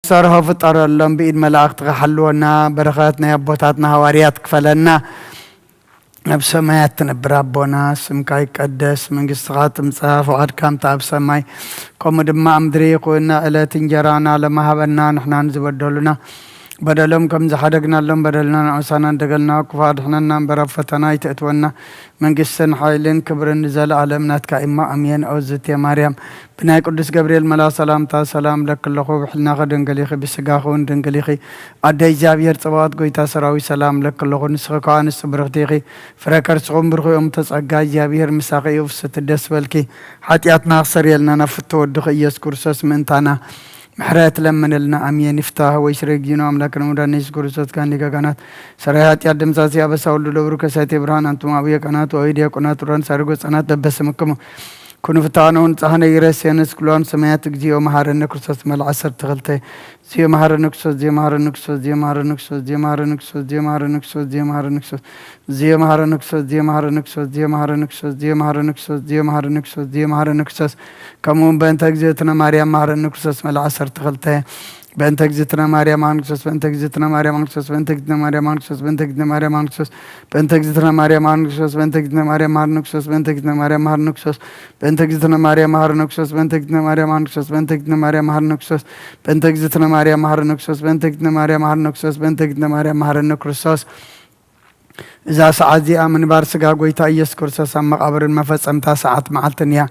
ሰርሖ ፍጠረሎም፣ ብኢድ መላእኽትኻ ሓልወና፣ በረኸት ናይ ኣቦታትና ሃዋርያት ክፈለና። ኣብ ሰማያት ትነብር ኣቦና፣ ስምካ ይቀደስ፣ መንግስትኻ ትምጻእ፣ ፍቓድካ ከምቲ ኣብ ሰማይ ከምኡ ድማ ኣብ ምድሪ ይኹን። ዕለት እንጀራና ለመሃበና፣ ንሕናን ዝበደሉና በደሎም ከም ዝሓደግናሎም በደልና ንዑሳና እንደገልና፣ ክፉ ኣድሕነና እምበር ኣብ ፈተና ኣይተእትወና። መንግስትን ሓይልን ክብርን ንዘለኣለም ናትካ እሞ ኣሜን። ኦዝቴ ማርያም፣ ብናይ ቅዱስ ገብርኤል መልኣኽ ሰላምታ ሰላም ለኪ ኣለኹ፣ ብሕልናኺ ድንግል ኢኺ፣ ብስጋኺ እውን ድንግል ኢኺ። ኣደ እግዚኣብሔር ጽባኦት፣ ጎይታ ሰራዊት፣ ሰላም ለኪ ኣለኹ፣ ንስኺ ከኣ ኣንስቲ ብርኽቲ ኢኺ፣ ፍረ ከርስኹም ብሩኽ እዩ። እም ተጸጋ እግዚኣብሔር ምሳኺ እዩ፣ ፍስቲ ደስ በልኪ፣ ሓጢኣትና ክሰርየልና ናብ ፍትወ ወድኺ ኢየሱስ ክርስቶስ ምእንታና ምሕረት ለምንልና። ኣሜን። ይፍታህ ወይ ስረጊኖ ኣምላክን መድኃኒነ ኢየሱስ ክርስቶስ ጋን ሊቀ ካህናት ሰራይ ኃጢአት ደምሳሲ ኣበሳ ወልዱ ለብሩ ከሳቴ ብርሃን ኣንቱም አብየ ካህናት ወይ ዲያቆናት ብርሃን ሳርጎ ጸናት ለበስምክሙ ኩኑ ፍታኖን ጻህነ ይረሴንስ ክሏን ሰማያት እግዚኦ መሐረነ ክርስቶስ መልዓ ዓሰርተ ክልተ ዚዮ መሐረነ ክርስቶስ ዚዮ መሐረነ ክርስቶስ ዚዮ መሐረነ ክርስቶስ ዚዮ መሐረነ ክርስቶስ ዚዮ መሐረነ ክርስቶስ ዚዮ መሐረነ ክርስቶስ ዚዮ መሐረነ ክርስቶስ ዚዮ መሐረነ ክርስቶስ ዚዮ መሐረነ ክርስቶስ ዚዮ መሐረነ ክርስቶስ ዚዮ መሐረነ ክርስቶስ ዚዮ መሐረነ ክርስቶስ ከምኡ እውን በእንተ እግዝእትነ ማርያም መሐረነ ክርስቶስ መልዓ ዓሰርተ ክልተ በእንተ እግዝእትነ ማርያም መሐረነ ክርስቶስ በእንተ እግዝእትነ ማርያም መሐረነ ክርስቶስ በእንተ እግዝእትነ ማርያም መሐረነ ክርስቶስ በእንተ እግዝእትነ ማርያም መሐረነ ክርስቶስ በእንተ እግዝእትነ ማርያም መሐረነ ክርስቶስ በእንተ እግዝእትነ ማርያም መሐረነ ክርስቶስ በእንተ እግዝእትነ ማርያም መሐረነ ክርስቶስ በእንተ እግዝእትነ ማርያም መሐረነ ክርስቶስ በእንተ እግዝእትነ ማርያም መሐረነ ክርስቶስ በእንተ እግዝእትነ ማርያም መሐረነ ክርስቶስ በእንተ እግዝእትነ ማርያም መሐረነ ክርስቶስ በእንተ እግዝእትነ ማርያም መሐረነ ክርስቶስ እዛ ሰዓት እዚኣ ምንባር ስጋ ጎይታ ኢየሱስ ክርስቶስ ኣብ መቓብርን መፈጸምታ ሰዓት መዓልትን እያ።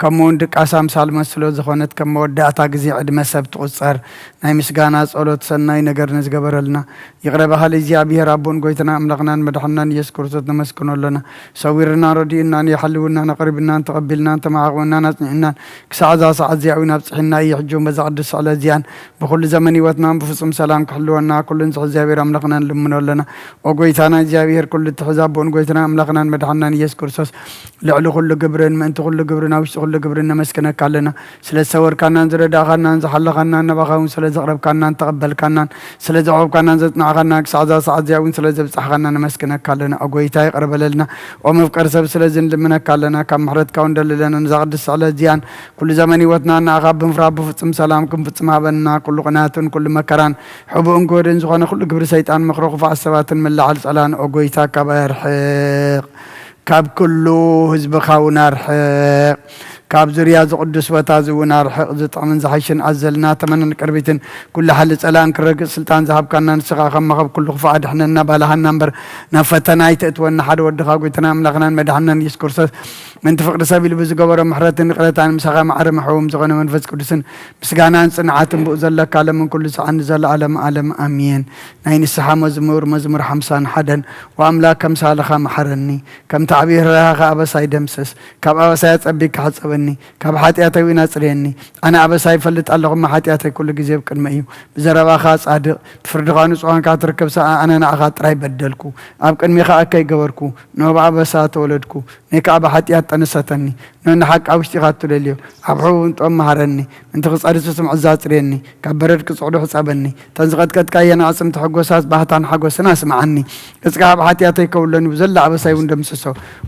ከምኡ እውን ድቃስ ኣምሳል መስሎ ዝኾነት ከም መወዳእታ ግዜ ዕድመ ሰብ ትቑጸር ናይ ምስጋና ጸሎት ሰናይ ነገር ንዝገበረልና ይቕረ በሃሊ እግዚኣብሔር ኣቦን ጎይታና ኣምላኽናን መድሓንናን ኢየሱስ ክርስቶስ ነመስግኖ ኣለና። ሰዊርናን ረዲኡናን የሓልውናን ኣቕሪብናን ተቐቢልናን ተመዓቑብናን ኣጽኒዕናን ክሳዕ እዛ ሰዓት እዚኣ እውን ኣብጽሒና እዩ። ሕጂ እውን በዛ ቅዱስ ስዕለት እዚኣን ብኹሉ ዘመን ህይወትናን ብፍጹም ሰላም ክሕልወና ኩሉ ንስሕ እግዚኣብሔር ኣምላኽና ንልምኖ ኣለና። ኦ ጎይታና እግዚኣብሔር ኩሉ እትሕዝ ኣቦን ጎይታና ኣምላኽናን መድሓንናን ኢየሱስ ክርስቶስ ልዕሊ ኩሉ ግብርን ምእንቲ ኩሉ ግብርን ኣብ ውሽጢ ኩሉ ግብርን ነመስግነካ ኣለና። ስለ ዝሰወርካናን ዝረዳእኻናን ዝሓለኻናን ናባኻ እውን ስለ ዘቕረብካናን ተቐበልካናን ስለ ዘቕረብካናን ዘጽናዕኻናን ክሳዕ እዛ ሰዓት እዚኣ እውን ስለ ዘብጻሕኻና ነመስግነካ ኣለና። ኦ ጎይታ ይቕረ በለልና። ኦ መፍቀሪ ሰብ ስለዚ ንልምነካ ኣለና። ካብ ምሕረትካ እውን ደሊ ኣለና። ነዛ ቅድስቲ ስዕለት እዚኣን ኩሉ ዘመን ህይወትና ንኣኻ ብምፍራህ ብፍጹም ሰላም ክንፍጽም ሃበና። ኩሉ ቅንኣትን ኩሉ መከራን ሕቡእን ክህደን ዝኾነ ኩሉ ግብሪ ሰይጣን ምኽሪ ክፉኣት ሰባትን ምልዓል ጸላን ኦ ጎይታ ካባይ ኣርሕቕ። ካብ ኩሉ ህዝብኻ እውን ኣርሕቕ። ካብ ዙርያ እዚ ቅዱስ ቦታ እዚ እውን ኣርሕቕ። ዝጥዕምን ዝሓይሽን ኣዘልና ተመንን ቅርቢትን ኩሉ ሓሊ ጸላን ክረግእ ስልጣን ዝሃብካና ንስኻ ከማኸብ ኩሉ ክፉእ ኣድሕነና ባልሃና እምበር ናብ ፈተና ኣይተእትወና። ሓደ ወድኻ ጎይታና ኣምላኽናን መድሓንናን ኢየሱስ ክርስቶስ ምእንቲ ፍቕሪ ሰብ ኢሉ ብዝገበሮ ምሕረትን ይቕረታን ምሳኻ ማዕረ መሕውም ዝኾነ መንፈስ ቅዱስን ምስጋናን ጽንዓትን ብኡ ዘለካ ለምን ኩሉ ሰዓት ንዘለኣለም ዓለም ኣሜን። ናይ ንስሓ መዝሙር መዝሙር ሓምሳን ሓደን ወኣምላክ ከምሳልኻ መሓረኒ ከምቲ ዓብዪ ርህራኸ ኣበሳይ ደምስስ ካብ ኣበሳይ ኣጸቢካ ሕጸበኒ ካብ ሓጢኣተይ እውን ኣጽርየኒ ኣነ ኣበሳይ ይፈልጥ ኣለኹ እሞ ሓጢኣተይ ኩሉ ግዜ ኣብ ቅድመይ እዩ ብዘረባኻ ጻድቕ ብፍርድኻ ንጹሕ ኳንካ ትርከብ ሰኣ ኣነ ንኣኻ ጥራይ በደልኩ ኣብ ቅድሜኻ ኣከይ ገበርኩ ንሆ ብኣበሳ ተወለድኩ ንከኣ ብሓጢኣት ጠንሰተኒ ንንሓቂ ኣብ ውሽጢኻ እትደልዮ ኣብ ሕቡእ ጥበብ መሃረኒ ምእንቲ ክጸሪ ስስምዕ እዛ ኣጽርየኒ ካብ በረድ ክጽዕዱ ሕጸበኒ እተን ዝቐጥቀጥካየን ኣዕጽምቲ ሕጎሳት ባህታን ሓጎስን ኣስምዓኒ ገጽካ ካብ ሓጢኣተይ ከውለኒ ብዘላ ኣበሳይ እውን ደምስሶ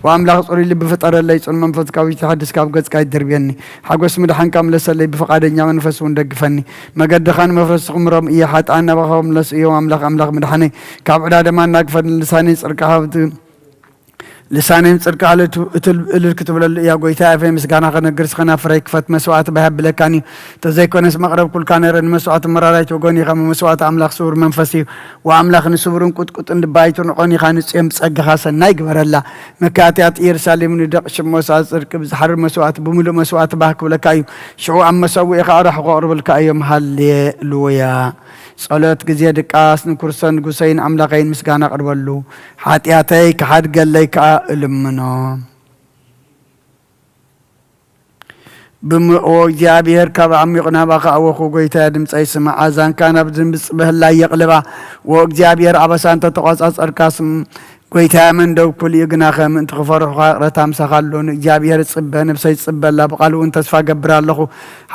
ወኣምላኽ ጽሩይ ልቢ ፍጠረለይ ጽኑ መንፈስካ ውሽጢ ሓድስካ ኣብ ገጽካ ይደርብየኒ ሓጎስ ምድሓንካ ምለሰለይ ብፍቓደኛ መንፈስ እውን ደግፈኒ መገድኻ ንመፍረስቲ ክምሮም እየ ሓጥኣን ናባኻ ክምለሱ እዮም ኣምላኽ ኣምላኽ ምድሓነይ ካብ ዕዳ ደማ እናግፈኒ ልሳነይ ጽርቅኻ ልሳነይም ጽድቅኻ እልል ክትብለሉ እያ። ጎይታ ኣፈይ ምስጋና ከነግር ስኸና ፍረይ ክፈት መስዋዕቲ ባህ ኣብለካን እዩ። ተዘይኮነስ መቕረብ ኩልካ ነረ ንመስዋዕቲ መራራይት ወገን ኢኻ መስዋዕቲ ኣምላኽ ስውር መንፈስ እዩ። ወኣምላኽ ንስውርን ቁጥቁጥን ልባይቱን ኦን ኢኻ ንጽዮም ብጸጋኻ ሰናይ ግበረላ። መካትያት ኢየሩሳሌም ንደቕ ሽሞሳ ጽድቂ ብዝሓርር መስዋዕቲ ብምሉእ መስዋዕቲ ባህ ክብለካ እዩ። ሽዑ ኣብ መሰውኢኻ ኣራሑ ከቕርብልካ እዮም። ሃሌሉያ። ጸሎት ግዜ ድቃስ ንክርስቶስ ንጉሰይን ኣምላኸይን ምስጋና ኣቕርበሉ፣ ሓጢኣተይ ክሓድገለይ ከኣ እልምኖ። ብምእዎ እግዚኣብሔር ካብ ዓሚቑ ናባኻ ኣወኹ፣ ጐይታየ ድምፀይ ስማዕ፣ ኣዛንካ ናብ ዝንብጽ ብህላይ የቕልባ። ዎ እግዚኣብሔር ኣበሳ እንተተቖጻጸርካስ፣ ጐይታየ መን ደው ክብል እዩ? ግናኸ ምእንቲ ክፈርሑኻ ይቕረታ ምሳኻ ኣሎ። ንእግዚኣብሔር እጽበ፣ ነብሰይ ትጽበ ኣላ፣ ብቓሉ እውን ተስፋ እገብር ኣለኹ።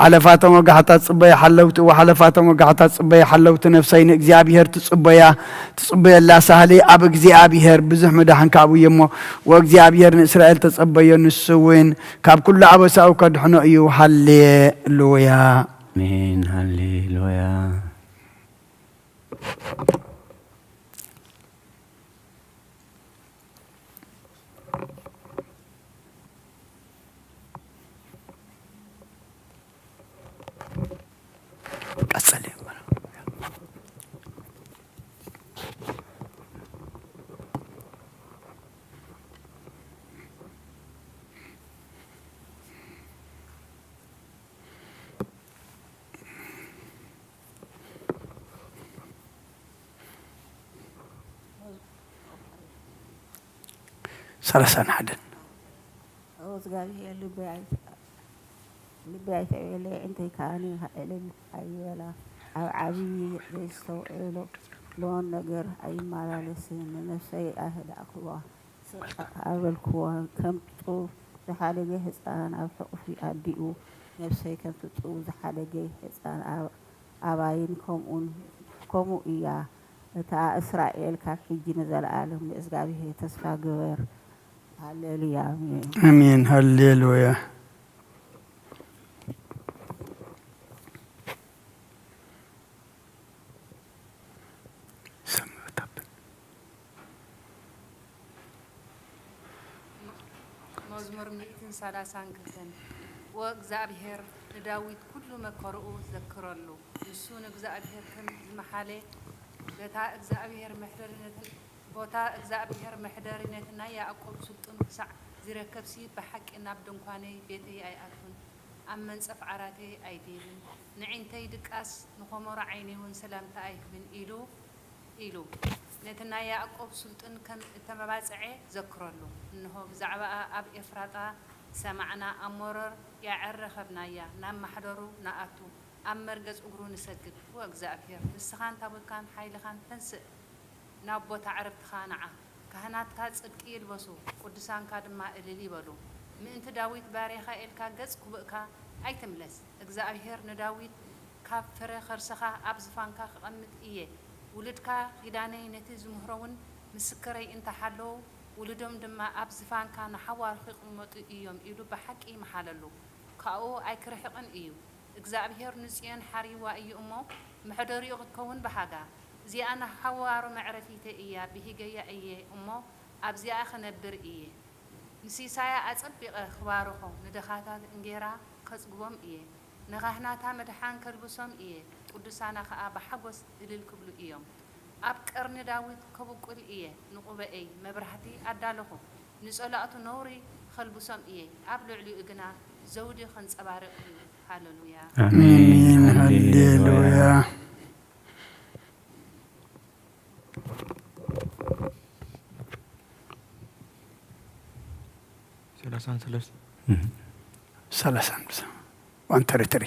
ሓለፋቶም ወጋሕታ ትጽበየ ሓለውቲ፣ እወ ሓለፋቶም ወጋሕታ ትጽበየ ሓለውቲ፣ ነፍሰይ ንእግዚኣብሔር ትጽበያ፣ ትጽበየላ። ሳህሊ ኣብ እግዚኣብሔር ብዙሕ ምድሓን ካብኡ እዩ እሞ፣ ወእግዚኣብሔር ንእስራኤል ተጸበዮ፣ ንሱ እውን ካብ ኩሉ ኣበሳኡ ከድሕኖ እዩ። ሃሌሉያ። ኣሜን። ሃሌሉያ። ሰላሳን ሓደን። እግዚኣብሔር ልበይ ኣይተ- ልበይ ኣይተዕበለ፣ ኣዒንተይ ከኣ እልል ኣይበላ። ኣብ ዓብዪ ዘይስተውዕሎን ነገር ኣይመላለስን። ንነፍሰይ ኣህዳእክዋ፣ ስቕ ኣበልክዋ። ከም ጡብ ዝሓደገ ህፃን ኣብ ሕቑፊ ኣዲኡ፣ ነፍሰይ ከምቲ ጡብ ዝሓደገ ህፃን ኣብ ኣባይን ከምኡን ከምኡ እያ። እታ እስራኤል ካብ ሕጂ ንዘለኣለም ንእዝጋብሄር ተስፋ ግበር። ሃሌሉያ፣ ኣሜን። ኣሜን። ሃሌሉያ። መዝሙር ሚእትን ሰላሳን ክልተን። ወእግዚኣብሔር ንዳዊት ኩሉ መከርኡ ዘክረሉ። ንሱ ንእግዚኣብሔር ከም ዝመሓለ፣ በታ እግዚኣብሔር መሕደሪ ነትን-፣ ቦታ እግዚኣብሔር መሕደሪ ነቲ ናይ ያዕቆብ ስልጡን ክሳዕ ዚረከብሲ፣ ብሓቂ ናብ ድንኳነይ ቤተይ ኣይኣቱን፣ ኣብ መንጸፍ ዓራተይ ኣይድይብን፣ ንዒንተይ ድቃስ ንኾሞሮ ዓይነይ እውን ሰላምታ ኣይህብን ኢሉ ኢሉ ነቲ ናይ ያዕቆብ ስልጡን ከም እተመባጽዐ ዘክረሉ። እንሆ ብዛዕባኣ ኣብ ኤፍራጣ ሰማዕና፣ ኣብ ሞሮር ያዕር ረኸብናያ፣ ናብ ማሕደሩ ንኣቱ፣ ኣብ መርገጽ እግሩ ንሰግድ። ወእግዚኣብሔር ንስኻን ታቦትካን ሓይልኻን ተንስእ፣ ናብ ቦታ ዕረፍትኻ ንዓ። ካህናትካ ጽድቂ ይልበሱ፣ ቅዱሳንካ ድማ እልል ይበሉ። ምእንቲ ዳዊት ባርያኻ ኢልካ ገጽ ኩብእካ ኣይትምለስ። እግዚኣብሔር ንዳዊት ካብ ፍረ ከርስኻ ኣብ ዝፋንካ ክቐምጥ እየ። ውሉድካ ኪዳነይ ነቲ ዝምህሮ እውን ምስክረይ እንተ ሓለዉ፣ ውሉዶም ድማ ኣብ ዝፋንካ ንሓዋሩ ክቕመጡ እዮም ኢሉ ብሓቂ ይመሓለሉ፣ ካብኡ ኣይክርሕቕን እዩ። እግዚኣብሄር ንጽዮን ሓሪዋ እዩ እሞ፣ መሕደሪኡ ክትከውን በሃጋ። እዚኣ ንሓዋሩ መዕረፊተይ እያ፣ ብሂገያ እየ እሞ፣ ኣብዚኣ ክነብር እየ። ንሲሳያ ኣጸቢቐ ክባርኾ፣ ንድኻታት እንጌራ ከጽግቦም እየ። ንኻህናታ ምድሓን ከልብሶም እየ፣ ቅዱሳና ኸኣ ብሓጎስ እልል ክብሉ እዮም። ኣብ ቀርኒ ዳዊት ከብቁል እየ፣ ንቑበኤይ መብራህቲ ኣዳለኹ፣ ንጸላእቱ ነውሪ ኸልብሶም እየ፣ ኣብ ልዕሊኡ ግና ዘውዲ ኸንጸባርቕ እዩ። ሃለሉያ። ኣሜን። ሃሌሉያ። ሰላሳን ሰለስተ። ሰላሳን ዋን ተሪ ተሪ።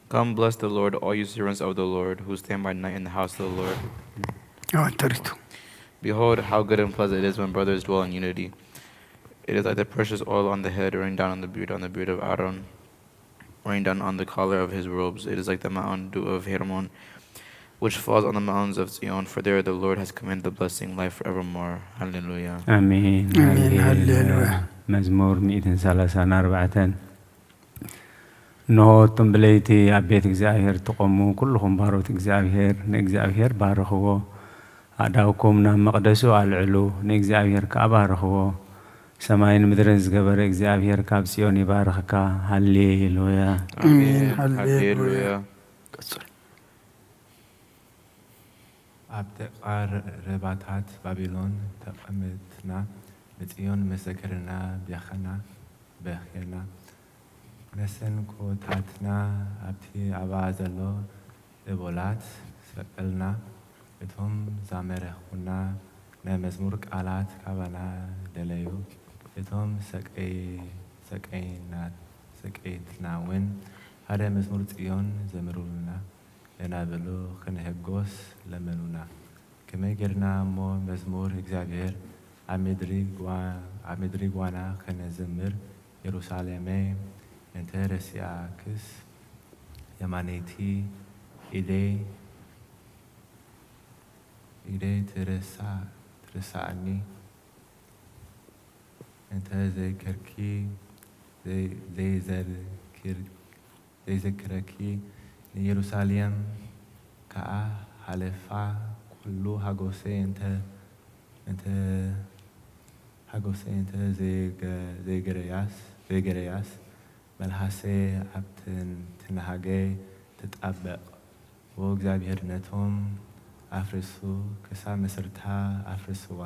Come, bless the Lord, all you servants of the Lord, who stand by night in the house of the Lord. ዋን ተሪ ቱ። Behold, how good and pleasant it is when brothers dwell in unity. It is like the precious oil on the head, running down on the beard, on the beard of Aaron, running down on the collar of his robes. It is like the mountain dew of Hermon, which falls on the mountains of Zion. For there the Lord has commanded the blessing, life forevermore. Hallelujah. ኣሜን። ኣሜን። ሃሌሉያ። ሃሌሉያ። መዝሙር ሚእትን ሰላሳን ኣርባዕተን። እንሆ፣ እቶም ብለይቲ ኣብ ቤት እግዚኣብሔር እትቖሙ ኩልኹም ባሮት እግዚኣብሔር፣ ንእግዚኣብሔር ባርኽዎ። ኣእዳውኩም ናብ መቕደሱ ኣልዕሉ፣ ንእግዚኣብሔር ከኣ ባርኽዎ። ሰማይን ምድርን ዝገበረ እግዚኣብሔር ካብ ጽዮን ይባርኽካ። ሃሌሉያ። ኣሜን። ሃሌሉያ። ሃሌሉያ። ቀጽል። ኣብ ጥቓ ርባታት ባቢሎን ተቐምጥና፣ ንጽዮን መሰከርና፣ በኸና፣ በኸና። መሰንቆታትና ኣብቲ ኣብኣ ዘሎ እቦላት ሰቐልና። እቶም ዘማረኹና ናይ መዝሙር ቃላት ካባና ደለዩ። እቶም ሰቀይ-፣ ሰቀይና-፣ ሰቀይትና እውን ሓደ መዝሙር ጽዮን ዘምሩልና። እናበሉ ክንሕጎስ ለመኑና። ከመይ ጌርና እሞ መዝሙር እግዚኣብሔር ኣብ ምድሪ ጓ-፣ ኣብ ምድሪ ጓና ከነዝምር? የሩሳሌመይ እንተ ረሲኣክስ፣ የማነይቲ ኢደይ፣ ኢደይ ትረሳ-፣ ትረሳኣኒ። እንተ ዘይከርኪ፣ ዘይ-፣ ዘይዘክር-፣ ዘይዘክረኪ፣ ንየሩሳሌም ከኣ ሓለፋ። ኩሉ ሓጎሰይ እንተ፣ እንተ፣ ሓጎሰይ እንተ ዘይገ-፣ ዘይገረያስ፣ ዘይገረያስ፣ መልሓሰይ ኣብ ትን-፣ ትንሃገይ ትጣበቕ። ዎ እግዚኣብሔር ነቶም ኣፍርሱ፣ ክሳብ መሰርታ ኣፍርስዋ፣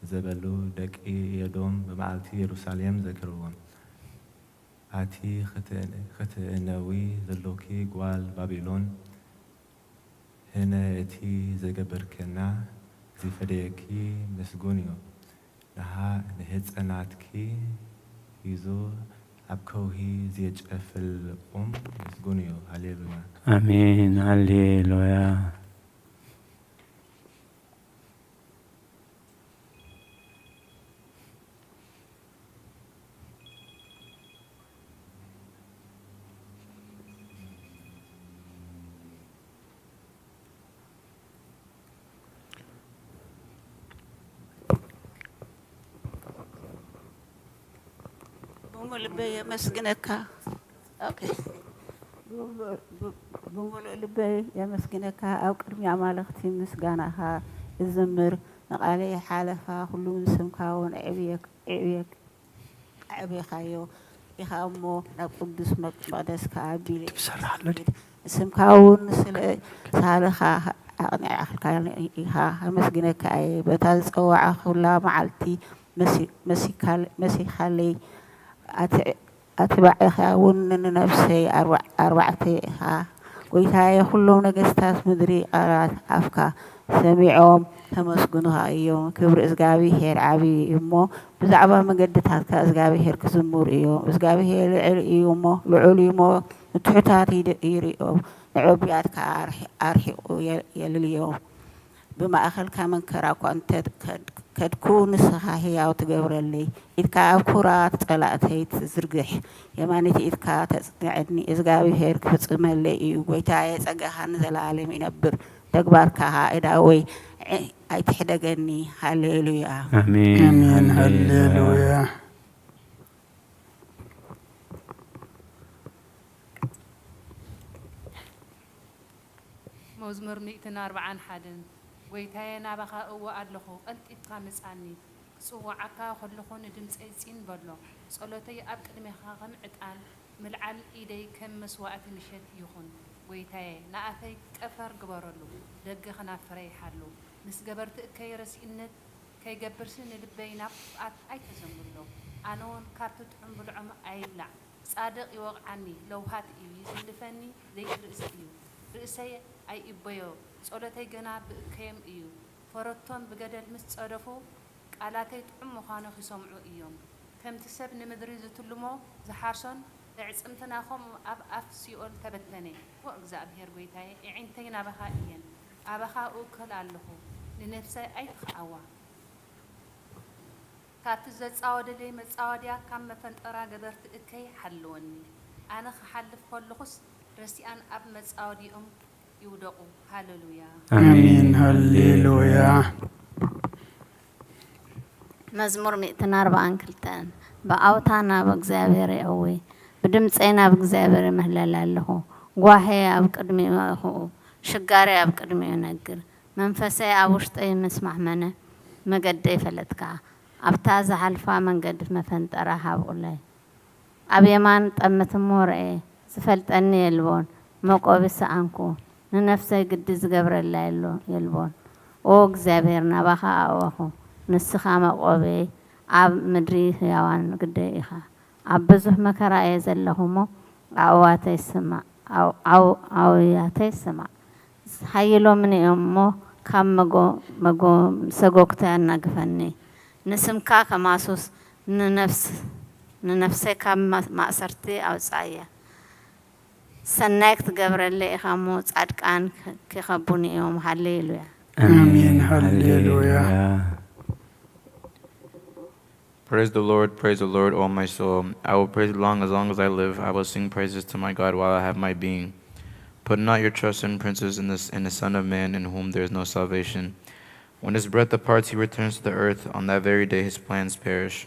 ዘበሉ ደቂ ኤዶም ብመዓልቲ የሩሳሌም ዘክርዎም። ኣቲ ኽትእነዊ ዘሎኪ ጓል ባቢሎን፣ ህነ እቲ ዘገበርክና ዚፈደየኪ ምስጉን እዩ። ንሃ-፣ ንህጸናትኪ ሒዙ ኣብ ከውሒ ዜጨፍልቕኩም ምስጉን እዩ። ሃሌሉያ። ኣሜን። ሃሌሉያ። ብምሉእ ልበይ የመስግነካ። ኦኬ። ብምሉእ ልበይ የመስግነካ። ኣብ ቅድሚ ኣማልኽቲ ምስጋናኻ እዝምር። ንቓለይ ሓለፋ፣ ኩሉ ንስምካ እውን ኣዕብየክ-፣ ኣዕብየክ-፣ ኣዕቢኻዮ ኢኻ እሞ፣ ናብ ቅዱስ መቅ-፣ መቕደስካ ኣቢለ ትሰርሓለዲ? ንስምካ እውን ስለ ሳልኻ ኣቕኒዕካ ኢኻ። ኣመስግነካ እየ። በታ ዝጸዋዕኹላ መዓልቲ መሲ-፣ መሲካል-፣ መሲኻለይ። ኣቲ-፣ ኣቲ ባዕልኻ እውን ንነፍሰይ ኣርባ-፣ ኣርባዕተ ኢኻ። ጐይታየ፣ ኵሎም ነገስታት ምድሪ ቃላት ኣፍካ ሰሚዖም ከመስግኑኻ እዮም። ክብሪ እግዚኣብሄር ዓብዪ እዩ እሞ፣ ብዛዕባ መገድታትካ እግዚኣብሄር ክዝምሩ እዮም። እግዚኣብሄር ልዑል እዩ እሞ፣ ልዑል እዩ እሞ፣ ንትሑታት ይድ-፣ ይርእዮም፣ ንዕቡያት ከኣ ኣርሒ-፣ ኣርሒቑ የ-፣ የልልዮም። ብማእከልካ መንከራ እኳ እንተ ከድ-፣ ከድኩ፣ ንስኻ ህያው ትገብረለይ። ኢድካ ኣብ ኵራት ጸላእተይ ትዝርግሕ፣ የማነይቲ ኢድካ ተጽንዐኒ። እግዚኣብሄር ክፍጽመለይ እዩ። ጐይታየ፣ ጸጋኻ ንዘለኣለም ይነብር። ተግባርካ ከኣ እዳወይ፣ ዕ-፣ ኣይትሕደገኒ። ሃሌሉያ። ኣሜን። ኣሜን። ሃሌሉያ። ሃሌሉያ። መዝሙር ሚእትን ኣርብዓን ሓደን። ጐይታየ፣ ናባኻ እወ ኣለኹ፣ ቀልጢፍካ ምጻኒ። ክጽውዓካ ከለኹ ንድምጸይ ጺን በሎ። ጸሎተይ ኣብ ቅድሜኻ ከም ዕጣን፣ ምልዓል ኢደይ ከም መስዋእቲ ምሸት ይኹን። ጐይታየ፣ ንኣፈይ ጠፈር ግበረሉ፣ ደገ ኸናፍረይ ሓሉ። ምስ ገበርቲ እከይ ረሲእነት ከይገብርሲ ንልበይ ናብ ክፍኣት ኣይተዘንብሎ። ኣነውን ካብቲ ጥዑም ብልዖም ኣይብላዕ። ጻድቕ ይወቕዓኒ፣ ለውሃት እዩ፣ ይዝልፈኒ፣ ዘይትርእሲ እዩ። ርእሰይ ኣይእበዮ፣ ጸሎተይ ገና ብእከዮም እዩ። ፈረቶም ብገደል ምስ ጸደፉ፣ ቃላተይ ጥዑም ምዃኑ ኺሰምዑ እዮም። ከምቲ ሰብ ንምድሪ ዝትልሞ ዝሓርሶን፣ ኣዕጽምትና ኸምኡ ኣብ ኣፍ ሲኦል ተበተነ። ኦ እግዚኣብሄር ጐይታየ፣ ኣዒንተይ ናባኻ እየን፣ ኣባኻ እውከል ኣለኹ፣ ንነፍሰይ ኣይትኽኣዋ። ካብቲ ዘጻወደለይ መጻወድያ፣ ካብ መፈንጠራ ገበርቲ እከይ ሓልወኒ። ኣነ ክሓልፍ ከለኹስ፣ ረሲኣን ኣብ መጻወድያኦም ይውደቑ። ሃሌሉያ። ኣሜን። ኣሜን። ሃሌሉያ። መዝሙር ሚእትን ኣርባዓን ክልተን። ብኣውታ ናብ እግዚኣብሔር የእዊ፣ ብድምፀይ ናብ እግዚኣብሔር እምህለል ኣለኹ። ጓሄ ኣብ ቅድሚኡ እኹኡ፣ ሽጋሪ ኣብ ቅድሚኡ ነግር። መንፈሰይ ኣብ ውሽጠይ ምስ ማሕመነ፣ መገደይ ፈለጥካ። ኣብታ ዝሓልፋ መንገዲ መፈንጠራ ሃብኡለይ። ኣብ የማን ጠምት እሞ ርኤ፣ ዝፈልጠኒ የልቦን። መቆቢ ሰኣንኩ፣ ንነፍሰይ ግዲ ዝገብረላ የሎ-፣ የልቦን። ኦ እግዚኣብሔር፣ ናባኻ ኣእወኹ፣ ንስኻ መቆበይ፣ ኣብ ምድሪ ህያዋን ግደይ ኢኻ። ኣብ ብዙሕ መከራ እየ ዘለኹ እሞ፣ ኣእዋተይ ስማዕ፣ ኣው-፣ ኣው-፣ ኣውያተይ ስማዕ። ሓይሎምን እዮም እሞ፣ ካብ መጎ-፣ መጎ-፣ ሰጎግተይ ኣናግፈኒ። ንስምካ ከማሱስ፣ ንነፍስ-፣ ንነፍሰይ ካብ ማ-፣ ማእሰርቲ ኣውጽኣያ። ሰናይ ክትገብረለይ ኢኻ እሞ፣ ጻድቃን ክ-፣ ኪኸቡኒ እዮም። ሃሌሉያ። ኣሜን። ኣሜን። ሃሌሉያ። ሃሌሉያ። Praise the Lord, praise the Lord, O my soul. I will praise long, as long as I live. I will sing praises to my God while I have my being. Put not your trust in princes, in the, in the Son of Man, in whom there is no salvation. When his breath departs, he returns to the earth. On that very day, his plans perish.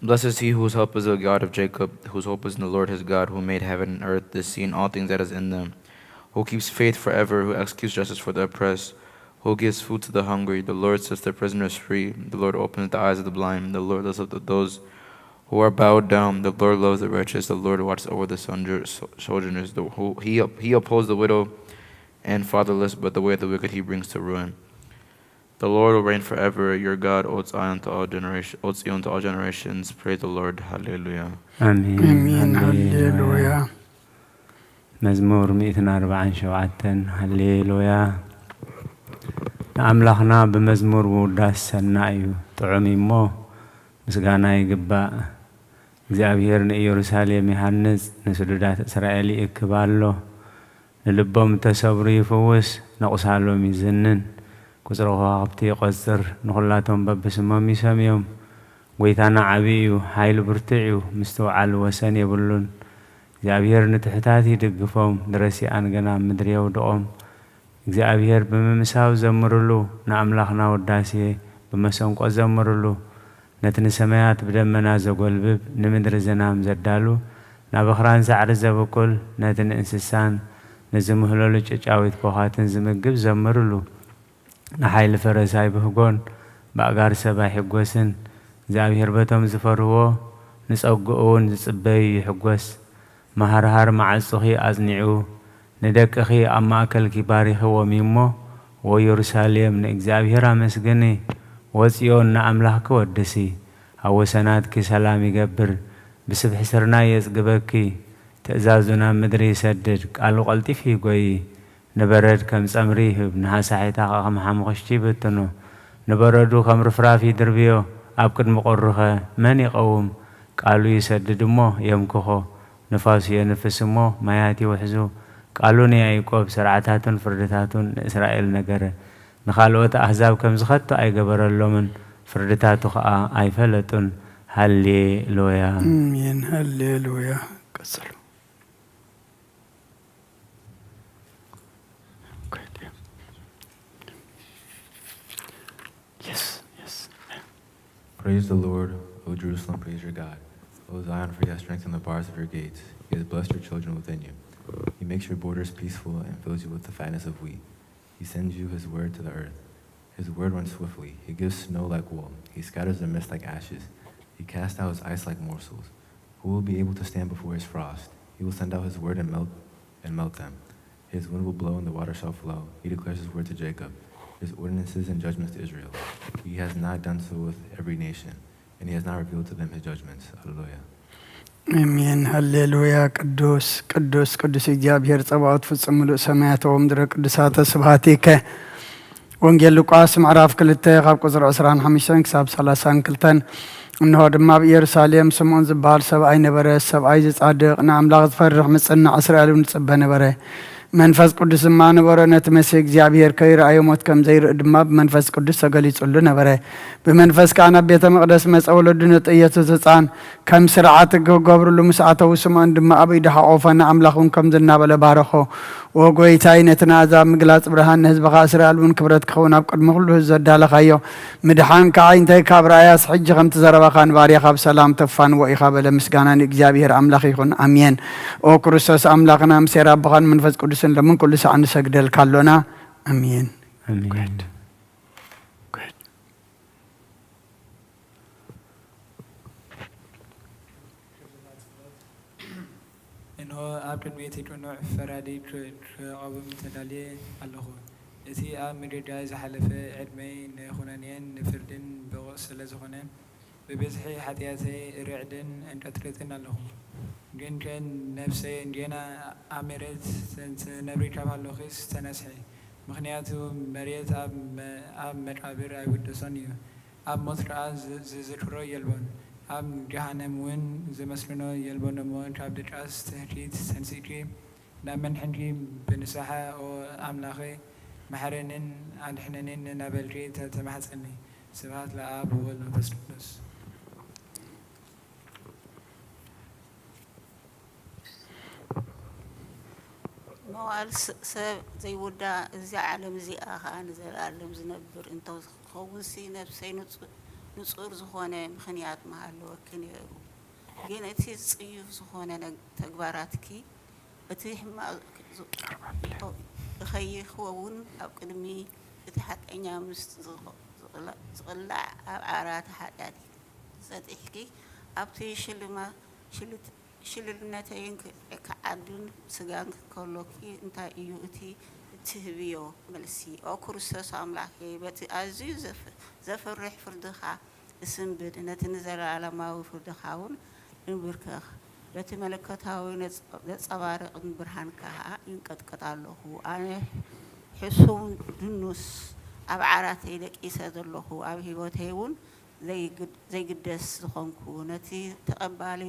Blessed is he whose help is the God of Jacob, whose hope is in the Lord his God, who made heaven and earth, the sea and all things that is in them, who keeps faith forever, who executes justice for the oppressed, who gives food to the hungry. The Lord sets the prisoners free. The Lord opens the eyes of the blind. The Lord lifts up th-, those who are bowed down. The Lord loves the righteous. The Lord watches over the sojour-, so-, sojourners. The, who, he, up-, he upholds the widow and fatherless, but the way of the wicked he brings to ruin. The Lord will reign forever. Your God, O Zion, to all generation, O Zion, to all generations. Praise the Lord. Hallelujah. ኣሜን። ኣሜን። ሃሌሉያ። ሃሌሉያ። መዝሙር ሚእትን ኣርባዓን ሸውዓተን። ሃሌሉያ። ንኣምላኽና ብመዝሙር ምውዳስ ሰናይ እዩ፣ ጥዑም እዩ እሞ ምስጋና ይግባእ። እግዚኣብሔር ንኢየሩሳሌም ይሃንጽ፣ ንስዱዳት እስራኤል ይእክብ ኣሎ። ንልቦም እተሰብሩ ይፍውስ፣ ነቑሳሎም ይዝንን። ቁጽሪ ከዋኽብቲ ይቖጽር፣ ንኹላቶም በብስሞም ይሰምዮም። ጐይታና ዓቢ እዩ፣ ሓይሉ ብርቱዕ እዩ፣ ምስትውዓሉ ወሰን የብሉን። እግዚኣብሔር ንትሑታት ይድግፎም፣ ንረሲኣን ግና ኣብ ምድሪ የውድቖም። እግዚኣብሔር ብምምሳው ዘምርሉ፣ ንኣምላኽና ውዳሴ ብመሰንቆ ዘምርሉ። ነቲ ንሰማያት ብደመና ዘጎልብብ፣ ንምድሪ ዝናም ዘዳሉ፣ ናብ ኣኽራን ሳዕሪ ዘብቁል፣ ነቲ ንእንስሳን ንዝምህለሉ ጨጫዊት ቧዃትን ዝምግብ ዘምርሉ። ንሓይሊ ፈረስ ኣይብህጎን፣ ብኣእጋር ሰብ ኣይሕጎስን። እግዚኣብሔር በቶም ዝፈርህዎ፣ ንጸግኡ እውን ዝጽበዩ ይሕጎስ። መሃርሃር መዓጹኺ ኣጽኒዑ፣ ንደቅኺ ኣብ ማእከልኪ ባሪኽዎም እዩ እሞ፣ ወኢየሩሳሌም ንእግዚኣብሔር ኣመስግኒ፣ ወጽዮን ንኣምላኽኪ ወድሲ። ኣብ ወሰናትኪ ሰላም ይገብር፣ ብስብሒ ስርናይ የጽግበኪ። ትእዛዙ ናብ ምድሪ ይሰድድ፣ ቃሉ ቀልጢፉ ይጎዪ። ንበረድ ከም ጸምሪ ይህብ፣ ንሃሳሒታ ኸኣ ከም ሓሙኽሽቲ ይብትኖ። ንበረዱ ከም ርፍራፍ ይድርብዮ፣ ኣብ ቅድሚ ቁሩኸ መን ይቐውም? ቃሉ ይሰድድ እሞ የምክኾ፣ ንፋሱ የንፍስ እሞ ማያት ይውሕዙ። ቃሉ ንያዕቆብ፣ ስርዓታቱን ፍርድታቱን ንእስራኤል ነገረ። ንኻልኦት ኣህዛብ ከምዚ ኸቶ ኣይገበረሎምን፣ ፍርድታቱ ኸኣ ኣይፈለጡን። ሃሌሉያ። ኣሜን። ሃሌሉያ። ቀጽሉ። Yes, yes. Praise the Lord, O Jerusalem, praise your God. O Zion, for he has strengthened the bars of your gates. He has blessed your children within you. He makes your borders peaceful and fills you with the fatness of wheat. He sends you his word to the earth. His word runs swiftly. He gives snow like wool. He scatters the mist like ashes. He casts out his ice like morsels. Who will be able to stand before his frost? He will send out his word and melt and melt them. His wind will blow and the water shall flow. He declares his word to Jacob, his ordinances and judgments to Israel. He has not done so with every nation, and he has not revealed to them his judgments. Hallelujah. ኣሜን። ሃሌሉያ። ቅዱስ ቅዱስ ቅዱስ እግዚኣብሔር ጸባኦት፣ ፍጹም ምሉእ ሰማያት ወምድረ ቅዱሳተ ስብሐቲከ። ወንጌል ሉቃስ ምዕራፍ ክልተ ካብ ቁጽሪ ዕስራን ሓሙሽተን ክሳብ ሰላሳን ክልተን። እንሆ ድማ ኣብ ኢየሩሳሌም ስምዖን ዝበሃል ሰብኣይ ነበረ። ሰብኣይ ዝጻድቕ፣ ንኣምላኽ ዝፈርሕ፣ ምጽናዕ እስራኤል እውን ዝጽበ ነበረ። መንፈስ ቅዱስ ድማ ነበሮ፣ ነቲ መሲሕ እግዚኣብሔር ከይረኣዮ ሞት ከም ዘይርኢ ድማ ብመንፈስ ቅዱስ ተገሊጹሉ ነበረ። ብመንፈስ ከኣ ናብ ቤተ መቕደስ መጸ። ወለዱ ነቲ ኢየሱስ ህጻን ከም ስርዓት ክገብርሉ ምስ ኣተዉ፣ ስምዖን ድማ ኣብ ኢዱ ሓቖፎ፣ ንኣምላኽ እውን ከምዚ እናበለ ባረኾ። ኦ ጐይታይ፣ ነቲ ንኣህዛብ ምግላጽ ብርሃን፣ ንህዝብኻ እስራኤል እውን ክብረት ክኸውን ኣብ ቅድሚ ኩሉ ህዝቢ ዘዳለኻዮ ምድሓን ከኣ እንታይ ካብ ረኣያስ፣ ሕጂ ከምቲ ዘረባኻ ንባርያኻ ብሰላም ተፋንዎ ኢኻ በለ። ምስጋና ንእግዚኣብሔር ኣምላኽ ይኹን። ኣሜን። ኦ ክርስቶስ ኣምላኽና፣ ምስ ኣቦኻን መንፈስ ቅዱስን ሎምን ኩሉ ሰዓት ንሰግደልካ ኣሎና። ኣሜን። ኣሜን። እንሆ፣ ኣብ ቅድሚ እቲ ቅኑዕ ፈራዲ ክ-፣ ክቐውም ተዳልየ ኣለኹ። እቲ ኣብ ምድርዳይ ዝሓለፈ ዕድመይ ንኹነኔን ንፍርድን ብቑዕ ስለ ዝኾነ፣ ብብዝሒ ሓጢኣተይ እርዕድን እንቀጥቅጥን ኣለኹ። ግንከ ነፍሰይ እንዴና ኣብ መሬት ትነብሪ ካብ ሃለኺስ ተነስሒ፣ ምኽንያቱ መሬት ኣብ መ-፣ ኣብ መቃብር ኣይውደሶን እዩ። ኣብ ሞት ከኣ ዝ-፣ ዝዝክሮ የልቦን፣ ኣብ ገሃነም እውን ዘመስግኖ የልቦን እሞ፣ ካብ ድቃስ ትህኪ ተንሲእኪ ናብ መድሕንኪ ብንስሓ፣ ኦ ኣምላኸይ፣ መሓረንን ኣድሕነንን እናበልኪ ተ-፣ ተማሕጸኒ። ስብሐት ለኣብ ወወልድ ወመንፈስ ቅዱስ። መዋእል ስ-፣ ሰብ ዘይውዳእ፣ እዛ ዓለም እዚኣ ኸኣ ንዘለኣለም ዝነብር እንተዝኸውንሲ፣ ነፍሰይ ንጹ-፣ ንጹር ዝኾነ ምኽንያት ምሃለወኪ ነይሩ። ግን እቲ ጽዩፍ ዝኾነ ነግ-፣ ተግባራትኪ፣ እቲ ሕማቕ ዝ-፣ ዝ-፣ እኸይኸውን ኣብ ቅድሚ እቲ ሓቀኛ ምስ ዝቕ-፣ ዝቕላ-፣ ዝቕላዕ ኣብ ዓራት ሓጢኣት ጸጢሕኪ፣ ኣብቲ ሽልማ-፣ ሽልት-፣ ሽልልነተይን ክ-፣ ክዓዱን ስጋን ከሎኪ እንታይ እዩ እቲ ትህብዮ መልሲ። ኦ ክርስቶስ ኣምላኬ፣ በቲ ኣዝዩ ዘፍ-፣ ዘፍርሕ ፍርድኻ እስንብድ፣ ነቲ ንዘለኣለማዊ ፍርድኻ እውን እንብርከኽ። በቲ መለኮታዊ ነጽ-፣ ዘጸባርቕን ብርሃንካ ኸኣ ይንቀጥቀጥ ኣለኹ። ኣነ ሕሱም ድኑስ ኣብ ዓራተይ ደቂሰ ዘለኹ፣ ኣብ ህይወተይ እውን ዘይግድ-፣ ዘይግደስ ዝኾንኩ፣ ነቲ ተቐባሊ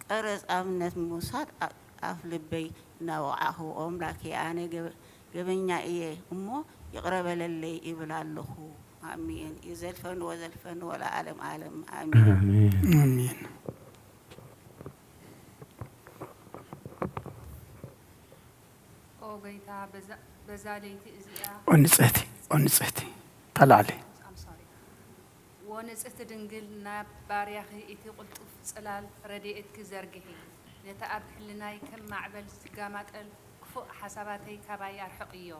ቀረጽ ኣብነት ምውሳድ ኣ-፣ ኣፍ ልበይ እናወቕዓኹ፣ "ኦ ኣምላኬ፣ ኣነ ገበ-፣ ገበኛ እየ እሞ ይቕረ በለለይ" ይብል ኣለኹ። ኣሜን። ይዘልፈኒ ወዘልፈኒ ወለዓለም ዓለም። ኣሜን። ኣሜን። ኣሜን። ኦ ጎይታ፣ በዛ፣ በዛ ለይቲ እዚኣ ኦ ንጽህቲ፣ ኦ ንጽህቲ፣ ተላዕሊ። I'm sorry። ዎ ንጽህቲ ድንግል፣ ናብ ባርያኺ እቲ ቅልጡፍ ጽላል ረድኤትኪ ዘርግሒ። ነቲ ኣብ ሕልናይ ከም ማዕበል ዝጋማጠል ክፉእ ሓሳባተይ ካባይ ኣርሕቕዮ።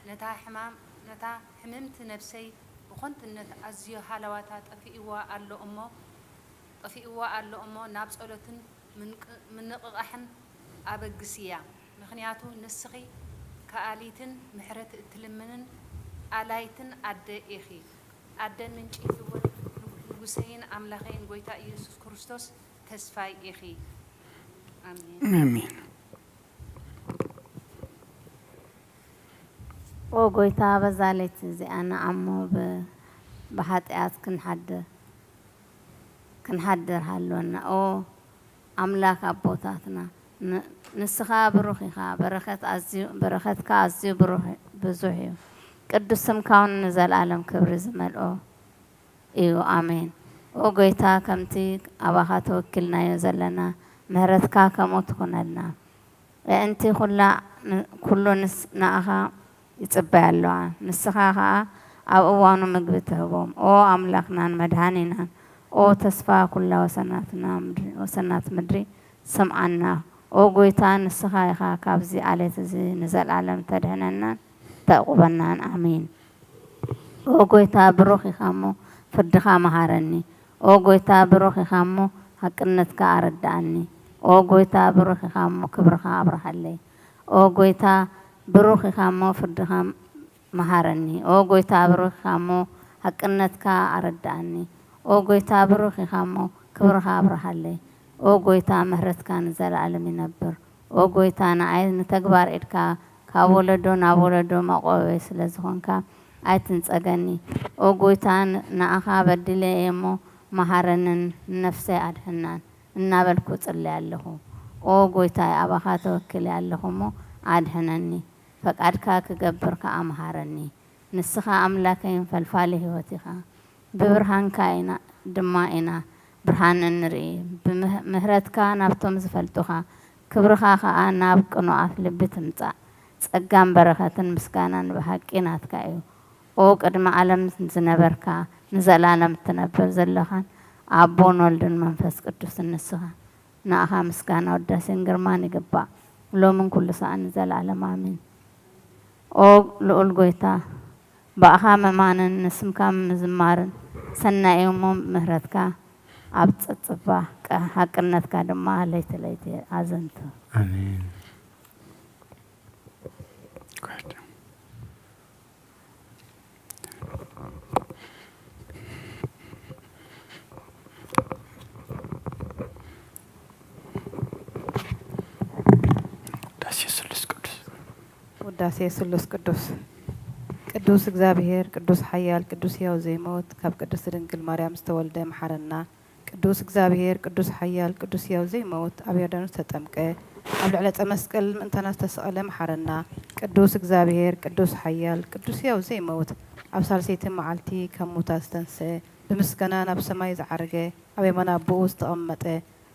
ነታ ሕማም፣ ነታ ሕምምቲ ነፍሰይ ብኾንትነት ኣዝዮ ሃለዋታ ጠፊእዋ ኣሎ እሞ፣ ጠፊእዋ ኣሎ እሞ፣ ናብ ጸሎትን ምንቅ-፣ ምንቕቓሕን ኣበግስያ። ምኽንያቱ ንስኺ ከኣሊትን ምሕረት እትልምንን ኣላይትን ኣደ ኢኺ። ኣደ ምንጪ ህይወት፣ ንጉሰይን ኣምላኸይን ጎይታ ኢየሱስ ክርስቶስ ተስፋይ ኢኺ። ኣሜን። ኣሜን። ኦ ጎይታ፣ በዛ ለይቲ እዚኣ ንዓሞ ብ-፣ ብሓጢኣት ክንሓድር፣ ክንሓድር ሃልወና። ኦ ኣምላኽ ኣቦታትና፣ ን-፣ ንስኻ ብሩኽ ኢኻ። በረኸት ኣዝዩ፣ በረኸትካ ኣዝዩ ብሩኽ፣ ብዙሕ እዩ። ቅዱስ ስምካ እውን ንዘለኣለም ክብሪ ዝመልኦ እዩ። ኣሜን። ኦ ጎይታ፣ ከምቲ ኣባኻ ተወኪልናዮ ዘለና፣ ምሕረትካ ከምኡ ትኹነልና። ኣዕንቲ ኩላ ን-፣ ኩሉ ንስ-፣ ንኣኻ ይጽበያ ኣለዋ። ንስኻ ኸኣ ኣብ እዋኑ ምግቢ ትህቦም። ኦ ኣምላኽናን መድኃኒናን፣ ኦ ተስፋ ኩላ ወሰናትና ምድሪ፣ ወሰናት ምድሪ፣ ስምዓና። ኦ ጎይታ፣ ንስኻ ኢኻ ካብዚ ዓሌት እዚ ንዘለዓለም ተድሕነናን ተዕቁበናን። ኣሜን። ኦ ጎይታ፣ ብሩኽ ኢኻ እሞ ፍርድኻ መሃረኒ። ኦ ጎይታ፣ ብሩኽ ኢኻ እሞ ሓቅነትካ ኣረድኣኒ። ኦ ጎይታ፣ ብሩኽ ኢኻ እሞ ክብርኻ ኣብርሃለይ። ኦ ጎይታ፣ ብሩኽ ኢኻ እሞ ፍርድኻ መሃረኒ። ኦ ጎይታ፣ ብሩኽ ኢኻ እሞ ሓቅነትካ ኣረድኣኒ። ኦ ጎይታ፣ ብሩኽ ኢኻ እሞ ክብርኻ ኣብርሃለይ። ኦ ጎይታ፣ ምሕረትካ ንዘለኣለም ይነብር። ኦ ጎይታ፣ ንኣይ ንተግባር ኢድካ ካብ ወለዶ ናብ ወለዶ መዕቆበይ ስለ ዝኾንካ ኣይትንጸገኒ። ኦ ጎይታ፣ ን-፣ ንኣኻ በዲለ እየ እሞ መሃረንን ንነፍሰይ ኣድሕናን እናበልኩ እጽሊ ኣለኹ። ኦ ጎይታይ፣ ኣባኻ ተወኪለ ኣለኹ እሞ ኣድሕነኒ። ፈቃድካ ክገብር ከኣ መሃረኒ። ንስኻ ኣምላከይን ፈልፋሊ ህይወት ኢኻ። ብብርሃንካ ኢና ድማ ኢና ብርሃን እንርኢ። ብምህ-፣ ምህረትካ ናብቶም ዝፈልጡኻ፣ ክብርኻ ኸኣ ናብ ቅኑዓት ልቢ ትምጻእ። ጸጋን በረኸትን ምስጋናን ብሓቂ ናትካ እዩ። ኦ ቅድሚ ዓለም ዝነበርካ፣ ንዘላለም እትነብር ዘለኻን ኣቦን ወልድን መንፈስ ቅዱስን ንስኻ። ንኣኻ ምስጋና ውዳሴን ግርማን ይግባእ፣ ሎምን ኩሉ ሰዓት ንዘለዓለም ኣሜን። ኦ ልኡል ጎይታ፣ ብኣኻ ምእማንን ንስምካ ምዝማርን ሰናይ እዩ እሞ፣ ምሕረትካ ኣብ ጸጽባ፣ ቀ-፣ ሓቅነትካ ድማ ለይቲ ለይቲ ኣዘንቱ። ኣሜን። ውዳሴ ስሉስ ቅዱስ። ውዳሴ ስሉስ ቅዱስ። ቅዱስ እግዚኣብሔር፣ ቅዱስ ሓያል፣ ቅዱስ ሕያው ዘይመውት፣ ካብ ቅድስት ድንግል ማርያም ዝተወልደ፣ መሓረና። ቅዱስ እግዚኣብሔር፣ ቅዱስ ሓያል፣ ቅዱስ ሕያው ዘይመውት፣ ኣብ ዮርዳኖስ ዝተጠምቀ፣ ኣብ ልዕሊ ዕፀ መስቀል ምእንታና ዝተሰቐለ፣ መሓረና። ቅዱስ እግዚኣብሔር፣ ቅዱስ ሓያል፣ ቅዱስ ሕያው ዘይመውት፣ ኣብ ሳልሰይቲ መዓልቲ ካብ ሙታት ዝተንስአ፣ ብምስጋና ናብ ሰማይ ዝዓረገ፣ ኣብ የማን ኣቦኡ ዝተቐመጠ፣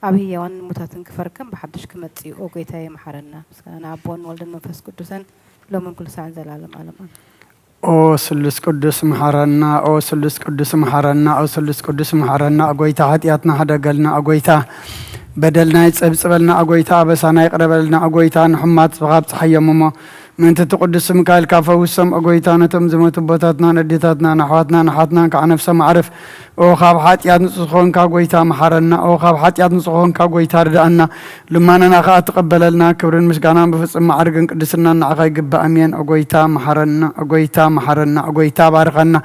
ኣብ ህያዋንን ሙታትን ክፈርድ ከም ብሓድሽ ክመጽእ እዩ። ኦ ጎይታዬ፣ መሓረና። ምስጋና ንኣቦን ወልድን መንፈስ ቅዱስን ሎምን ኩሉ ሰዓትን ዘላለም ዓለም ኣሜን። ኦ ስሉስ ቅዱስ መሓረና፣ ኦ ስሉስ ቅዱስ መሓረና፣ ኦ ስሉስ ቅዱስ መሓረና፣ ኦ ጎይታ ሓጢኣትና ሕደገልና፣ ኦ ጎይታ በደልና ይጸብጽበልና፣ ኦ ጎይታ ኣበሳና ይቕረ በለልና፣ ኦ ጎይታ ንሕማት ስብኻ ኣብጽሓዮም እሞ ምእንቲ እቲ ቅዱስ ስምካ ኢልካ ፈውሶም፣ ኦ ጎይታ፣ ነቶም ዝሞቱ ኣቦታትናን ኣዴታትናን ኣሕዋትናን ኣሓትናን ከዓ ነፍሶም ኣዕርፍ። ኦ ካብ ሓጢኣት ንጹህ ዝኾንካ ጎይታ፣ መሓረና። ኦ ካብ ሓጢኣት ንጹህ ዝኾንካ ጎይታ፣ ርድኣና። ልማናና ከዓ ትቐበለልና። ክብርን ምስጋናን ብፍጹም ማዕርግን ቅድስናን ንዓኻ ይግባእ። ኣሜን። ኦ ጎይታ፣ መሓረና። ኦ ጎይታ፣ መሓረና። ኦ ጎይታ፣ ባርኸና።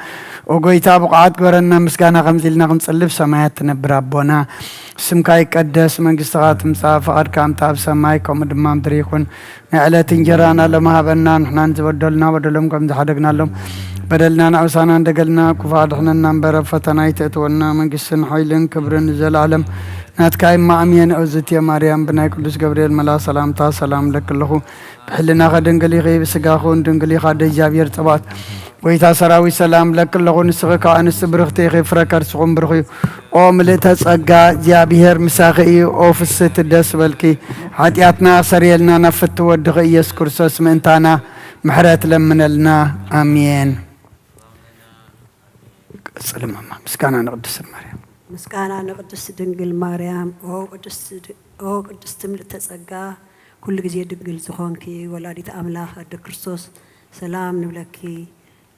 ኦ ጎይታ፣ ብቑዓት ግበረና። ምስጋና ከምዚ ኢልና ክንጽልብ፣ ሰማያት ትነብር ኣቦና፣ ስምካ ይቀደስ፣ መንግስትኻ ትምጻእ፣ ፍቓድካ ከምቲ ኣብ ሰማይ ከምኡ ድማ ምድሪ ይኹን። ናይ ዕለት እንጀራና ሎሚ ሃበና፣ ንሕና ንዝበደሉና በደሎም ከም ዝሓደግናሎም በደልና ንኣውሳና፣ እንደገልና ክፉእ ኣድሕነና እምበር፣ ኣብ ፈተና ኣይተእትወና፣ መንግስትን ሓይልን ክብርን ንዘለኣለም ናትካ እማ ኣሜን። እግዝእትየ ማርያም፣ ብናይ ቅዱስ ገብርኤል መልኣኽ ሰላምታ ሰላም እለኪ ኣለኹ። ብሕልናኸ ድንግል ኢኺ፣ ብስጋኹ እውን ድንግል ኢኻ፣ ኣደ እግዚኣብሔር ጸባኦት። ጎይታ ሰራዊት ሰላም እለኪ ኣለኹ፣ ንስኺ ካብ ኣንስቲ ብርኽቲ ኢኺ፣ ፍረ ከርስኹም ብሩኽ እዩ። ኦ ምልእተ ጸጋ፣ እግዚኣብሔር ምሳኺ እዩ። ኦ ፍስህቲ ደስ በልኪ፣ ሓጢኣትና ኣሰርየልና፣ ናብ ፍትው ወድኺ ኢየሱስ ክርስቶስ ምእንታና ምሕረት ለምነልና። ኣሜን። ቀጽሊ ማማ። ምስጋና ንቅድስት ማርያም። ምስጋና ንቅድስት ድንግል ማርያም። ኦ ቅድስት ድ-፣ ኦ ቅድስት ምልእተ ጸጋ፣ ኩሉ ግዜ ድንግል ዝኾንኪ ወላዲት ኣምላኽ ኣደ ክርስቶስ፣ ሰላም ንብለኪ።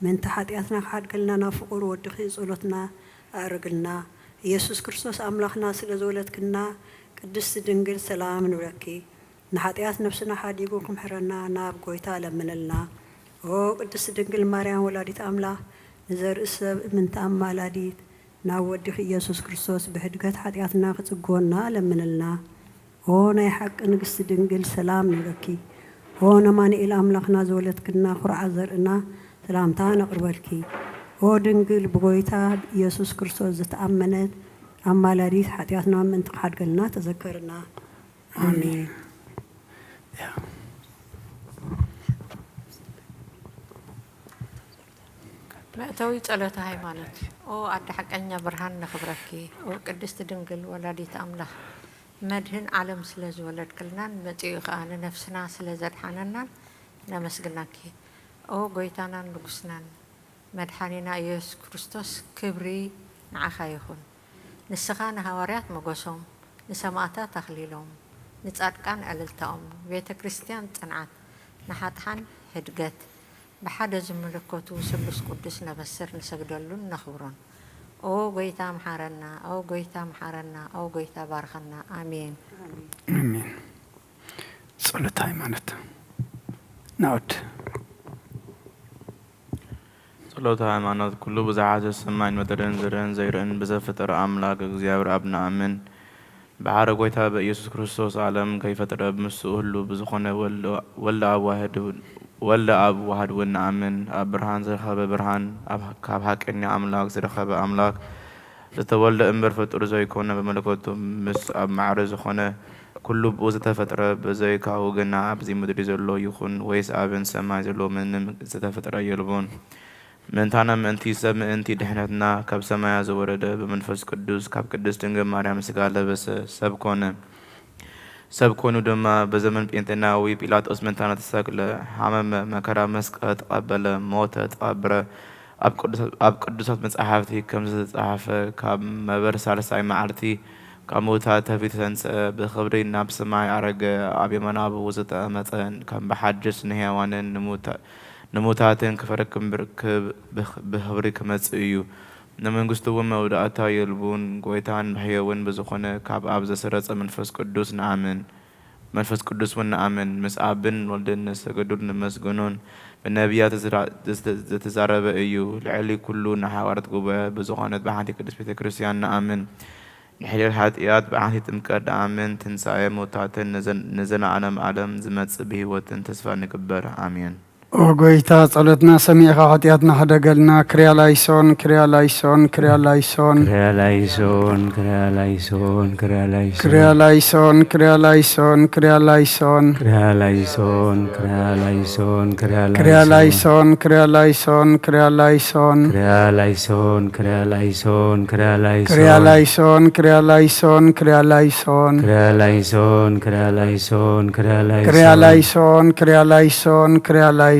ምእንቲ ሓጢኣትና ክሓድገልና ናብ ፍቑር ወድኺ ጸሎትና ኣዕርግልና። ኢየሱስ ክርስቶስ ኣምላኽና ስለ ዝወለድክና፣ ቅድስት ድንግል ሰላም ንብለኪ። ንሓጢኣት ነፍስና ሓዲጉ ክምሕረና ናብ ጎይታ ለምንልና። ኦ ቅድስት ድንግል ማርያም ወላዲት ኣምላኽ፣ ንዘርኢ ሰብ እምንቲ ኣማላዲት፣ ናብ ወድኺ ኢየሱስ ክርስቶስ ብሕድገት ሓጢኣትና ክጽግወና ለምንልና። ኦ ናይ ሓቂ ንግስቲ ድንግል ሰላም ንብለኪ። ኦ ነማንኤል ኣምላኽና ዝወለድክና ኩርዓ ዘርእና ሰላምታ ነቕርበልኪ። ኦ ድንግል ብጎይታ ኢየሱስ ክርስቶስ ዝተኣመነት ኣማላዲት ሓጢኣትና ምእንቲ ክሓድገልና ተዘከርና። ኣሜን። መእተዊ ጸሎተ ሃይማኖት። ኦ ኣደ ሓቀኛ ብርሃን ነኽብረኪ። ኦ ቅድስቲ ድንግል ወላዲት ኣምላኽ፣ መድህን ዓለም ስለ ዝወለድክልናን መጺኡ ኸኣ ንነፍስና ስለ ዘድሓነናን ነመስግናኪ። ኦ ጎይታናን ንጉስናን መድሓኒና ኢየሱስ ክርስቶስ፣ ክብሪ ንዓኻ ይኹን። ንስኻ ንሃዋርያት ሞገሶም፣ ንሰማእታት ኣኽሊሎም፣ ንጻድቃን ዕልልታኦም፣ ንቤተ ክርስቲያን ጽንዓት፣ ንሓጥሓን ህድገት፣ ብሓደ ዝምልከቱ ስሉስ ቅዱስ ነበስር ንሰግደሉን ነኽብሮን። ኦ ጎይታ ምሓረና፣ ኦ ጎይታ ምሓረና፣ ኦ ጎይታ ባርኸና። ኣሜን። ኣሜን። ጸሎት ሃይማኖት። ናኦድ። ጸሎተ ሃይማኖት። ኩሉ ብዝሓዘ ሰማይን ምድርን ዝርእን ዘይርእን ብዘፈጠረ ኣምላክ እግዚኣብሔር ኣብ ንኣምን። ብሓደ ጎይታ ብኢየሱስ ክርስቶስ ዓለም ከይፈጠረ ብምስኡ ህሉ ብዝኾነ ወልድ፣ ወልድ ኣብ ዋህድ፣ ወልድ ኣብ ዋህድ እውን ንኣምን። ኣብ ብርሃን ዝረኸበ ብርሃን፣ ኣብ፣ ካብ ሓቀኛ ኣምላክ ዝረኸበ ኣምላክ ዝተወልደ እምበር ፍጡር ዘይኮነ፣ ብመለኮቱ ምስ ኣብ ማዕረ ዝኾነ ኩሉ ብኡ ዝተፈጥረ፣ ብዘይካኡ ግና ኣብዚ ምድሪ ዘሎ ይኹን ወይስ ኣብን ሰማይ ዘሎ ምንም ዝተፈጥረ የልቦን። ምእንታና ምእንቲ ሰብ ምእንቲ ድሕነትና ካብ ሰማያ ዝወረደ ብመንፈስ ቅዱስ ካብ ቅድስት ድንግል ማርያም ስጋ ለበሰ፣ ሰብ ኮነ። ሰብ ኮይኑ ድማ በዘመን ጴንጤናዊ ጲላጦስ ምእንታና ተሰቅለ፣ ሓመመ፣ መከራ መስቀል ተቐበለ፣ ሞተ፣ ተቐብረ። ኣብ ቅዱሳት፣ ኣብ ቅዱሳት መጻሕፍቲ ከም ዝተጻሕፈ ካብ መበል ሳልሳይ መዓልቲ ካብ ምውታት ተፊቱ ተንስአ፣ ብኽብሪ ናብ ሰማይ ኣረገ፣ ኣብ የማነ ኣብኡ ዝተቐመጠ፣ ከም ብሓድሽ ንሕያዋንን ንምውታ-፣ ንምውታትን ክፈርድ ክምብር-፣ ክብ-፣ ብኽ-፣ ብኽብሪ ክመጽእ እዩ። ንመንግስቱ እውን መወዳእታ የልቡን። ጎይታን መሕየውን ብዝኾነ ካብ ኣብ ዘሰረጸ መንፈስ ቅዱስ ንኣምን። መንፈስ ቅዱስ እውን ንኣምን። ምስ ኣብን ወልድን ነሰግዱን ነመስግኖን። ብነቢያት ዝራ-፣ ዝተ-፣ ዝተዛረበ እዩ። ልዕሊ ኩሉ ንሓዋርያት ጉባኤ ብዝኾነት ብሓንቲ ቅድስት ቤተ ክርስቲያን ንኣምን። ንሕድገት ሓጢኣት ብሓንቲ ጥምቀት ንኣምን። ትንሳኤ ሙታትን ንዘ-፣ ንዘለዓለም ዓለም ዝመጽእ ብህይወትን ተስፋ ንግበር። ኣሜን። ኦ ጎይታ፣ ጸሎትና ሰሚዕኻ ሓጢኣትና ሕደገልና። ክርያ ላይሶን፣ ክርያ ላይሶን፣ ክርያ ላይሶን። ክርያ ላይሶን፣ ክርያ ላይሶን፣ ክርያ ላይሶን። ክርያ ላይሶን፣ ክርያ ላይሶን፣ ክርያ ላይሶን። ክርያ ላይሶን፣ ክርያ ላይሶን፣ ክርያ ክርያ ላይሶን። ላይሶን፣ ክርያ ላይሶን፣ ክርያ ላይሶን። ክርያ ላይሶን፣ ክርያ ላይሶን፣ ክርያ ላይሶን። ክርያ ላይሶን፣ ክርያ ላይሶን፣ ክርያ ላይሶን። ክርያ ላይሶን፣ ክርያ ላይሶን፣ ክርያ ላይሶን። ክርያ ላይሶን፣ ክርያ ላይሶን፣ ክርያ ላይሶን። ክርያ ላይሶን፣ ክርያ ላይሶን፣ ክርያ ላይሶን።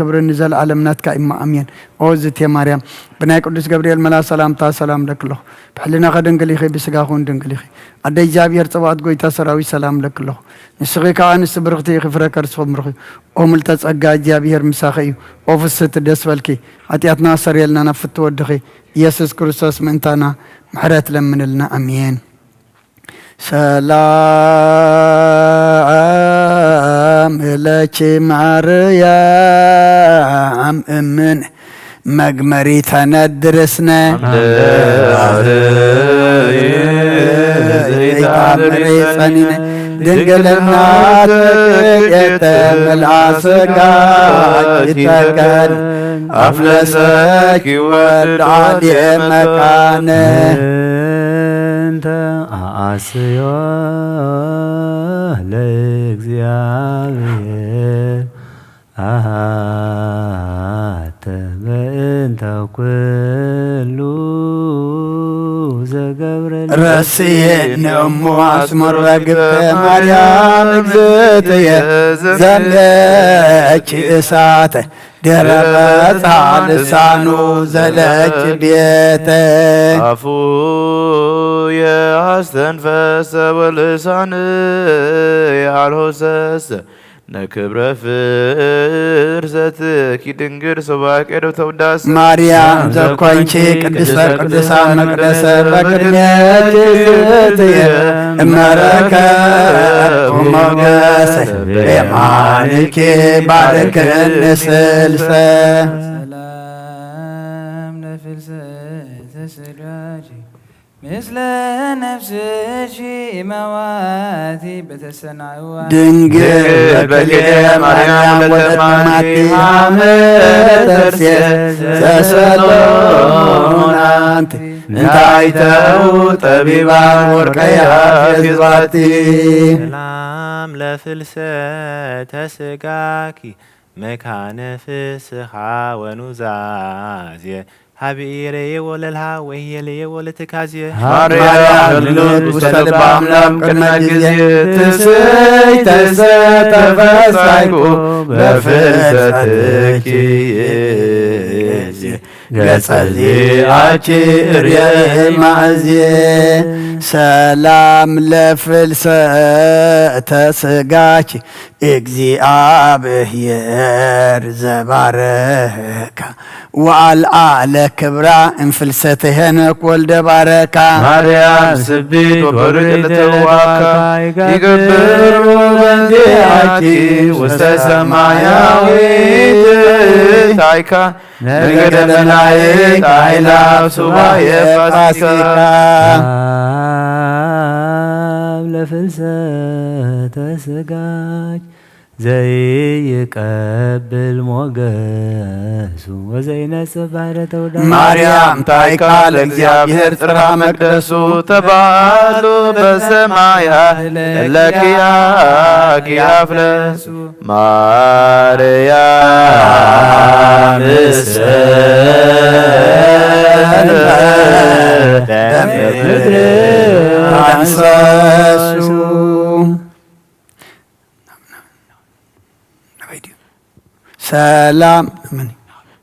ክብሪ ንዘለኣለም ናትካ እዩ። እሞ ኣሜን። ኦ ዝቴ ማርያም፣ ብናይ ቅዱስ ገብርኤል መልኣኽ ሰላምታ ሰላም እለኪ ኣለኹ። ብሕልናኺ ድንግል ኢኺ፣ ብስጋኺ እውን ድንግል ኢኺ። ኣደ እግዚኣብሔር ጸባኦት፣ ጎይታ ሰራዊት፣ ሰላም እለኪ ኣለኹ። ንስኺ ከኣ ኣንስቲ ብርኽቲ ኢኺ፣ ፍረ ከርስኺ ብሩኽ እዩ። ኦ ምልዕተ ጸጋ፣ እግዚኣብሔር ምሳኺ እዩ። ኦ ፍስህቲ፣ ደስ በልኪ። ሓጢኣትና ኣስተሰርየልና፣ ናብ ፍትው ወድኺ ኢየሱስ ክርስቶስ ምእንታና ምሕረት ለምንልና። ኣሜን። ሰላም ለኪ ማርያም እምን መግመሪተ ነድር እስነ ዘይተኣምሪ ጸኒነ ድንግልና ትክልኤተ መልኣ ስጋኪ ተከል ኣፍለሰኪ ወልድ ዓልየ መካነ እንተ ኣስዮ ለእግዚኣብሔር ኣሃተ በእንተ ኩሉ ዘገብረ ረስየኒ እሞ ኣስመራ ግብተ ማርያም እግዝእትየ ዘምለኪ እሳተ ደረበታ ልሳኑ ዘለኪ ቤተ ኣፉየ ኣስተንፈሰ ወልሳንየ ኣልሆሰሰ ነክብረ ፍርሰትኪ ድንግል ስባቄ ዶ ተውዳስ ማርያም ዘኮንኪ ቅድስተ ቅዱሳን መቅደሰ በቅድሜኪ ዝትየ እመረከ ሞገሰ የማንኪ ባርክኒ ስልሰ ሰላም ለፍልሰተ ስጋኪ ምስለ ነፍስኪ እመዋቲ በተሰናእዋ ድንግል በክልኤ ማርያም ወለተ ማቲ ሃመ ተርሴ ዘሰሎናንቲ እንታይ ተው ጠቢባን ወርቀያ ፌዝባቲ ሰላም ለፍልሰተ ስጋኪ መካነ ፍስኻ ወኑዛዜ ሃብኤ ለየ ወለልሃ ወህየ ለየ ወለትካዜ ማርያም ልብ ውስተ ልበ አምላክ ቅድመ ጊዜ ትስይ ተሰ ተፈሳይኩ በፍልሰትኪ ገጸ ዚአኪ እርየ ማእዜ ሰላም ለፍልሰተ ስጋኪ እግዚኣብሔር ዘባረካ ወአልዓለ ክብራ እንፍልሰተ ሄኖክ ወልደ ባረካ ማርያም ስቢት ወብርክ ልትዋካ ይገብር በንቲአኪ ውስተ ሰማያዊት ታይካ ነገደ መላእክት አእላፍ ሱባኤ ፋሲካ ለፍልሰተ ስጋኪ ዘይቀብል ሞገሱ ወዘይነጽእ ባህረ ተውዳ ማርያም ታይካ ለእግዚኣብሔር ጽርሃ መቅደሱ ተባሉ በሰማያ ለኪያኪ አፍለሱ ማርያም እሰ በምድር አንሰሱ ሰላም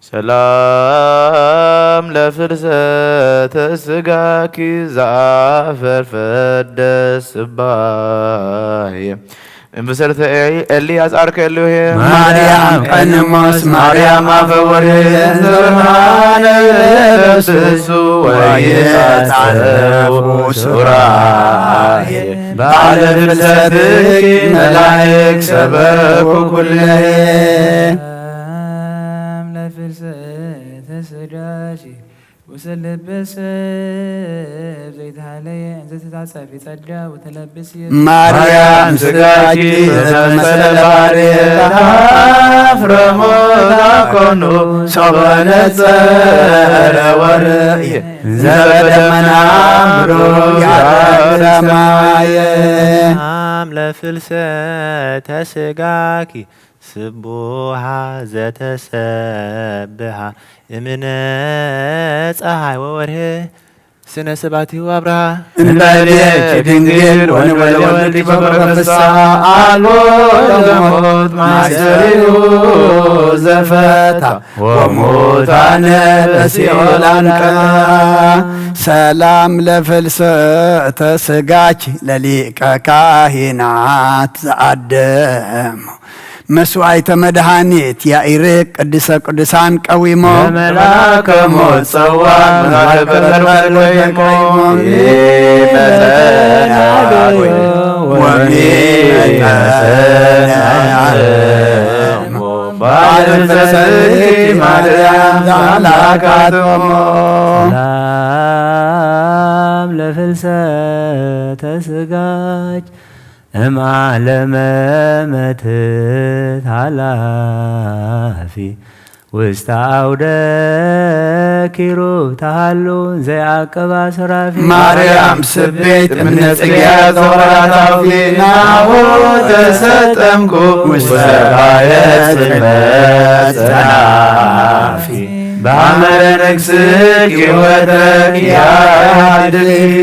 ሰላም ለፍልሰተ ስጋኪ ዘአፈር ፈደስ ስባሄ እምብሰልተ ኤሊ አጽዓርከ ኤሎሄ ማርያም ቀንሞስ ማርያም አፈወርህ ዘብርሃነ ለብስሱ ወይጸጸፉ ሱራሄ ባለ ፍልሰትኪ መላእክ ሰበኩ ኩለሄ ሰላም ለፍልሰተ ስጋኪ ውስተ ልበ ሰብ ዘይተሃለየ እንዘ ትታጸፊ ጸጋ ወተለብሲ ማርያም ስጋኪ ዘተመሰለ ባሕርየ ተሃፍረ ሞት አኮኑ ሶበ ነጸረ ወርእየ እንዘ በደመና ብሩህ ያዕርግ ሰማየ ሰላም ለፍልሰተ ስጋኪ ስቡሃ ዘተሰብሃ እምነ ጸሃይ ወወርህ ስነ ሰባቲሁ ኣብርሃ እንበልየኪ ድንግል ወንበለ ወልድ በበ ፍስሓ ኣልቦ ለሞት ማእሰሪሁ ዘፈታ ወሙታነ በሲኦል ኣንቀ። ሰላም ለፍልሰተ ስጋኪ ለሊቀ ካህናት ዘኣደሞ መስዋዕተ መድኃኒት ያኢርቅ ቅድሰ ቅዱሳን ቀዊሞ ለመልአከ ሞት ጸዋር መልአከ በርበል ወይሞ ኢመተናጎ ወሚመተናጎ ባለም ፈሰልኪ ማርያም ዛላካቶሞ ሰላም ለፍልሰተ ስጋች እምዓለመ መትት ሃላፊ ውስተ ኣውደ ኪሩብ ተሃሉ ዘይዓቀባ ሱራፊ ማርያም ስቤት እምነ ጽጌያ ዘወራታዊ ናሁ ተሰጠምኩ ውስተ ባየ ጽልመት ጸናፊ ባመረ ነግስኪ ወተኪ ያድልኪ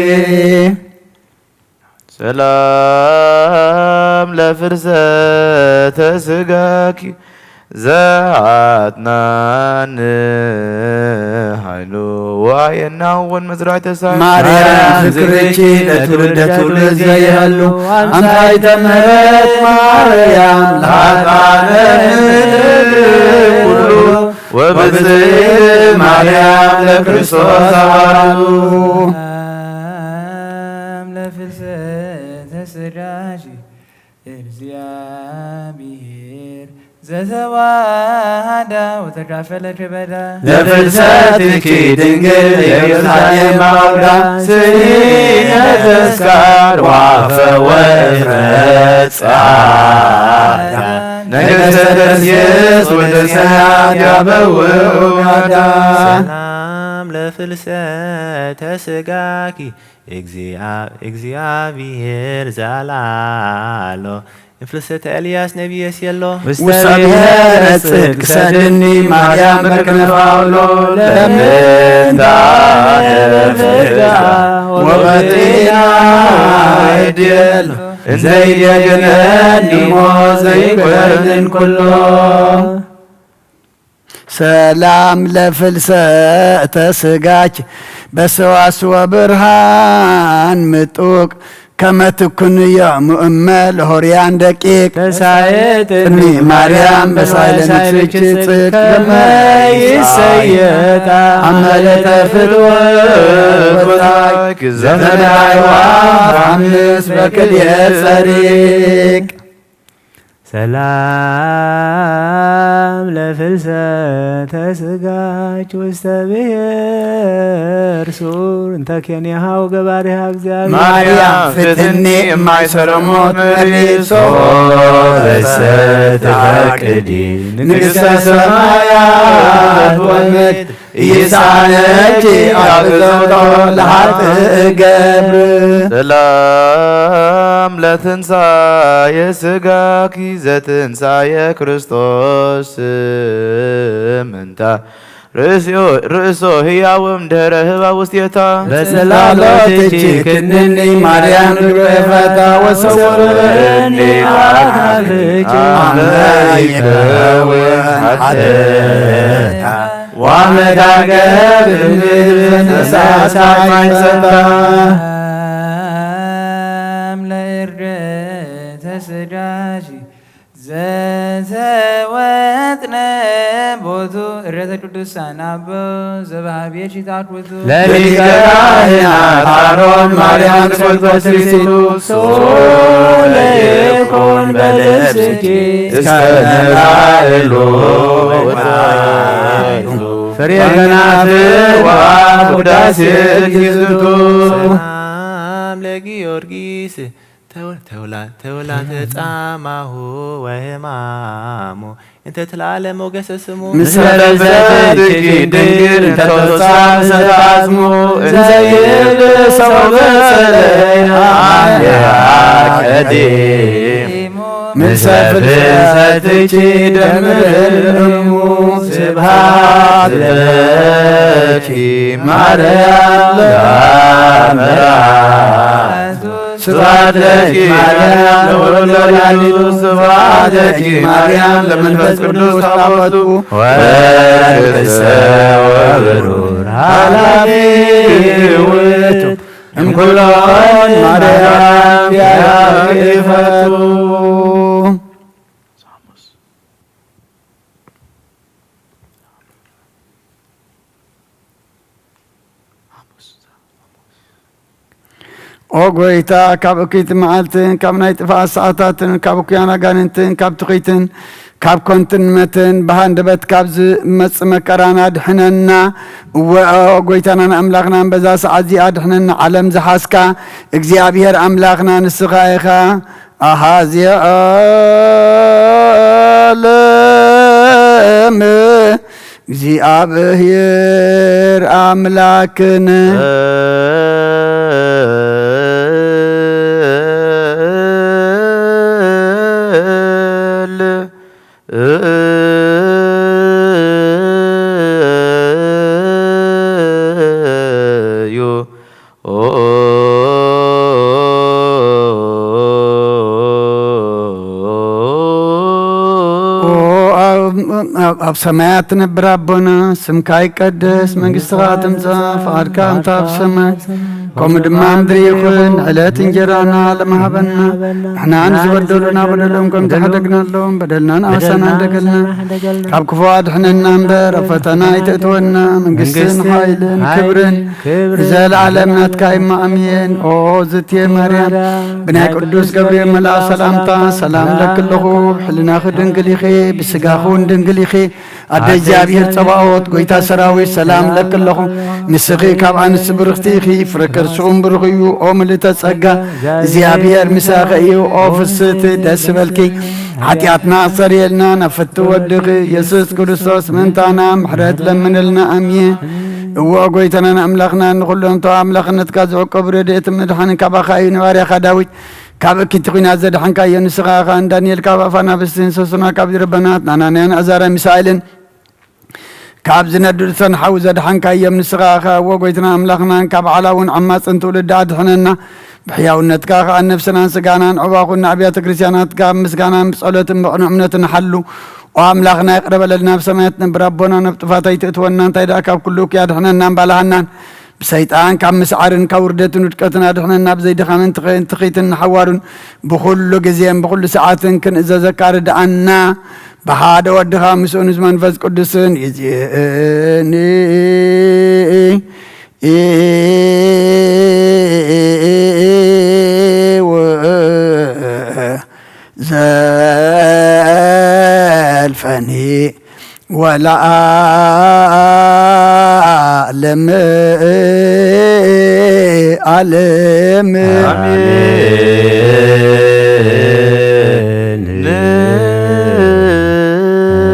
ሰላም ለፍልሰተ ስጋኪ ዘሃትናን ኃይሉ ዋየናውን መዝራዕተ ሳይ ማርያም ዝክርኪ ለትውልደ ትውልድ ዘይሃሉ ኣምሳይተ ምህረት ማርያም ለሃጣነ ምድር ኩሉ ወብፅዕት ማርያም ለክርስቶስ ኣባሉ ሰላም ለፍልሰተ ስጋኪ እግዚአብሔር ዘተዋሃዳ ወተካፈለ ክበዳ ለፍልሰትኪ ድንግል ኢየሩሳሌም ኣውዳ ስኒ ተስካር ዋፈ ወፍረ ጸዓዳ ነገሰ ደስየስ ወደ ሰማያት ያበው ጋዳ ሰላም ለፍልሰተ ስጋኪ እግዚአ- እግዚአብሔር ዘላሎ ፍልሰተ ኤልያስ ነቢየስ የሎ ውስተ ብሔረ ጽድቅ ሰድኒ ማርያም በክነፋውሎ ለምንታ ፍዳ ወበጤና ይድየሎ እንዘይደግነኒ ሞ ዘይኮንን ኩሎ ሰላም ለፍልሰተ ስጋኪ በሰዋስወ ብርሃን ምጡቅ ከመ ትኩንዮ ሙእመ ለሆርያን ደቂቅ ተሳየጥኒ ማርያም በሳይለ ንስኪ ጽድቅ ከመ ይሰየጣ አመለተ ፍትወት ዘመናይዋ ራምስ በክልኤ ጸሪቅ ሰላም ለፍልሰተ ስጋች ውስተ ብሔር ሱር እንተ ኬንያሃው ገባሪሃ እግዚአብሔር ማርያም ፍትኒ እማይ ሰለሞት መሪሶ ተፈቅዲ ንግሥተ ሰማያት ወምድር ኢሳነኪ አብዘውቶ ለኃጥእ ገብር ሰላም ለትንሳኤ ስጋኪ ዘትንሳኤ ክርስቶስ ምንታ ርእስዮ- ርእሶ ህያውም ድህረ ህባ ውስቴታ በጽላሎትኪ ክንኒ ማርያም ንግሮ ኤፍራታ ወሰውርኒ አካፍኪ አመ ይከውን ኃጢአታ ዋመዳገብ ምድነሳሳይ ሰታ ለእርደተ ስጋጂ ዘተወጥነ ቦቱ እረተ ቅዱሳን አበው ዘበሃብየ ሺታት ውቱ ለሊቀ ካህናት አሮን ማርያም ጸሎተ ትሪሲቱ ሶለ ይኩን በልብስኪ እስከ ነላእሎ ወጣይቱ ፍሬ ከናፍር ወአፍ ውዳሴ ትዝቱ ሰላም ለጊዮርጊስ ተው- ተውላ- ተውላተ ጻማሁ ወህማሙ እንተ ትላለ ሞገሰ ስሙ ምስለ በዘትኪ ድንግል እንተ ተወሳ ምስለ አጽሙ እንዘ ይብል ሰው በሰለይ አያ ቀዲሙ ምስለ ፍልሰትኪ ደምር እሙ ስብሐት ለኪ ማርያም ለአብ መርዓት። ስብሐት ለኪ ማርያም ለወላዲቱ። ስብሐት ለኪ ማርያም ለመንፈስ ቅዱስ ታቦቱ። ወርቅሰ ወብሩር ኃላፊ ውእቱ እምኩሎን ማርያም ያክፈቱ። ኦ ጎይታ፣ ካብ እኩይቲ መዓልትን ካብ ናይ ጥፍኣት ሰዓታትን ካብ እኩያን ኣጋንንትን ካብ ትኺትን ካብ ኮንትንመትን ብሃንደበት ካብ ዝመጽእ መከራና ድሕነና። እወ፣ ኦ ጎይታናን ኣምላኽናን፣ በዛ ሰዓት እዚኣ ድሕነና። ዓለም ዝሓዝካ እግዚኣብሔር ኣምላኽና ንስኻ ኢኻ። ኣሃዚ ዓለም እግዚኣብሔር ኣምላክን። ኦ፣ ኣብ፣ ኣብ፣ ኣብ ሰማያት ትነብር ኣቦና፣ ስምካ ይቀደስ፣ መንግስትኻ ትምጻእ፣ ፍቓድካ ከምታ ኣብ ሰማይ ከምኡ ድማ ምድሪ ይኹን። ዕለት እንጀራና ለመሃበና፣ ንሕና ንዝበደሉና በደሎም ከም ዝሓደግናሎም በደልና ንኣሳና እንደገልና፣ ካብ ክፉ ኣድሕነና እምበር ኣብ ፈተና ኣይተእትወና። መንግስትን ሓይልን ክብርን ንዘለኣለም ናትካ እማ ኣሜን። ኦ ዝትየ ማርያም፣ ብናይ ቅዱስ ገብርኤል መልኣኽ ሰላምታ ሰላም ለኪ ኣለኹ። ብሕልናኺ ድንግል ኢኺ፣ ብስጋኺ እውን ድንግል ኢኺ። ኣደ እግዚኣብሔር ጸባኦት፣ ጎይታ ሰራዊት፣ ሰላም ለኪ ኣለኹ። ንስኺ ካብ ኣንስቲ ብርኽቲ ኢኺ፣ ፍረ ከርስኹም ብሩኽ እዩ። ኦ ምልእተ ጸጋ፣ እግዚኣብሔር ምሳኺ እዩ። ኦ ፍስሕቲ፣ ደስ ይበልኪ፣ ሓጢኣትና ኣስተሰርየልና፣ ናብ ፍትው ወድኺ ኢየሱስ ክርስቶስ ምእንታና ምሕረት ለምንልና። ኣሜን። እወ፣ ጎይታናን ኣምላኽናን፣ ንኹሎም ተዋ ኣምላኽነትካ ዝዕቀቡ ረድኤትን ምድሓንን ካባኻ እዩ። ንባርያኻ ዳዊት ካብ እኪቲ ኲናት ዘድሓንካዮ ንስኻ ኢኻ። ንዳንኤል ካብ ኣፍ ኣናብስትን ሰሱና ካብ ዝረበናት ናናንያን ኣዛራ ሚሳኤልን ካብ ዝነድድ እቶን ሓዊ ዘድሓንካዮም ንስኻ ኢኻ። እወ፣ ጎይትና ኣምላኽናን፣ ካብ ዓላውን ዓማጽን ትውልዲ ኣድሕነና። ብሕያውነትካ ኸኣ ነፍስናን ስጋናን ዕባኹን ንኣብያተ ክርስቲያናትካ ኣብ ምስጋናን ብጸሎትን ብቕኑዕ እምነትን ሓሉ። ኦ ኣምላኽና፣ ይቕረ በለልና፣ ኣብ ሰማያት ትነብር ኣቦና፣ ናብ ጥፋት ኣይትእትወና፣ እንታይ ደኣ ካብ ኩሉ እኩይ ኣድሕነናን ባልሃናን። ብሰይጣን ካብ ምስዓርን ካብ ውርደትን ውድቀትን ኣድሕነና፣ ብዘይ ድኻምን ትኸ-፣ ትኺትን ንሓዋሩን ብኹሉ ግዜን ብኹሉ ሰዓትን ክንእዘዘካ ርድኣና። ብሓደ ወድኻ ምስኡን ምስ መንፈስ ቅዱስን ይዜኒ። ዘልፈኒ ወለዓለም ዓለም። ኣሜን።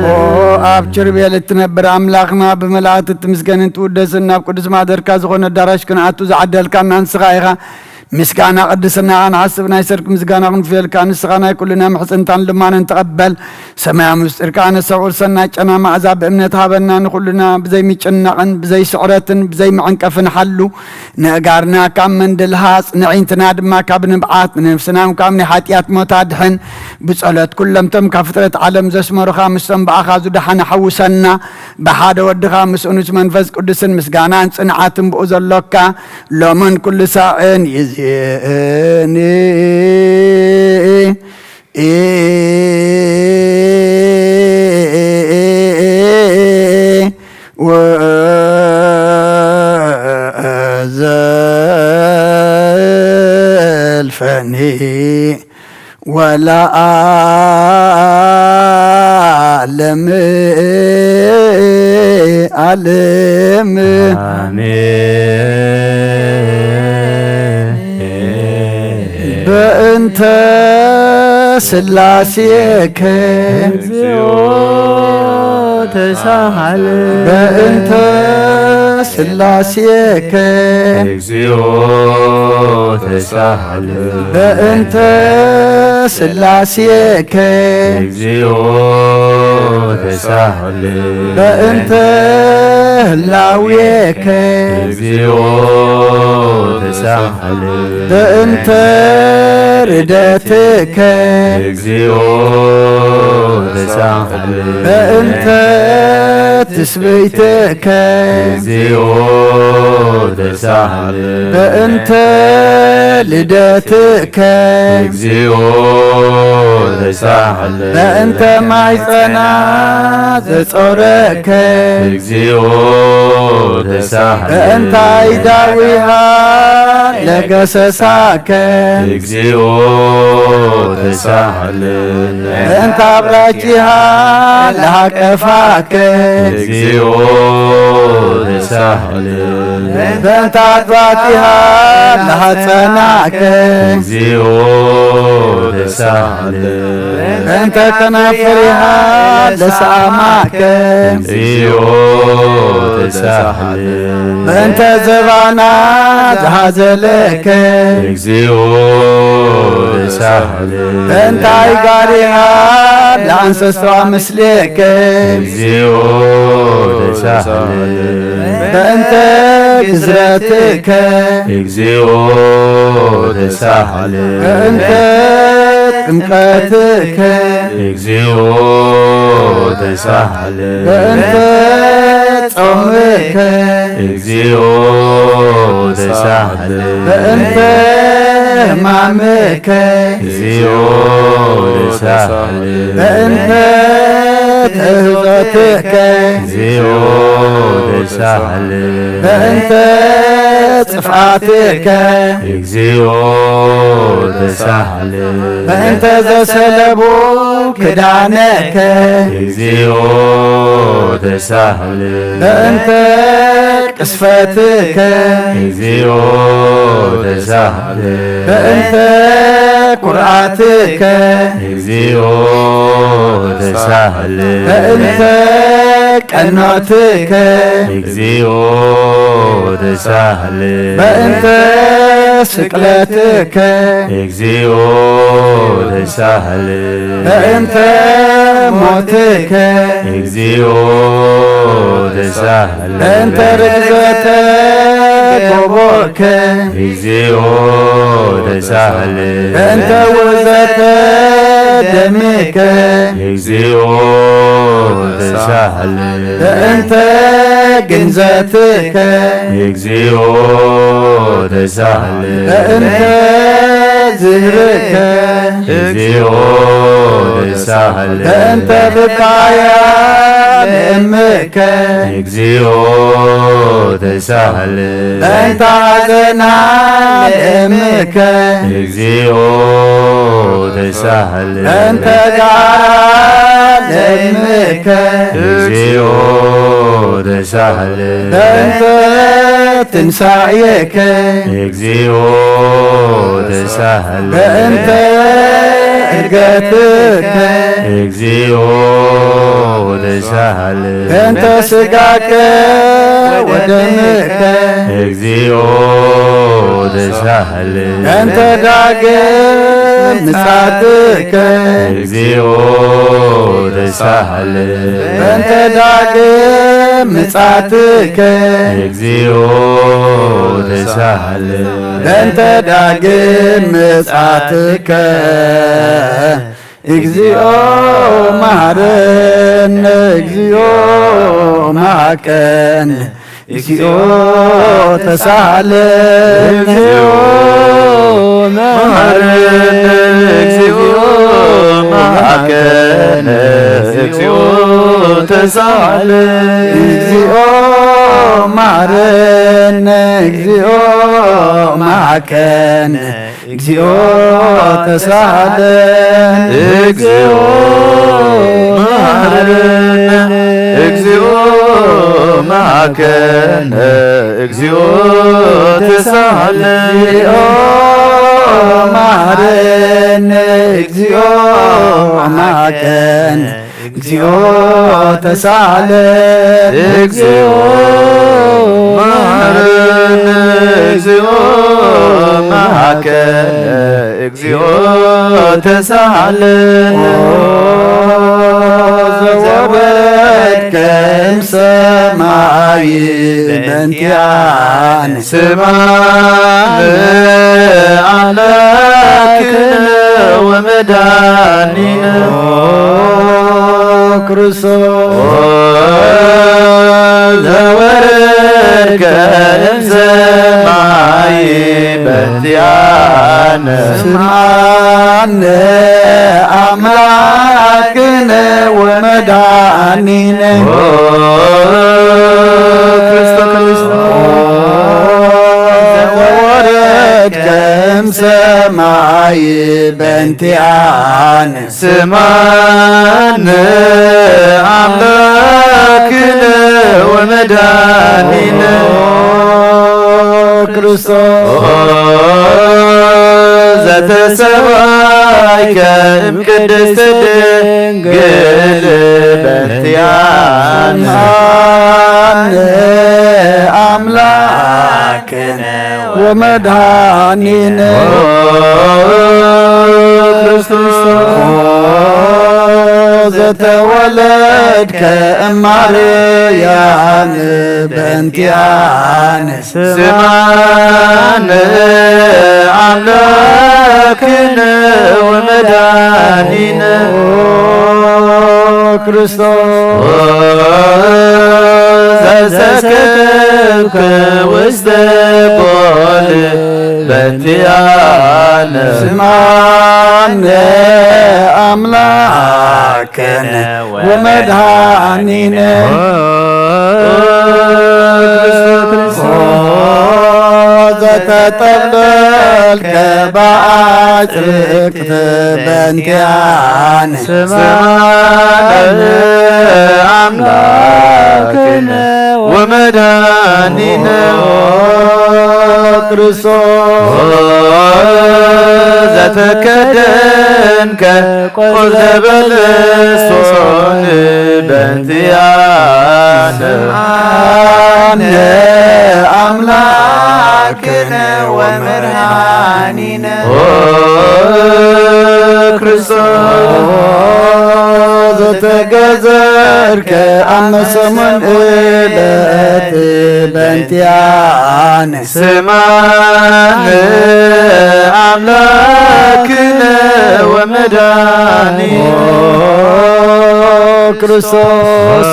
ኦ ኣብ ኪሩቤል እትነብር ኣምላኽና፣ ብመላእክት እትምስገንን ትውደስን፣ ናብ ቅዱስ ማሕደርካ ዝኾነ ኣዳራሽ ክንኣቱ ዝዓደልካና ንስኻ ኢኻ። ምስጋና ቅድስና ንሓስብ፣ ናይ ሰርክ ምስጋና ክንፍየልካ፣ ንስኻ ናይ ኩልና ምሕጽንታን ልማንን ተቐበል። ሰማያዊ ምስጢርካ ነስተውዕል፣ ሰናይ ጨና መኣዛ ብእምነት ሃበና፣ ንኹልና ብዘይ ምጭናቕን ብዘይ ስዕረትን ብዘይ መዐንቀፍን ሓሉ። ንእጋርና ካብ መንድል ሃጽ፣ ንዒንትና ድማ ካብ ንብዓት፣ ንነፍስና ካብ ናይ ሓጢኣት ሞት ኣድሕን። ብጸሎት ኩሎም እቶም ካብ ፍጥረት ዓለም ዘስመሩኻ፣ ምስቶም ብኣኻ ዝደሓነ ሓውሰና። ብሓደ ወድኻ ምስኡን ምስ መንፈስ ቅዱስን ምስጋናን ጽንዓትን ብኡ ዘሎካ ሎምን ኩሉ ሳዕን ይዜኒ። ወዘልፈኒ ወለዓለም ዓለም። ኣሜን። በእንተ ስላሴከ እግዚኦ ተሳሃለ። በእንተ ስላሴከ እግዚኦ ተሳሃለ። በእንተ ስላሴከ እግዚኦ ተሳሃለ። በእንተ ህላዌከ እግዚኦ ተሳሃለ። በእንተ ርደትከ እግዚኦ ተሳሃለ። በእንተ ትስብእትከ እግዚኦ ተሳሃለ። በእንተ ልደትከ እግዚኦ ተሳሃለ። በእንተ ማይጸና ዘጾረከ እግዚኦ ተሳሃለ። በእንታይ ዳዊሃ ለገሰሳከ እግዚኦ ተሳሃለ። በእንተ ኣብራኪሃ ለሃቀፋከ እግዚኦ ተሳሃለ። በእንተ ኣድባቲሃ ለሃጸናከ እግዚኦ ተሳሃለ። በእንተ ከናፍሪሃ ለሰኣማከ እግዚኦ ተሳሃለ። በእንተ ዘባና ዝሃዘለከ እግዚኦ ተሳሃለ። በእንታይ ጋሪሃ ለኣንሰስዋ ምስሌከ እግዚኦ ተሳሃለ። በእንተ ግዝረትከ እግዚኦ ተሳሃለ። በእንተ ጥምቀትከ እግዚኦ ተሳሃለ። በእንተ ጾምከ እግዚኦ ተሳሃለ። በእንተ ሕማምከ እግዚኦ ተሳሃለ። በእንተ ትእህዞትከ እግዚኦ ተሳሃለ። በእንተ ጽፍኣትከ እግዚኦ ተሳሃለ። በእንተ ዘሰለቡ ክዳነከ እግዚኦ ተሳሃለ። በእንተ ቅስፈትከ እግዚኦ ተሳሃለ። በእንተ ኩርዓትከ እግዚኦ ተሳሃለ። በእንተ ቀኖትከ እግዚኦ ተሳሃለ። በእንተ ስቅለትከ እግዚኦ ተሳሃለ። በእንተ ሞትከ እግዚኦ ተሳሃለ። በእንተ ርግዘተ ጎቦከ እግዚኦ ተሳሃለ። በእንተ ውእዘተ ደምከ እግዚኦ ተሳሃለ። በእንተ ግንዘትከ እግዚኦ ተሳሃለ። በእንተ ዝህርከ እግዚኦ ተሳሃለ። በእንተ ብካያ ለእምከ እግዚኦ ተሳሃለ። በእንተ ሐዘና ለእምከ እግዚኦ ተሳሃለ። በእንተ ጋራ ለእምከ እግዚኦ ተሳሃለ። በእንተ ትንሳኤከ እግዚኦ ተሳሃለ። በእንተ እርገትከ እግዚኦ ተሳሃለ። በእንተ ስጋከ ወደምከ እግዚኦ ተሳሃለ። በእንተ ዳግም ምጻትከ እግዚኦ ተሳሃለ። በእንተ ዳግም ምጻትከ እግዚኦ ተሳሃለ። በእንተ ዳግም ምጻትከ እግዚኦ መሐረነ፣ እግዚኦ መሐቀነ፣ እግዚኦ ተሳሃለነ። እግዚኦ መሐረነ፣ እግዚኦ መሐቀነ፣ እግዚኦ ተሳሃለነ። እግዚኦ መሐረነ፣ እግዚኦ መሐቀነ፣ እግዚኦ ተሳሃለነ። እግዚኦ መሐረነ፣ እግዚኦ መሐቀነ፣ እግዚኦ ተሳሃለነ። እግዚኦ መሐረነ፣ እግዚኦ መሐቀነ፣ እግዚኦ ተሳሃለነ። እግዚኦ መሐረነ፣ እግዚኦ መሐቀነ፣ እግዚኦ ተሳሃለነ። ኦ ዘወበ በእንቲኣነ ስማነ ኣምላክነ ወመድኃኒነ ክርስቶስ ዘወረድከ እምሰማይ በእንቲኣነ ስማነ ኣምላክነ ወመድኃኒነ ክርስቶስ ዘወረድከ እምሰማይ በእንቲኣነ ስማነ ኣምላክነ ወመድኃኒነ ክርስቶስ ዘተሰባይከ እምቅድስት ድንግል በእንቲኣነ ኣምላክነ ወመድኃኒነ ክርስቶስ ዘተወለድከ እማርያም በእንቲኣነ ስማነ ኣምላክነ ወመድኃኒነ ክርስቶስ ዘሰከብከ ውስተ ቦል በእንቲኣነ ስማነ ኣምላክነ ወመድኃኒነ ዘተጠብለልከ በአጽርቅት በእንቲኣነ ስማነ ኣምላክነ ወመድኃኒነ ክርስቶስ ዘተከደንከ ቆስለ በለሶን በእንቲኣነ ኣነ ኣምላክነ ወመድኃኒነ ክርስቶስ ዘተገዘርከ ኣብ መሰሙን ዕለት በእንቲኣነ ስማነ ኣምላክነ ወመድኃኒነ ክርስቶስ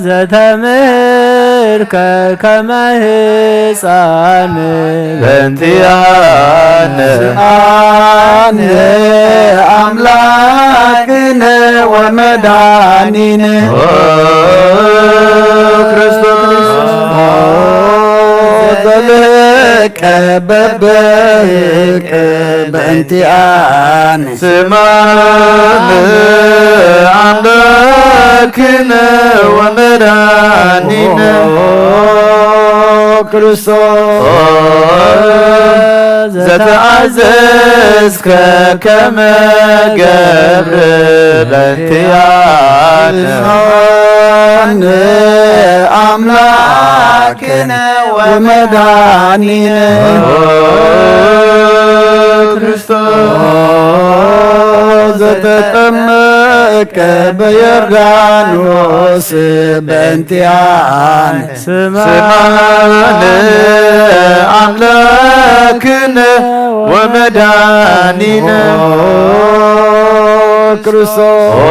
ዘተምህርከ ከመ ህፃን በእንቲኣነ ኣነ ኣምላክነ ወመድኃኒነ ክርስቶስ ዘልቀ በበልቀ በእንቲኣነ ስማነ ኣምላክነ ወመድኃኒነ ክርስቶስ ዘተኣዘዝከ ከመ ገብር በእንቲኣነ ኣነ ኣምላክነ ወመድኃኒነ ክርስቶስ ዘተጠመቀ በዮርዳኖስ በእንቲኣነ ስማነ ኣምላክነ ወመድኃኒነ ክርስቶስ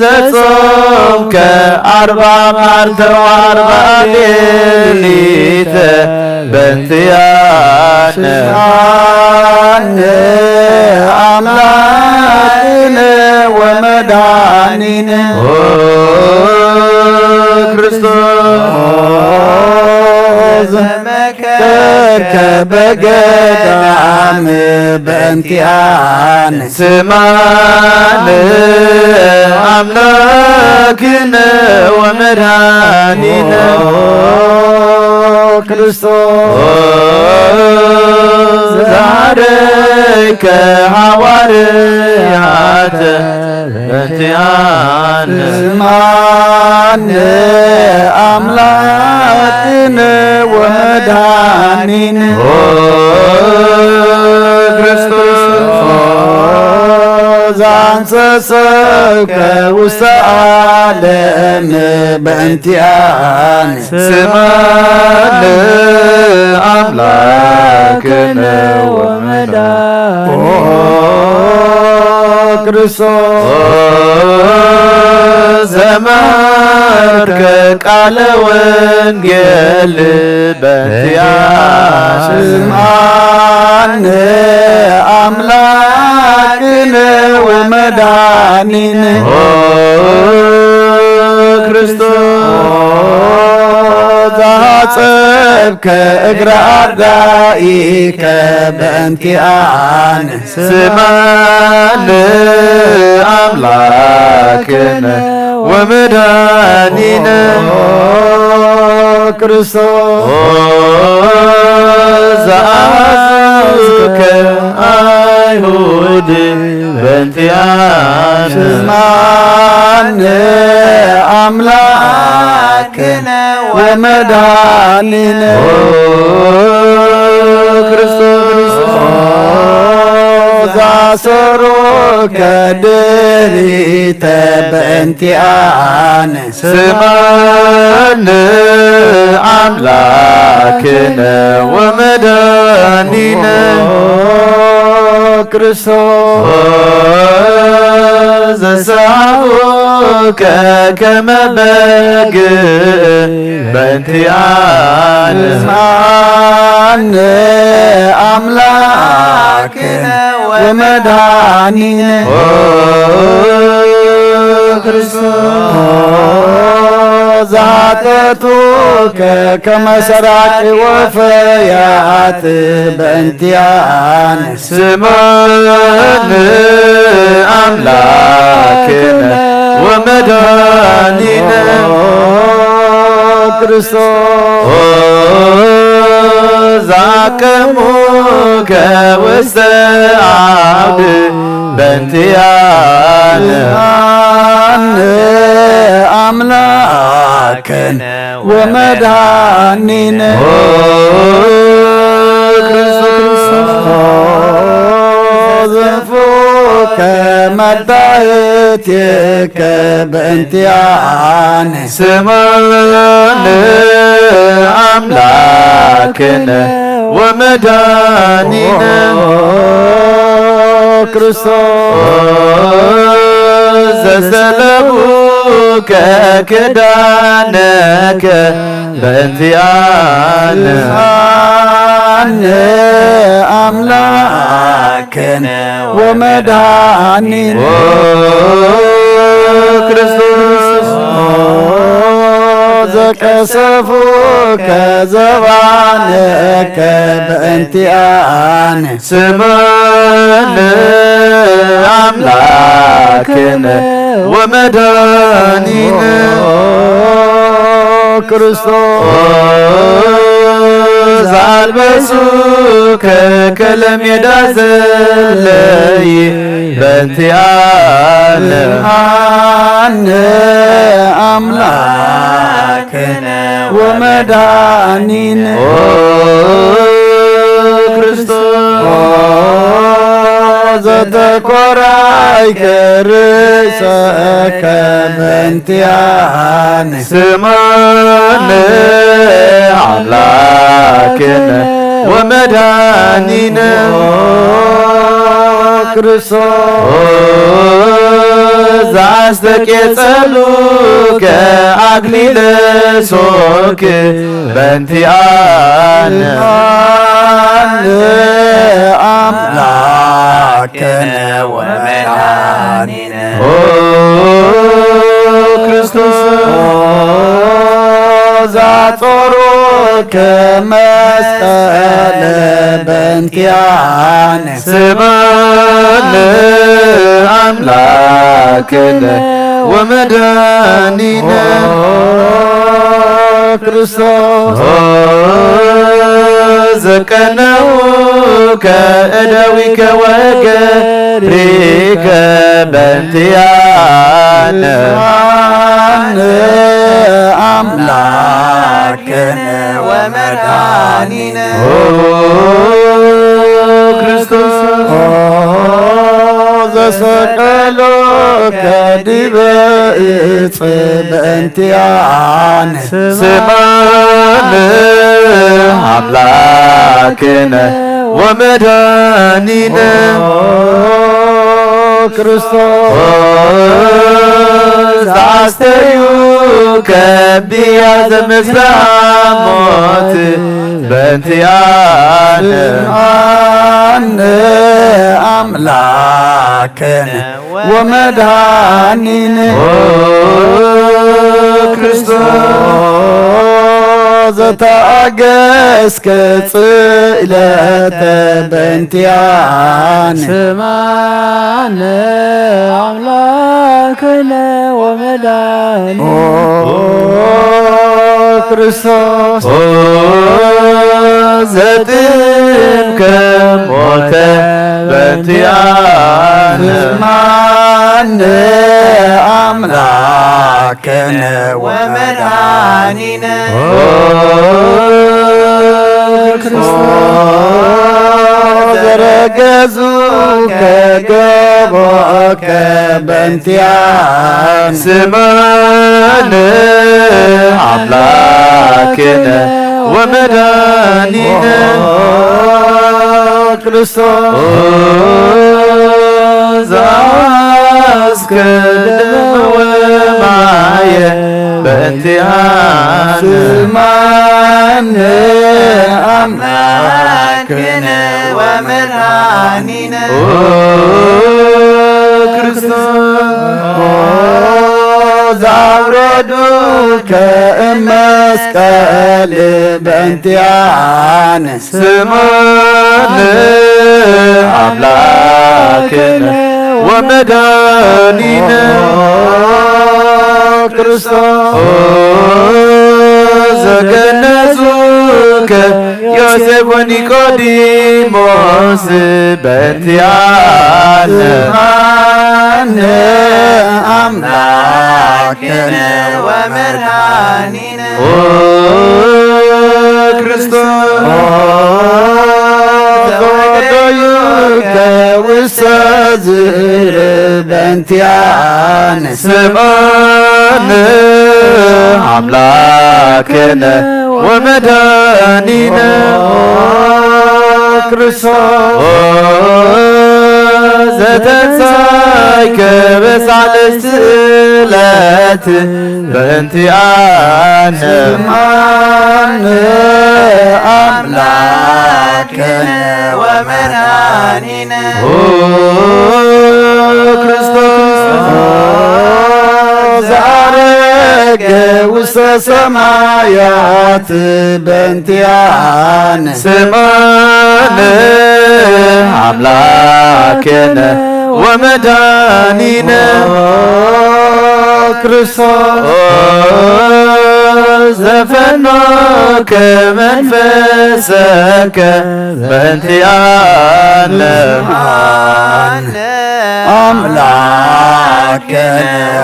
ዘጾምከ ኣርባ መዓልተ ወኣርባ ሌሊተ በእንቲኣነ ኣነ ኣምላክነ ወመድኃኒነ ክርስቶስ ዘመከርከ በገዳም በእንቲኣነ ስማነ ኣምላክነ ወመድኃኒነ ክርስቶስ ዛረይከ ሃዋርያተ በእንቲኣነ ስማነ ኣምላክነ ወመድኃኒነ ክርስቶስ ዛንሰሰከ ውስተ ዓለም በእንቲኣነ። ስማ ለአምላክነ ወመድኃኒነ። ኦ ክርስቶስ ዘመርከ ቃለ ወንጌል በእንቲኣነ። ስምዓነ አምላክነ ወመድኃኒነ። ኦ ክርስቶስ ዘሐጸብከ እግረ አርዳኢከ በእንቲኣነ። ስምዓነ አምላክነ ወመድኃኒነ። ኦ ክርስቶስ ዘአሐዙከ አይሁድ በእንቲኣነ። ስምዓነ አምላክነ ወመድኃኒነ። ኦ ክርስቶስ ዘአሰሮከ ድሪተ በእንቲኣነ። ስምዓነ አምላክነ ወመድኃኒነ። ኦ ክርስቶስ ዘሰዓቦከ ከመ በግ በእንቲኣነ። ስምዓነ አምላክነ ወመድኃኒነ። ኦ ክርስቶስ ዘሐተቱከ ከመ ሰራቂ ወፈያት በእንቲኣነ። ስምዓነ አምላክነ ወመድኃኒነ። ኦ ክርስቶስ ኦ ዘአቀሙከ ውስተ አውድ በእንቲኣነ። ስምዓነ አምላክነ ወመድኃኒነ። ኦ ክርስቶስ ዘፉከ መታህትከ በእንቲኣነ። ስምዓነ አምላክነ ወመድኃኒነ። ኦ ክርስቶስ ዘሰለቡከ ክዳነከ በእንቲኣነ። ስምዓነ አምላክነ ወመድኃኒነ። ኦ ክርስቶስ ዘቀሰፉከ ዘባነከ በእንቲኣነ። ስምዓነ አምላክነ ወመድኃኒነ። ኦ ክርስቶስ ዘአልበሱከ ከለሜዳ ዘለይ በእንቲኣነ። ስምዓነ አምላክነ ወመድኃኒነ። ኦ ክርስቶስ ዘተኮራይከ ርእሰከ በእንቲኣነ። ስምዓነ አምላክነ ወመድኃኒነ። ኦ ክርስቶስ ዘአስተቄጸሉከ አክሊለ ሶክ በእንቲኣነ። ስምዓነ አምላክነ ወመድኃኒነ። ኦ ክርስቶስ ዛጾሮከ መስቀለ በእንቲኣነ። ስምዓነ አምላክነ ወመድኃኒነ። ኦ ክርስቶስ ኦ ዘቀነውከ እደዊከ ወእገሪከ በእንቲኣነ። ስምዓነ አምላክነ ወመድኃኒነ። ኦ ክርስቶስ ኦ ዘሰቀሎከ ዲበ እጽ በእንቲኣነ። ስማነ ኣምላክነ ወመድኃኒነ። ኦ ክርስቶስ ኦ ዘአስተዩ ከቢያ ዘምስለ ሞት በእንቲኣነ። ስምዓነ ኣምላክነ ወመድኃኒነ። ኦ ክርስቶስ ዘተኣገስከ ጽእለተ በእንቲኣነ። ስምዓነ ኣምላክነ ወመድኃኒነ። ኦ ክርስቶስ ኦ ዘጥምከ ሞተ በእንቲኣነ። ስምዓነ ኣምላክነ ወመድኃኒነ። ኦ ክርስቶስ ዘረገዙ ከገቦከ በእንቲኣነ። ስምዓነ ኣምላክነ ወመድኃኒነ። ኦ ክርስቶስ ኦ ዘአስከ ደመ ወማየ በእንቲኣነ። ስምዓነ ኣምላክነ ወመድኃኒነ። ኦ ክርስቶስ ኦ ዘአውረዱከ እመስቀል በእንቲኣነ። ስምዓነ ኣምላክነ ወመድኃኒነ። ኦ ክርስቶስ ኦ ዘገነዙከ ዮሴፍ ወኒቆዲሞስ በእንቲኣነ። ስምዓነ ኣምላክነ ወመድኃኒነ። ኦ ክርስቶስ ኦ ዘወደዩከ ውስተ ዝእር በእንቲኣነ። ስምዓነ ኣምላክነ ወመድኃኒነ። ኦ ክርስቶስ ኦ ዘተንሳይከ በሳልስቲ ዕለት በእንቲኣነ። ስምዓነ ኣምላክነ ወመድኃኒነ። ኦ ክርስቶስ ዘዐረገ ውስተ ሰማያት በእንቲኣነ። ስምዓነ ኣምላክነ ወመድኃኒነ። ኦ ክርስቶስ ኦ ዘፈኖከ መንፈሰከ በእንቲኣነ። ስምዓነ ኣምላክነ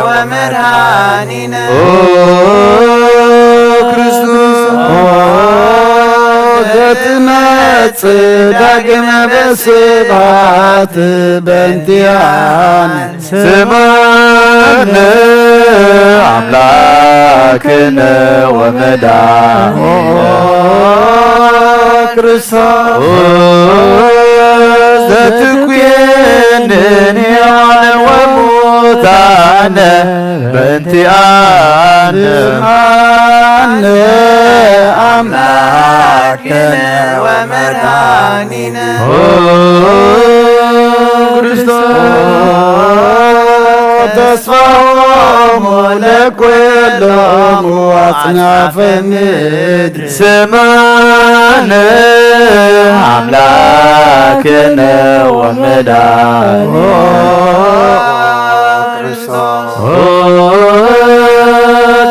ወመድኃኒነ። ኦ ክርስቶስ ኦ ዘትመጽእ ዳግመ በስብሐት በእንቲኣነ። ስምዓነ ኣምላክነ ወመድኃኒነ። ኦ ክርስቶስ ኦ ዘትኩየንን ሕያዋነ ወሙታነ በእንቲኣነ። ስምዓነ ኣምላክነ ወመድኃኒነ። ኦ ክርስቶስ ተስፋሆሙ ለኩሎሙ አጽናፈ ምድር። ስምዓነ አምላክነ ወመድኃኒነ። ኦ ክርስቶስ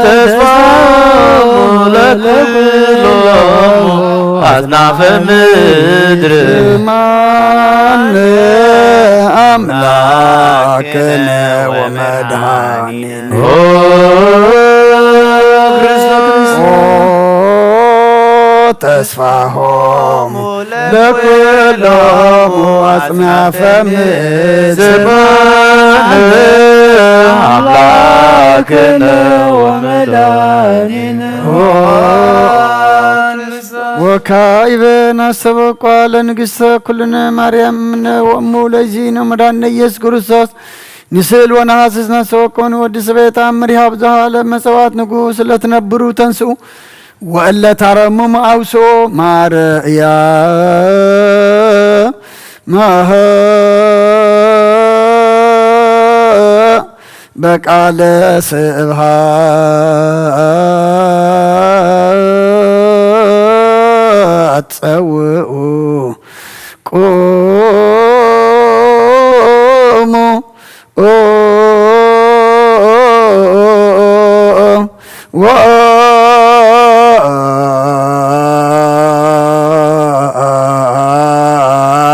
ተስፋሆሙ ለኩሎሙ አጽናፈ ምድር። ስምዓነ አምላክነ ወመድኃኒነ። ኦ ክርስቶስ ኦ ተስፋሆሙ ለኩሎሙ ኣጽናፈ ምድር። ስብሐት ለአምላክነ ወመድኃኒነ። ወካዕበ ናስተበቋ ለንግሥተ ኩልነ ማርያም እምነ ወእሙ ለእግዚእነ መድኃኒነ ኢየሱስ ክርስቶስ ንስእል ወነሃስስ ናስተበቆ ንወዲ ሰበ ተአምር ይሃብ ዘሃለ መጸዋት ንጉሥ ለትነብሩ ተንስኡ ወእለ ታረሙም አውስኦ ማርያም በቃለ ስብሃት ጸውኡ ቁሙ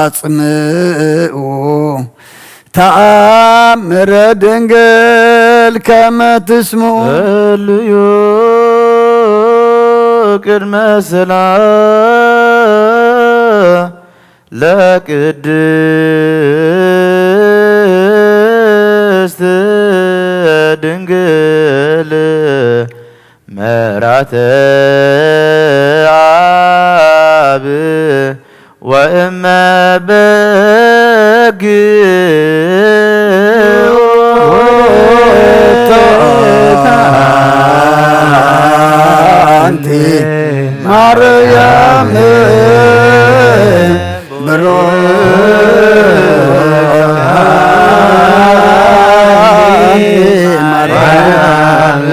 ወአጽምኡ ተአምረ ድንግል ከመ ትስምኡ። እልዩ ቅድመ ስላ ለቅድስት ድንግል መራተ አብ ወእመ በግ አንቲ ማርያም ብሩክ አንቲ ማርያም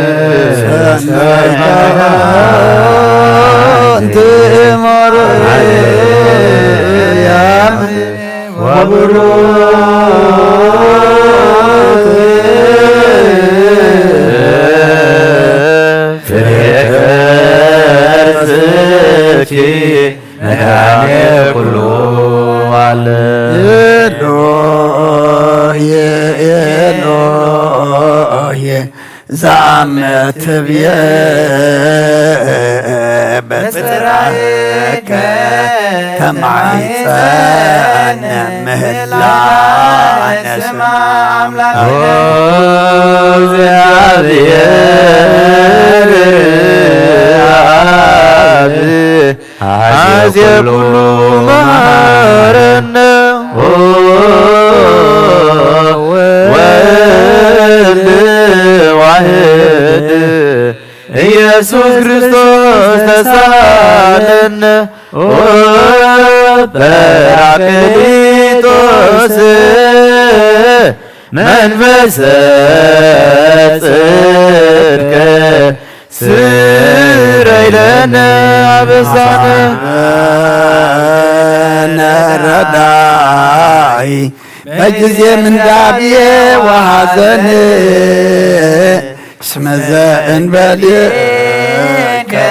አንቲ ማርያም ወብሩክ ፍሬ ከርሥኪ መድኃኔ ኩሉ ዓለም። ኤሎሄ፣ ኤሎሄ፣ ዛመትብየ በጽራከ ተማይጸነ ምህላነ ስማ አምላክ። ኦ እግዚአብሔር አብ ሐዜ ኩሉ መሐረነ። ኦ ወልድ ዋሕድ ኢየሱስ ክርስቶስ ተሳለነ። ኦ ጰራቅሊጦስ መንፈሰ ጽድቅ ስረይ ለነ አበሳነ። ረዳይ በጊዜ ምንዳቤ ወሐዘን እስመ ዘእንበሌከ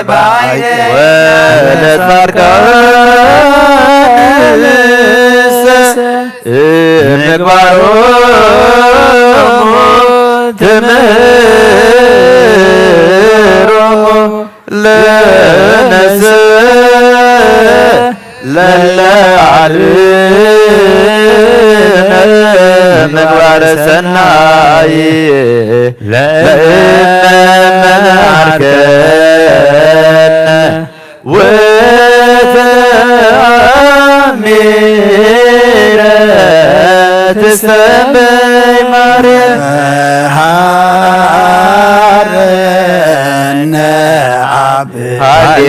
ባይደ ወለጻድቃንሰ ምግባሮሙ ትምህሮሙ ለነሰ ለለ አድነ ምግባረ ሰናይ ለእመ መሃርከነ ወተአሚረ ትሰመይ ማርያም። መሃረነ አብ ሃሌሉያ።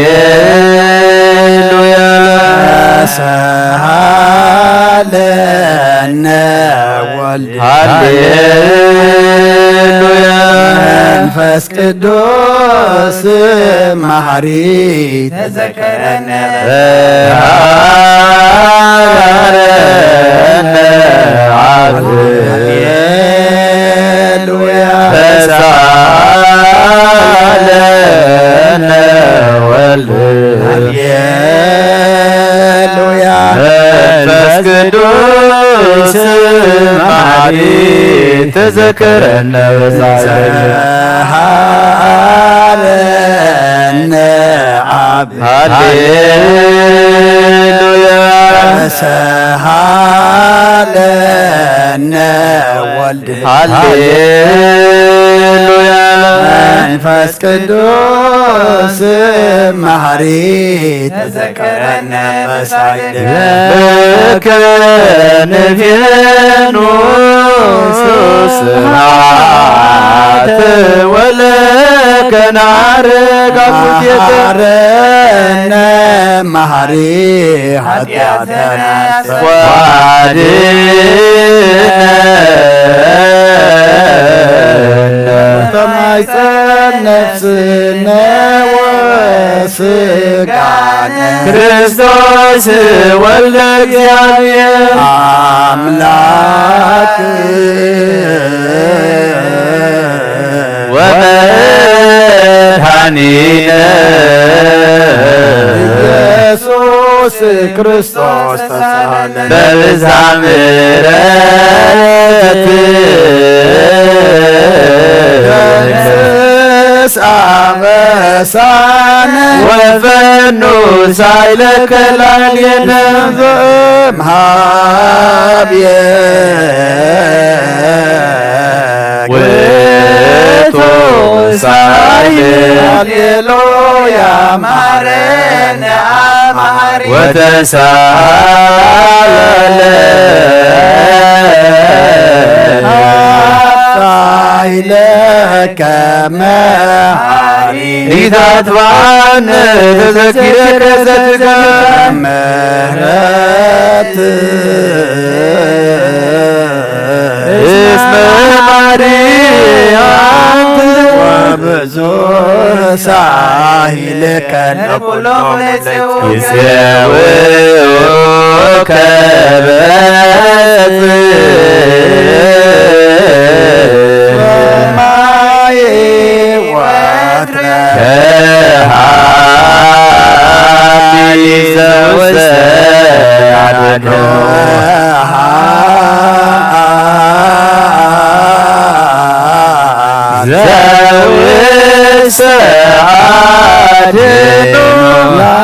ሰሃለነ ወልድ ሃሌሉያ። መንፈስ ቅዱስ መሐሪ ተዘከረነ። መሃረነ አብ ሃሌሉያ። ተሳለነ ወልድ ሃሌሉያ። መንፈስ ቅዱስ መሐሪ ተዘከረነ በሳለነ። ሰሃለነ ሃሌሉያ። ተሰሃለነ ወልድ። ሃሌሉያ። መንፈስ ቅዱስ መሐሪ ተዘከረነ በሳይል። ለከ ንፌኑ ስብሐት ወለከ ናርግ አኩቴተ። መሐረነ መሐሪ ኃጢአተነ ዋድነ። ተማይፀን ነፍስነ ወስጋነ ክርስቶስ ወልደ እግዚአብሔር አምላክ ወመድኃኒነ ኢየሱስ ክርስቶስ ተሳሃለነ በብዝኃ ምሕረት ደምስስ አበሳነ ወፈኑ ሳይለከ ላዕሌነ ዘእምሃብየ ውእቱ ሳይል። ሃሌሉያ መሐረነ አብ መሐሪ ወተሳለ ሳይለከ መሐሪ ኢታጥፋነ ተዘኪረከ ዘትከ ምህረት እስመ ማርያም ወብዙ ሳሂልከ ለኩሎም ይጼውከ በጽ ማይ ወትረ ከሃሊ ዘውስተ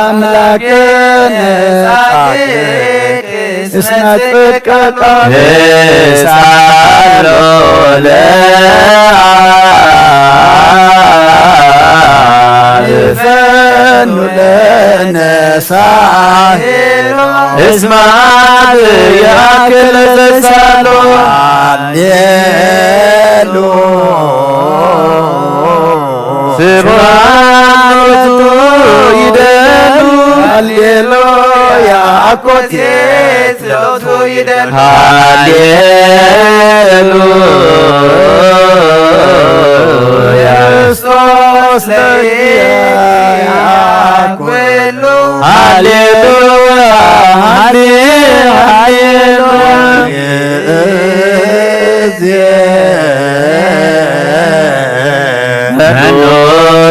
ለአምላክነ ጻድቅ እስመ ጽድቀ ቃል ሳሎ ለአብ ፈኑ ለነ ሳሄሎ እስማት ያክል ተሳሎ ሃሌሉ ስብሐት ይደሉ ሃሌሉያ አኮቴት ሎቱ ይደሉ ሃሌሉያ ክርስቶስ ለያ ኩሉ ሃሌሉያ ሃሌ ሃሌሉያ። መኑ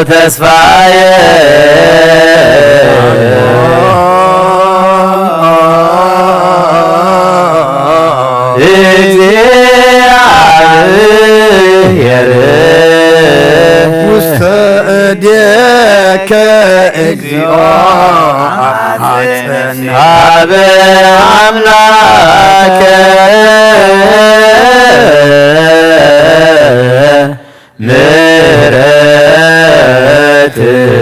ተስፋዬ እግዚአብሔር ውስተ እዴከ እግዚኦ አሐጽን ሀበ አምላከ ምህረት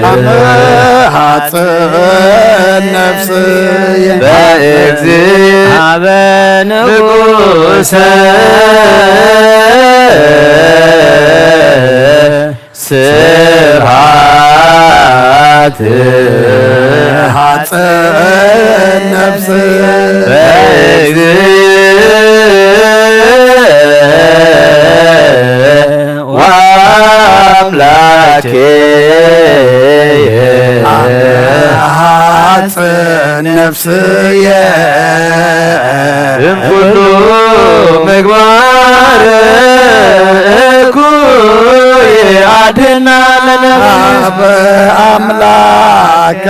አመ ሐጽን ነፍስየ በእግዚእ ሀበ ንጉሰ ስብሐት ሐጽን ነፍስ በእግዚእ ወአምላኬ ሐጽን ነፍስየ እምኩሉ ምግባር እኩይ አድና ለነፍስ አምላከ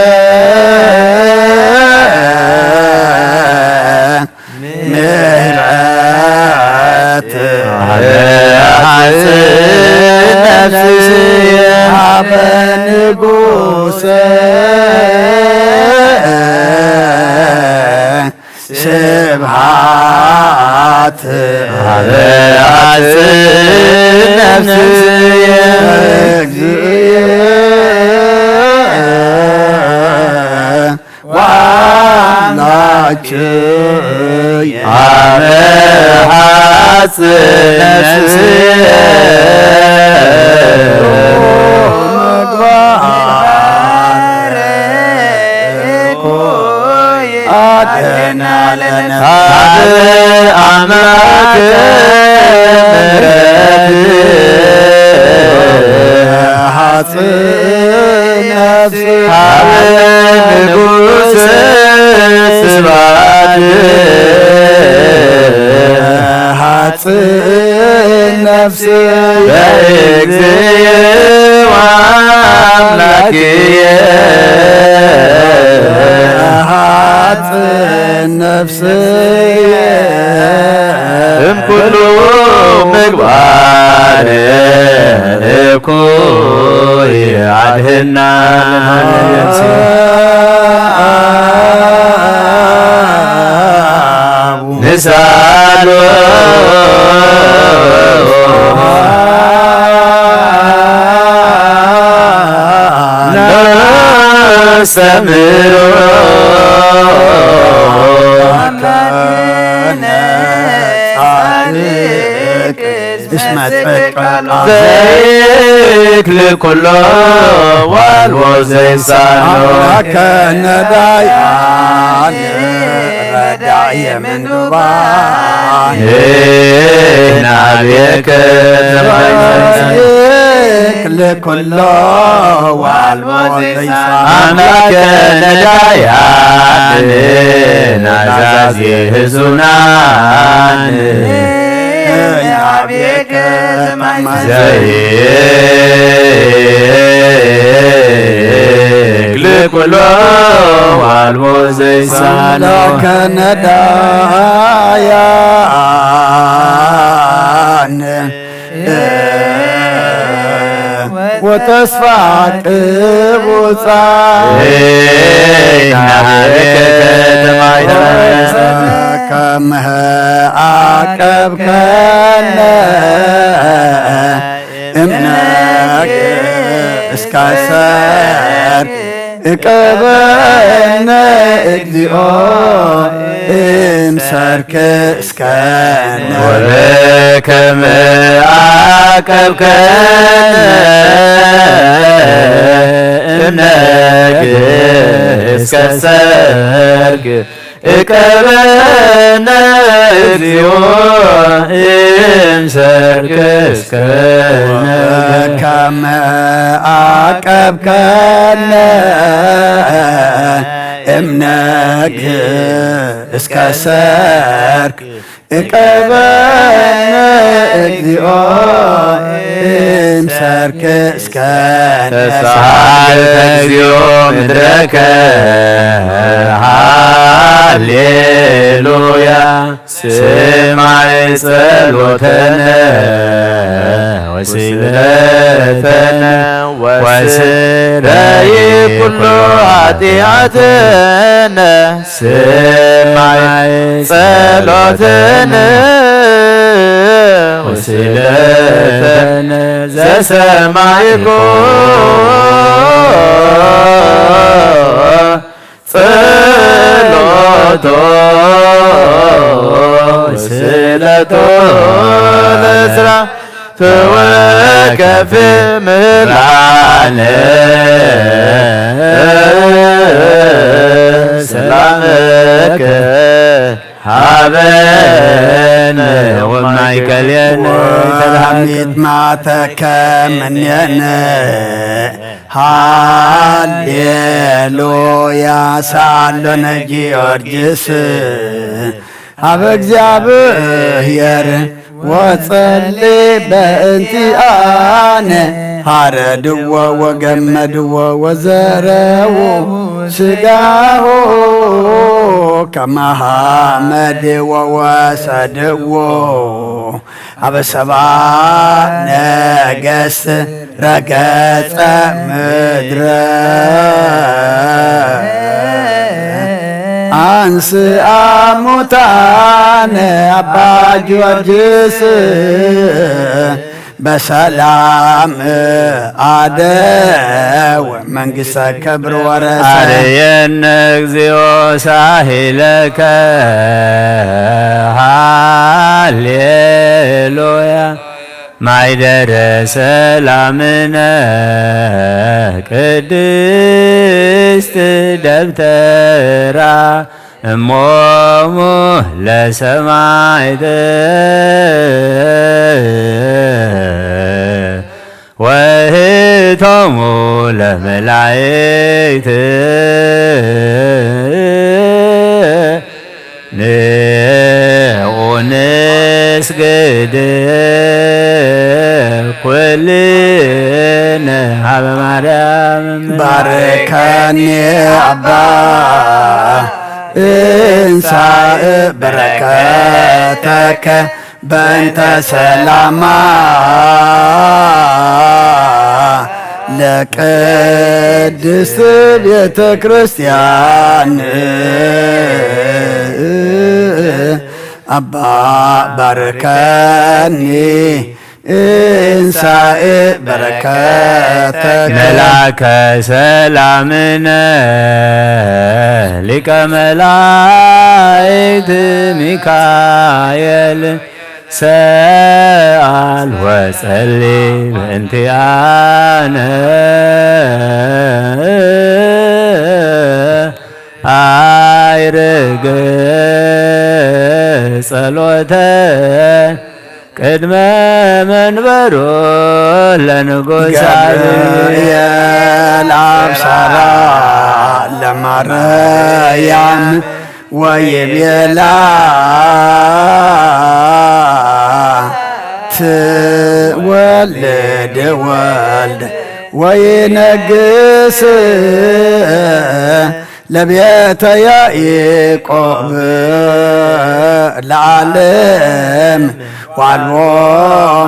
ምህረት ሐጽን ነፍስየ ሀበ ንጉሰ ሀበ ሐጽ ነፍስየ እግዚእየ ወአምላክየ። ሀበ ሐጽ ነፍስየ አድና ለነፍስየ። ሀበ አምላክ ምሕረት ሐጽ ነፍስ ሀበ ንጉሥ ስብሐት ሐጽ ነፍስ በእግዚእ ወአምላክየ ሐጽ ነፍስየ እምኩሉ ምግባር እኩይ አድህና ለነፍስየ። ንሳሎ ነሰምሮ እስመ ጸድቅ ዘይክል ኩሎ ዋልቦ ዘይሳኖ። አምላከ ነዳያን ረዳየ ምንዱባን ናቤከ ዘይክል ኩሎ ዋልቦ ዘይሳኖ። አምላከ ነዳያን ናዛዜ ህዙናን ዘይክል ኩሎ ዋልቦ ዘይሳኖ። አምላከ ነዳያን ወተስፋ ቅቡጻ ከመ አቀብከነ እምነክ እስከ ሰርክ እቀበነ እግዚኦ እምሰርክ እስከ ወበከመ አቀብከነ እምነክ እስከ ሰርክ እቀበነ እግዚኦ እምሰርክ እስከ ከመ አቀብከነ እምነክ እስከ ሰርክ እቀበነ እግዚኦ እምሰርክ እስከ ተሳሃልከ እግዚኦ ምድረከ ሃሌሉያ። ስማይ ጸሎተነ ወስእለተነ ወስረይ ኩሎ ኃጢአተነ። ስማይ ጸሎተነ ወስእለተነ ዘሰማይኮ ጸሎቶ ስእለቶ ለስራ ተወከፍ ምህላነ ሰላምከ ሀበነ ወማይከልየነ ተድሃኒት ማተከ ምንየነ ሃሌሉያ ሳሎነ ጊዮርጊስ ሀበ እግዚኣብሔር ወጸሊ በእንቲአነ ሐረድዎ ወገመድዎ ወዘረዉ ስጋሁ ከመ ሐመድዎ ወሰድዎ ሀበ ሰባ ነገስት ረገጸ ምድረ አንስአ ሙታነ አባ ጊዮርጊስ በሰላም አደወ መንግሥተ ክብር ወረሰ። አርየነ እግዚኦ ሳሂለከ ሃሌሉያ። ማይደረ ሰላምነ ቅድስት ደብተራ እሞሙ ለሰማዕት ወህቶሙ ለመላእክት ንዑ ንስግድ ኩልነ ሀበ ማርያም። ባርከኒ አባ እንሳእ በረከተከ በእንተ ሰላማ ለቅድስት ቤተ ክርስቲያን። አባ ባርከኒ እንሳእ በረከተከ። መላከ ሰላምነ ሊቀ መላእክት ሚካኤል ሰአል ወጸሊ በእንቲአነ አይርግ ጸሎተ ቅድመ መንበሩ ለንጉሳዊ ገብርኤል አብሳራ ለማርያም ወይቤላ ትወልድ ወልድ ወይነግስ ለቤተ ያዕቆብ ለዓለም ዋልዎ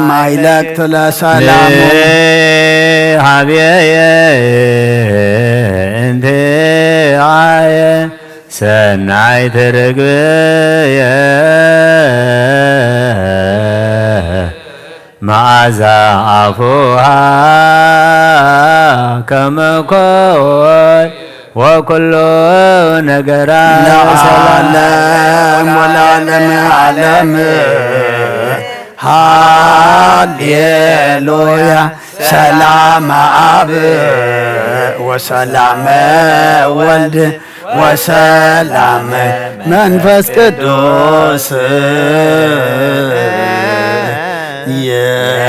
ማይለክት ለሰላሙ። ሀብየ እንተ አየ ሰናይ ትርግብየ መዓዛ አፉሃ ከመኮይ ወኩሉ ነገራ ለዓለም ወለዓለመ ዓለም። ሃሌሉያ። ሰላም አብ ወሰላም ወልድ ወሰላም መንፈስ ቅዱስ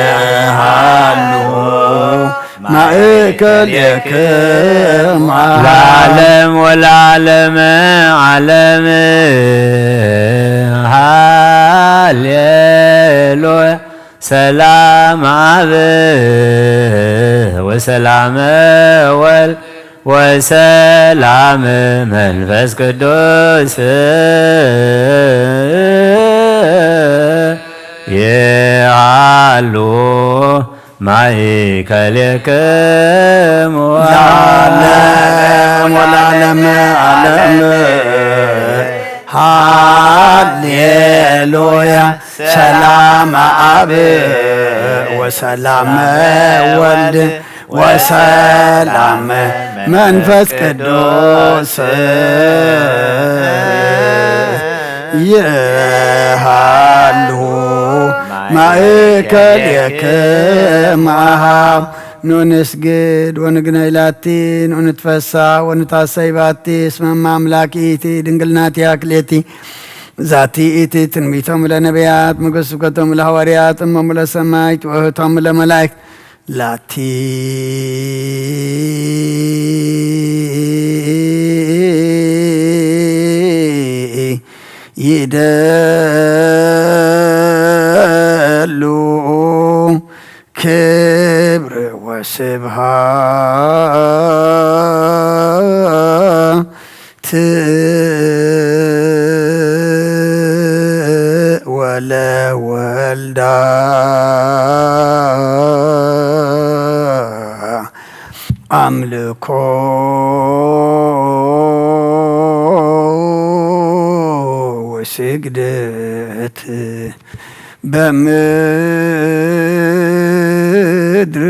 የሃሉ ማእከሌክማ ለዓለም ወለዓለመ ዓለም። ሃሌሉያ። ሰላም አብ ወሰላም ወልድ ወሰላም መንፈስ ቅዱስ የሃሉ ማእከሌክሙ ለዓለም ወለዓለመ ዓለም። ሃሌሉያ። ሰላም አብ ወሰላም ወልድ ወሰላም መንፈስ ቅዱስ ይሃሉ ማእከሌክማ። ኑ ንስግድ ወንግነይ ላቲ፣ ኑ ንትፈሳ ወንታሰይ ባቲ፣ እስመ እመ አምላክ ይእቲ፣ ድንግል ናቲሃ ክልኤቲ። ዛቲ ይእቲ ትንቢቶም ለነቢያት፣ መጎስ ስብከቶም ለሐዋርያት፣ እሞሙ ለሰማይት፣ ወእህቶም ለመላእክት። ላቲ ይደሉ ክብር ወስብሃት ወለወልዳ አምልኮ ስግደት በምድር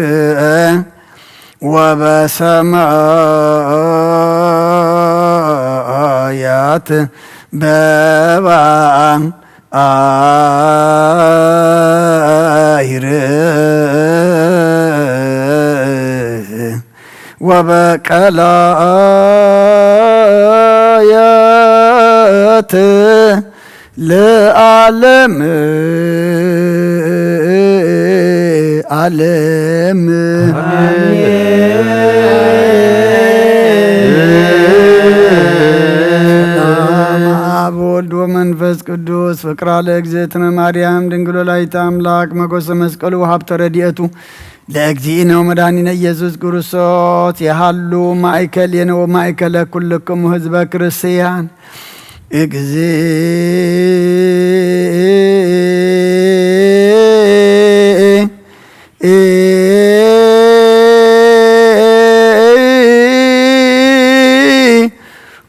ወበሰማያት በባ አይርህ ወበቀላያት ለዓለም ዓለም። ሰላም አብ ወልድ ወመንፈስ ቅዱስ ፍቅራ ለእግዝእትነ ማርያም ድንግል ወላዲተ አምላክ መጎሰ መስቀሉ ወሀብተ ረድኤቱ ለእግዚእነ ወመድኃኒነ ኢየሱስ ክርስቶስ የሃሉ ማእከሌነ ወማእከለ ኩልክሙ ህዝበ ክርስቲያን።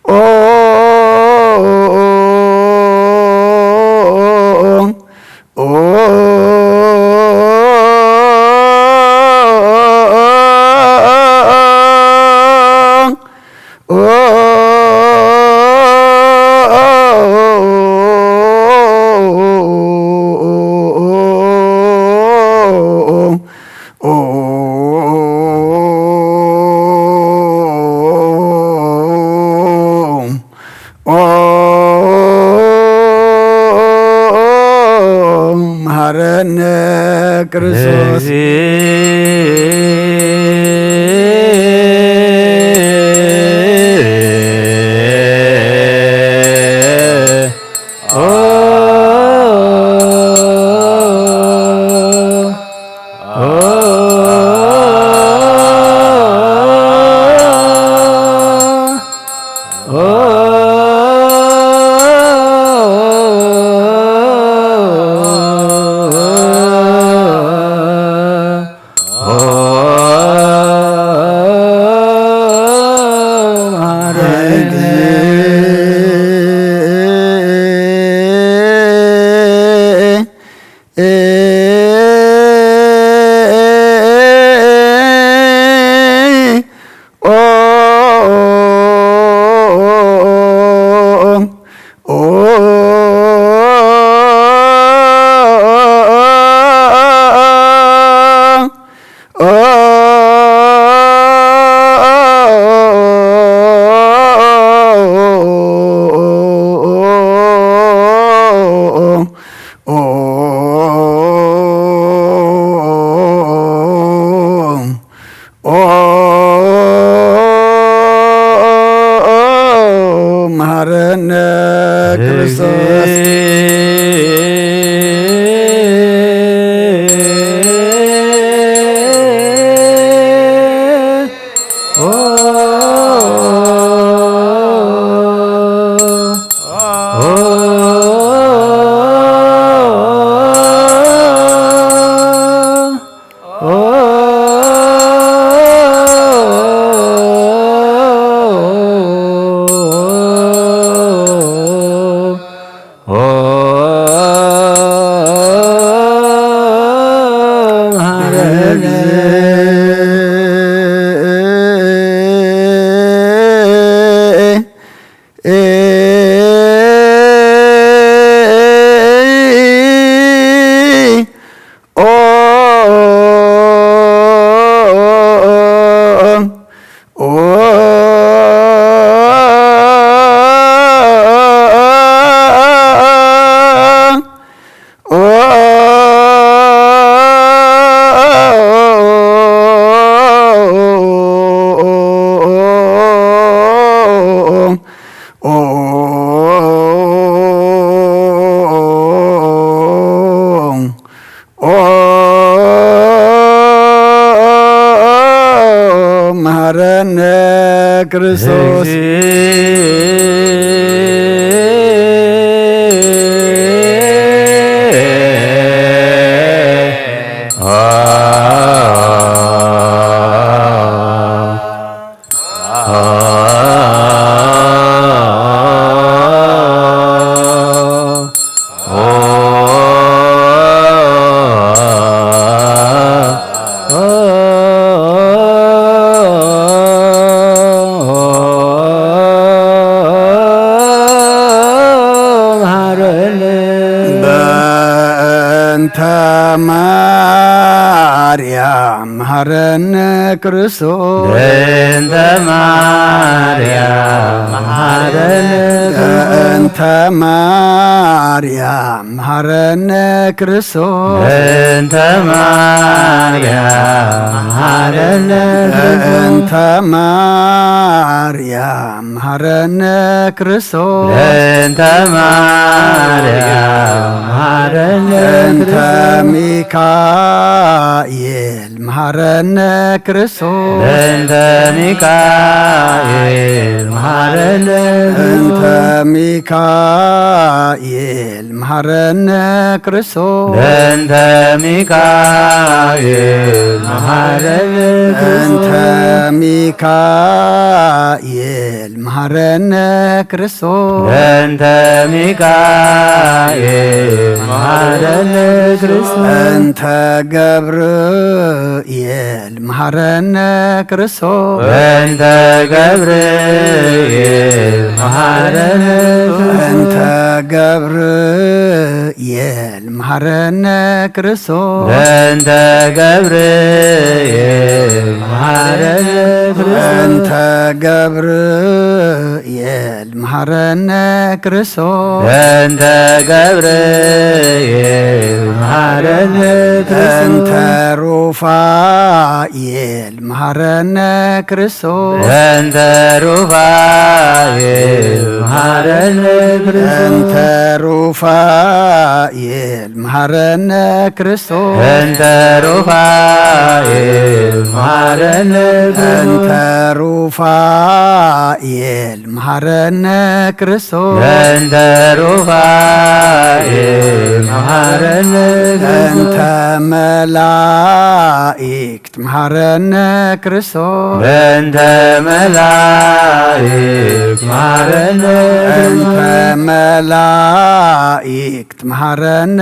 ኦ መሐረነ ክርስቶስ። ኦ መሐረነ ክርስቶስ። ኦ መሐረነ ክርስቶስ። ማርያም መሃረነ ክርስቶስ። በእንተ ማርያም መሃረነ። በእንተ ማርያም መሃረነ ክርስቶስ። በእንተ ማርያም መሃረነ። በእንተ ማርያም መሃረነ ክርስቶስ። በእንተ ማርያም መሃረነ። በእንተ ሚካኤል መሃረነ ክርስቶስ። በእንተ ሚካኤል መሃረነ። በእንተ ሚካኤል መሃረነ ክርስቶስ። በእንተ ሚካኤል መሃረነ። በእንተ ሚካኤል መሃረነ ክርስቶስ። በእንተ ሚካኤል መሃረነ ክርስቶስ። በእንተ ገብርኤል መሃረነ ክርስቶስ። በእንተ ገብርኤል መሃረነ። በእንተ ገብርኤል መሃረነ ክርስቶስ። በእንተ ገብርኤል መሃረነ ክርስቶስ። በእንተ ገብርኤል መሃረነ ክርስቶስ። በእንተ ገብርኤል መሃረነ ክርስቶስ። በእንተ ሩፋኤል መሃረነ ክርስቶስ። በእንተ ሩፋኤል መሃረነ ክርስቶስ። በእንተ ሩፋኤል መሃረነ ክርስቶስ። በእንተ ሩፋኤል መሃረነ ክርስቶስ። በእንተ ሩፋኤል መሃረነ ክርስቶስ። በእንተ ሩፋኤል መሃረነ ክርስቶስ። በእንተ መላእክት መሃረነ ክርስቶስ። በእንተ መላእክት መሃረነ። በእንተ መላእክት መሃረነ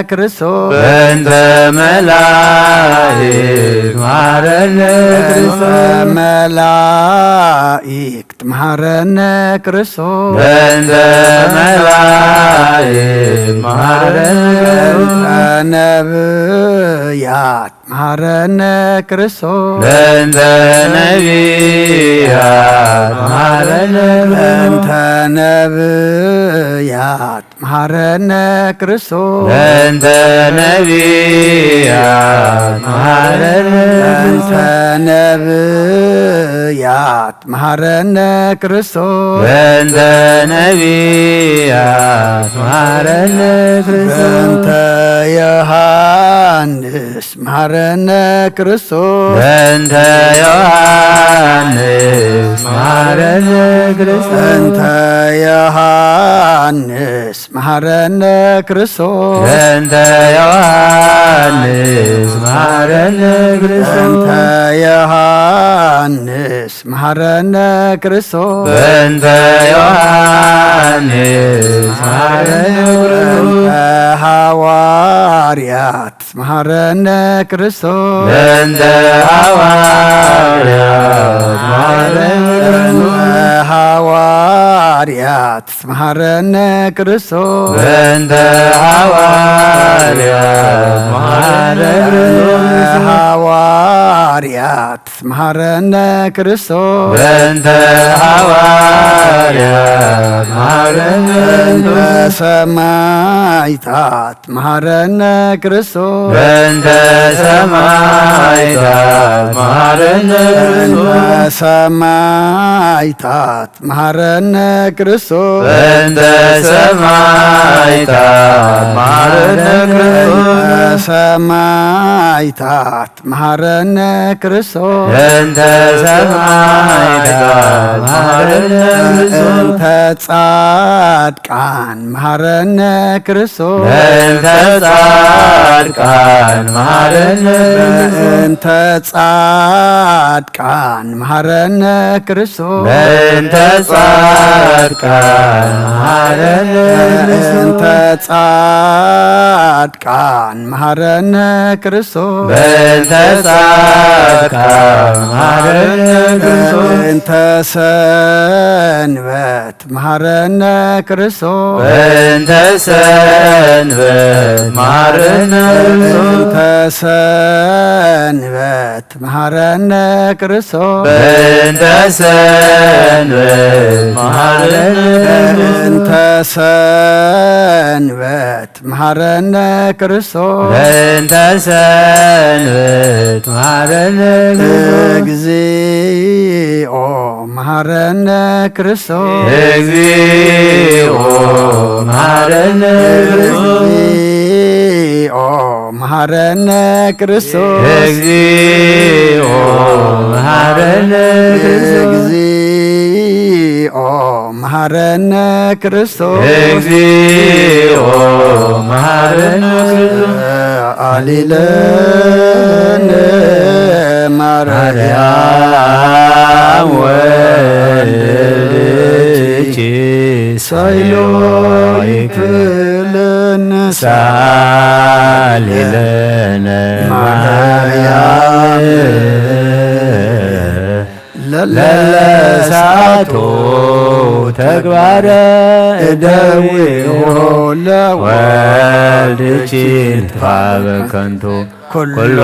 ክርስቶስ። በእንተ መላእክት መሃረነ በእንተ ክርስቶስ። መላእክት መሃረነ ክርስቶስ። በእንተ መላእክት መሃረነ። በእንተ ነብያት መሃረነ ክርስቶስ። በእንተ ነቢያት መሃረነ። በእንተ ነብያት መሃረነ ክርስቶስ። በእንተ ነቢያት መሃረነ። በእንተ ነብያት መሃረነ ክርስቶስ። በእንተ ነቢያት መሃረነ ክርስቶስ። በእንተ ዮሐንስ መሃረነ ክርስቶስ። በእንተ ዮሐንስ መሃረነ ክርስቶስ። በእንተ ዮሐንስ መሃረነ ክርስቶስ። በእንተ ዮሐንስ መሃረነ ክርስቶስ። በእንተ ዮሐንስ መሃረነ ክርስቶስ። በእንተ ዮሐንስ መሃረነ ክርስቶስ። በእንተ ሐዋርያት መሃረነ ክርስቶስ። በእንተ ሐዋርያት መሃረነ ክርስቶስ። በእንተ ሐዋርያት መሃረነ ክርስቶስ። በእንተ ሐዋርያት መሃረነ ክርስቶስ። በእንተ ሐዋርያት መሃረነ ክርስቶስ። በእንተ ሐዋርያት መሃረነ በእንተ ክርስቶስ። ሰማዕታት መሃረነ ክርስቶስ። በእንተ ሰማዕታት መሃረነ በእንተ ክርስቶስ። ሰማዕታት መሃረነ ክርስቶስ። በእንተ ሰማዕታት መሃረነ ክርስቶስ። በእንተ ሰማዕታት መሃረነ ክርስቶስ። በእንተ ሰማዕታት መሃረነ ክርስቶስ። በእንተ ጻድቃን መሃረነ ክርስቶስ። በእንተ ጻድቃን መሃረነ ክርስቶስ። በእንተ ጻድቃን መሃረነ ክርስቶስ። በእንተ ጻድቃን መሃረነ ክርስቶስ። በእንተ ጻድቃን መሃረነ ክርስቶስ። በእንተ ጻድቃን መሃረነ ክርስቶስ። በእንተ ሰንበት መሃረነ ክርስቶስ። በእንተ ሰንበት መሃረነ ክርስቶስ። በእንተ ሰንበት ሰንበት መሃረነ ክርስቶስ። በእንተ ሰንበት መሃረነ ክርስቶስ። በእንተ ሰንበት መሃረነ ክርስቶስ። በእንተ ሰንበት መሃረነ ክርስቶስ። እግዚኦ መሃረነ ክርስቶስ። እግዚኦ መሃረነ ክርስቶስ። እግዚኦ መሃረነ ክርስቶስ። እግዚኦ መሃረነ ክርስቶስ። እግዚኦ መሃረነ ክርስቶስ። እግዚኦ መሃረነ ክርስቶስ። አሊለነ ማርያም ወልድኪ ሳይሎ ይክለነ ሳሊለነ ማርያም ለለሳቶ ተግባረ እደዊሆ ለወልድኪ ንትፋበ ከንቱ ኩሎ ኩሎ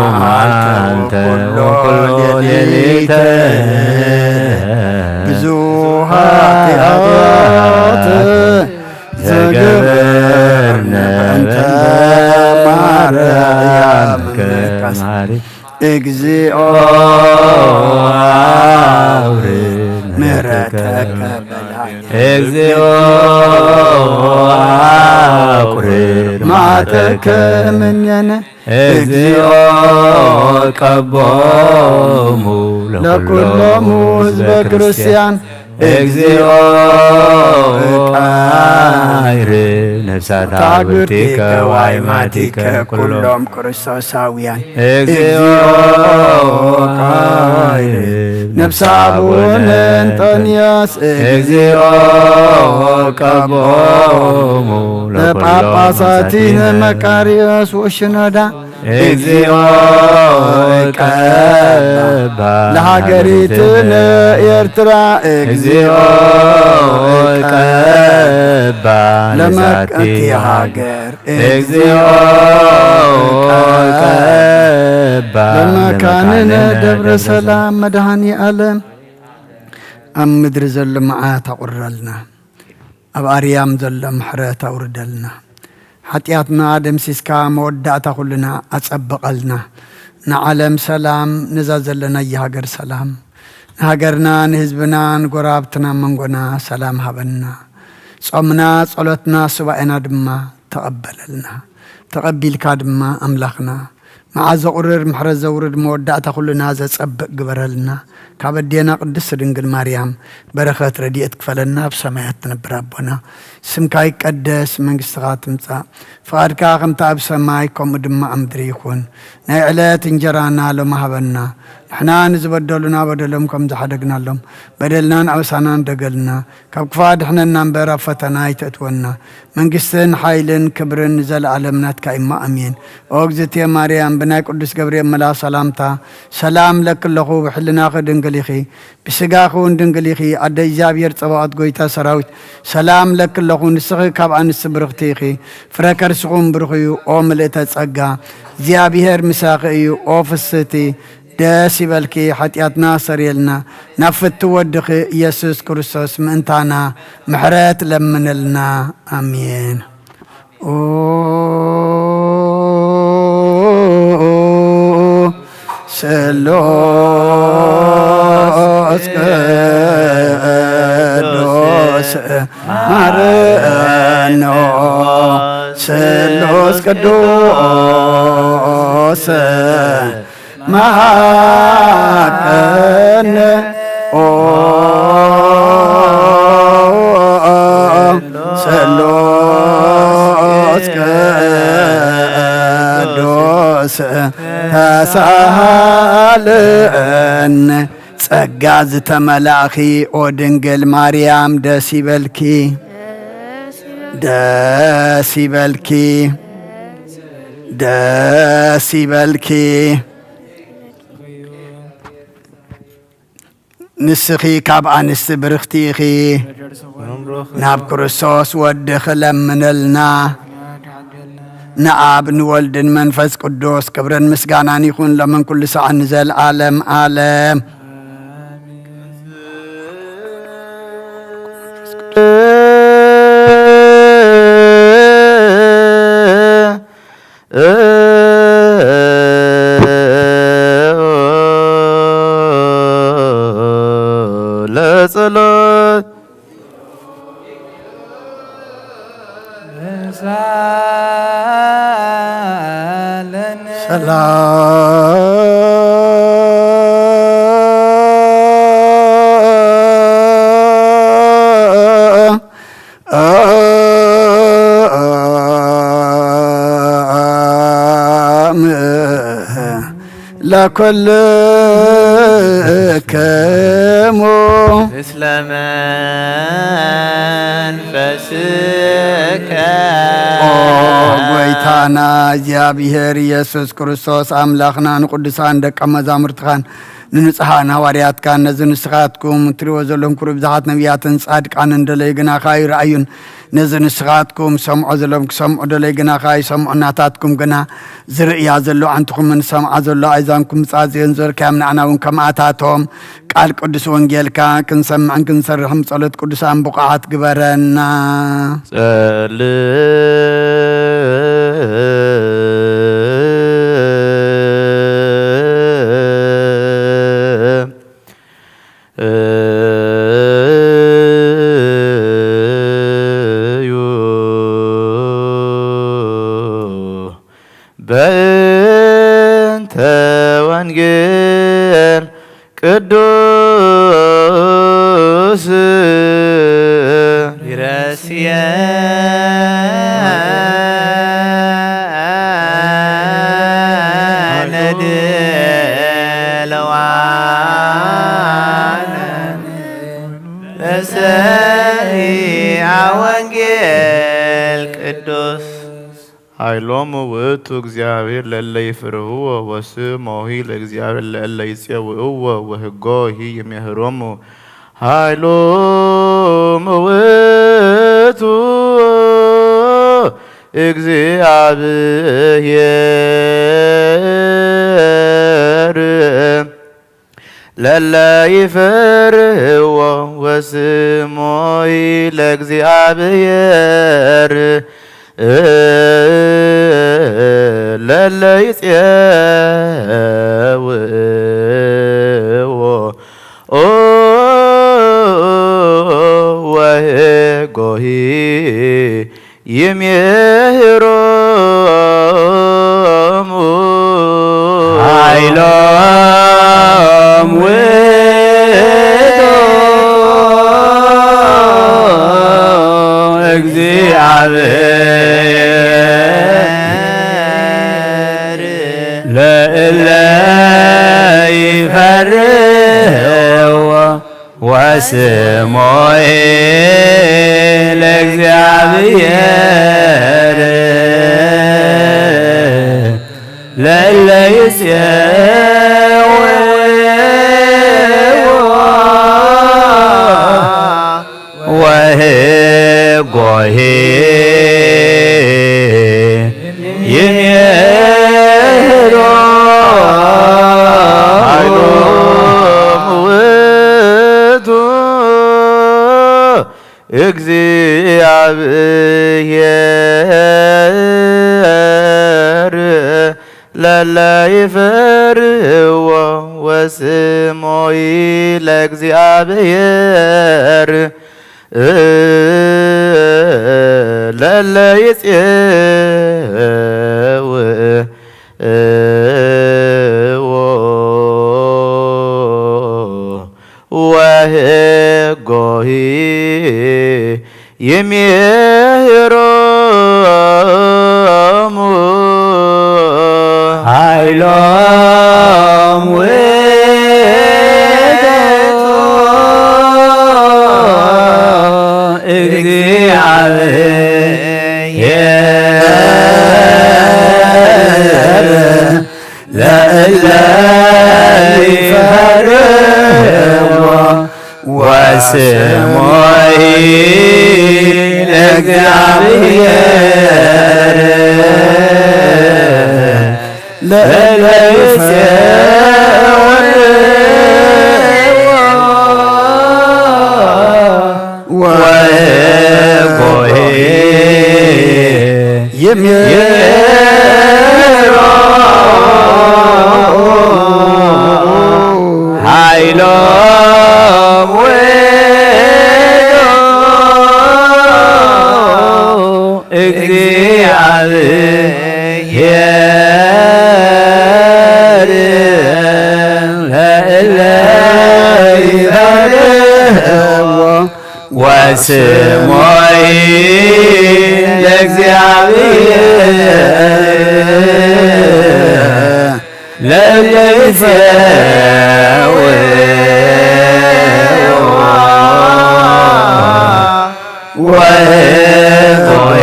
መዓልተ መዓልተ ወኩሎ ወኩሎ ሌሊተ ሌሊተ ብዙሃት ኃጢአት ዘገበርነ በእንተ ማርያም ከማሪ እግዚኦ አውርድ ምሕረተከ በላዕሌነ። እግዚኦ አቁርር መዓተከ እምኔነ። እግዚኦ ቀቦሙ ለኩሎሙ ህዝበ ክርስቲያን። እግዚኦ ቃይር ነፍሳት አግብርቲከ ዋይማቲከ ኩሎም ክርስቶሳውያን። እግዚኦ ቃይር ነፍሳ አቡነ እንጦንዮስ። እግዚኦ ቀቦሙ ለጳጳሳቲነ መቃርዮስ ወሽኖዳ። እግዚኦ ቀባ ለሀገሪትነ ኤርትራ። እግዚኦ ቀባ ለመቀንቲ ለዛቲ ሀገር። እግዚኦ ቀባ ለመካንነ ለመካንነ ደብረ ደብረ ሰላም። ሰላም መድኃኔ ዓለም ኣብ ምድሪ ዘሎ መዓት ኣቑረልና። ኣብ ኣርያም ዘሎ ምሕረት ኣውርደልና። ሓጢኣትና ደምሲስካ መወዳእታ ኩልና ኣጸብቐልና። ንዓለም ሰላም፣ ነዛ ዘለናያ ሃገር ሰላም፣ ንሃገርና፣ ንህዝብና፣ ንጎረባብትና፣ መንጎና ሰላም ሃበና። ጾምና፣ ጸሎትና፣ ሱባኤና ድማ ተቐበለልና። ተቐቢልካ ድማ ኣምላኽና መዓት ዘቑርር ምሕረት ዘውርድ መወዳእታ ኩልና ዘጸብቕ ግበረልና። ካብ ኣዴና ቅድስት ድንግል ማርያም በረኸት ረድኤት ክፈለና። ኣብ ሰማያት ትነብር ኣቦና፣ ስምካ ይቀደስ፣ መንግስትኻ ትምጻእ፣ ፍቓድካ ከምቲ ኣብ ሰማይ ከምኡ ድማ ኣብ ምድሪ ይኹን። ናይ ዕለት እንጀራና ሎሚ ሃበና። ንሕና ንዝበደሉና በደሎም ከም ዝሓደግናሎም በደልናን ኣበሳናን ደገልና። ካብ ክፉእ ኣድሕነና እምበር፣ ኣብ ፈተና ኣይተእትወና። መንግስትን ሓይልን ክብርን ንዘለኣለም ናትካ እሞ፣ ኣሜን። ኦ እግዝእትየ ማርያም፣ ብናይ ቅዱስ ገብርኤል መልኣኽ ሰላምታ፣ ሰላም እለኪ ኣለኹ፣ ብሕልናኺ ድንግል ኢኺ፣ ብስጋኺ እውን ድንግል ኢኺ። ኣደ እግዚኣብሔር ጸባኦት፣ ጎይታ ሰራዊት፣ ሰላም እለኪ ኣለኹ፣ ንስኺ ካብ ኣንስቲ ብርኽቲ ኢኺ፣ ፍረ ከርስኹም ብሩኽ እዩ። ኦ ምልእተ ጸጋ፣ እግዚኣብሔር ምሳኺ እዩ። ኦ ፍስህቲ፣ ደስ ይበልኪ፣ ሓጢኣትና ኣሰርየልና፣ ናብ ፍትው ወድኺ ኢየሱስ ክርስቶስ ምእንታና ምሕረት ለምንልና። ኣሜን። ኦ ስሉስ ቅዱስ ማረኖ፣ ስሉስ ቅዱስ መሃረነ። ኦ ስሉስ ቅዱስ ተሳሃለነ። ጸጋ ዝተመላእኺ ኦ ድንግል ማርያም ደስ ይበልኪ፣ ደስ ይበልኪ፣ ደስ ይበልኪ። ንስኺ ካብ ኣንስቲ ብርኽቲ ኢኺ። ናብ ክርስቶስ ወድኺ ለምነልና። ንኣብ ንወልድን መንፈስ ቅዱስ ክብርን ምስጋናን ይኹን፣ ሎምን ኩሉ ሰዓት ንዘለዓለም ዓለም። ለጸሎት ሰላም ለኩልክሙ። ምስለ መንፈስከ። ኦ ጎይታና እግዚኣብሔር ኢየሱስ ክርስቶስ፣ ኣምላኽና፣ ንቅዱሳን ደቀ መዛሙርትኻን ንንጹሓን ሃዋርያትካን፣ ነዚ ንስኻትኩም እትሪእዎ ዘለኹም ክብሪ ብዙሓት ነቢያትን ጻድቃንን ደለዩ ግናኻ ኣይረኣዩን። ነዚ ንስኻትኩም ሰምዖ ዘለኹም ክሰምዑ ደለዩ ግናኻ ኣይሰምዑን። ናታትኩም ግና ዝርእያ ዘሎ ኣዕንትኹምን ዝሰምዓ ዘሎ ኣእዛንኩም ምጻዝየን ዘርካዮም ንዓና እውን ከምኣታቶም ቃል ቅዱስ ወንጌልካ ክንሰምዕን ክንሰርሕን ብጸሎት ቅዱሳን ብቑዓት ግበረና። ጸልእ እዩ። በእንተ ወንጌል ቅዱስ ይረስየ ነድለዋነ ለሰሚዐ ወንጌል ቅዱስ። ኃይሎሙ ውእቱ እግዚአብሔር ለእለ ይፈርህዎ ወስሞሂ ለእግዚአብሔር ለእለ ይጼውዕዎ ወሕጎሂ ይምህሮሙ። ኃይሎሙ ውእቱ እግዚአብሔር ለለ ይፈርህዎ ወስሞሂ ለእግዚአብሔር ለለ ይጼውዕዎ ወሕጎሂ ይምህሮሙ። ኃይሎም ውእቱ እግዚአብሔር ለእለ ይፈርህዎ ወስሞሂ ለእግዚአብሔር ለእለ ይጼውዕዎ ወሕጎሂ ይምህሮሙ። ኃይሎሙ ውእቱ እግዚአብሔር ለለ ይፈርህዎ ወስሞሂ ለእግዚአብሔር ለለ ይጼውዕዎ ወሕጎሂ ይምህሮሙ። ኃይሎም ውእቱ እግዚአብሔር ለእለ ይፈርህዎ ወስሞሂ ለእግዚኣብሔር ለለይፈወ ወህጎሂ ይምህሮ ኃይሎም ወዶ እግዚአብሔር ለእለ ይፈርህዎ ወስሞሂ ለእግዚአብሔር ለእለ ይፈርህዎ ወህጎሂ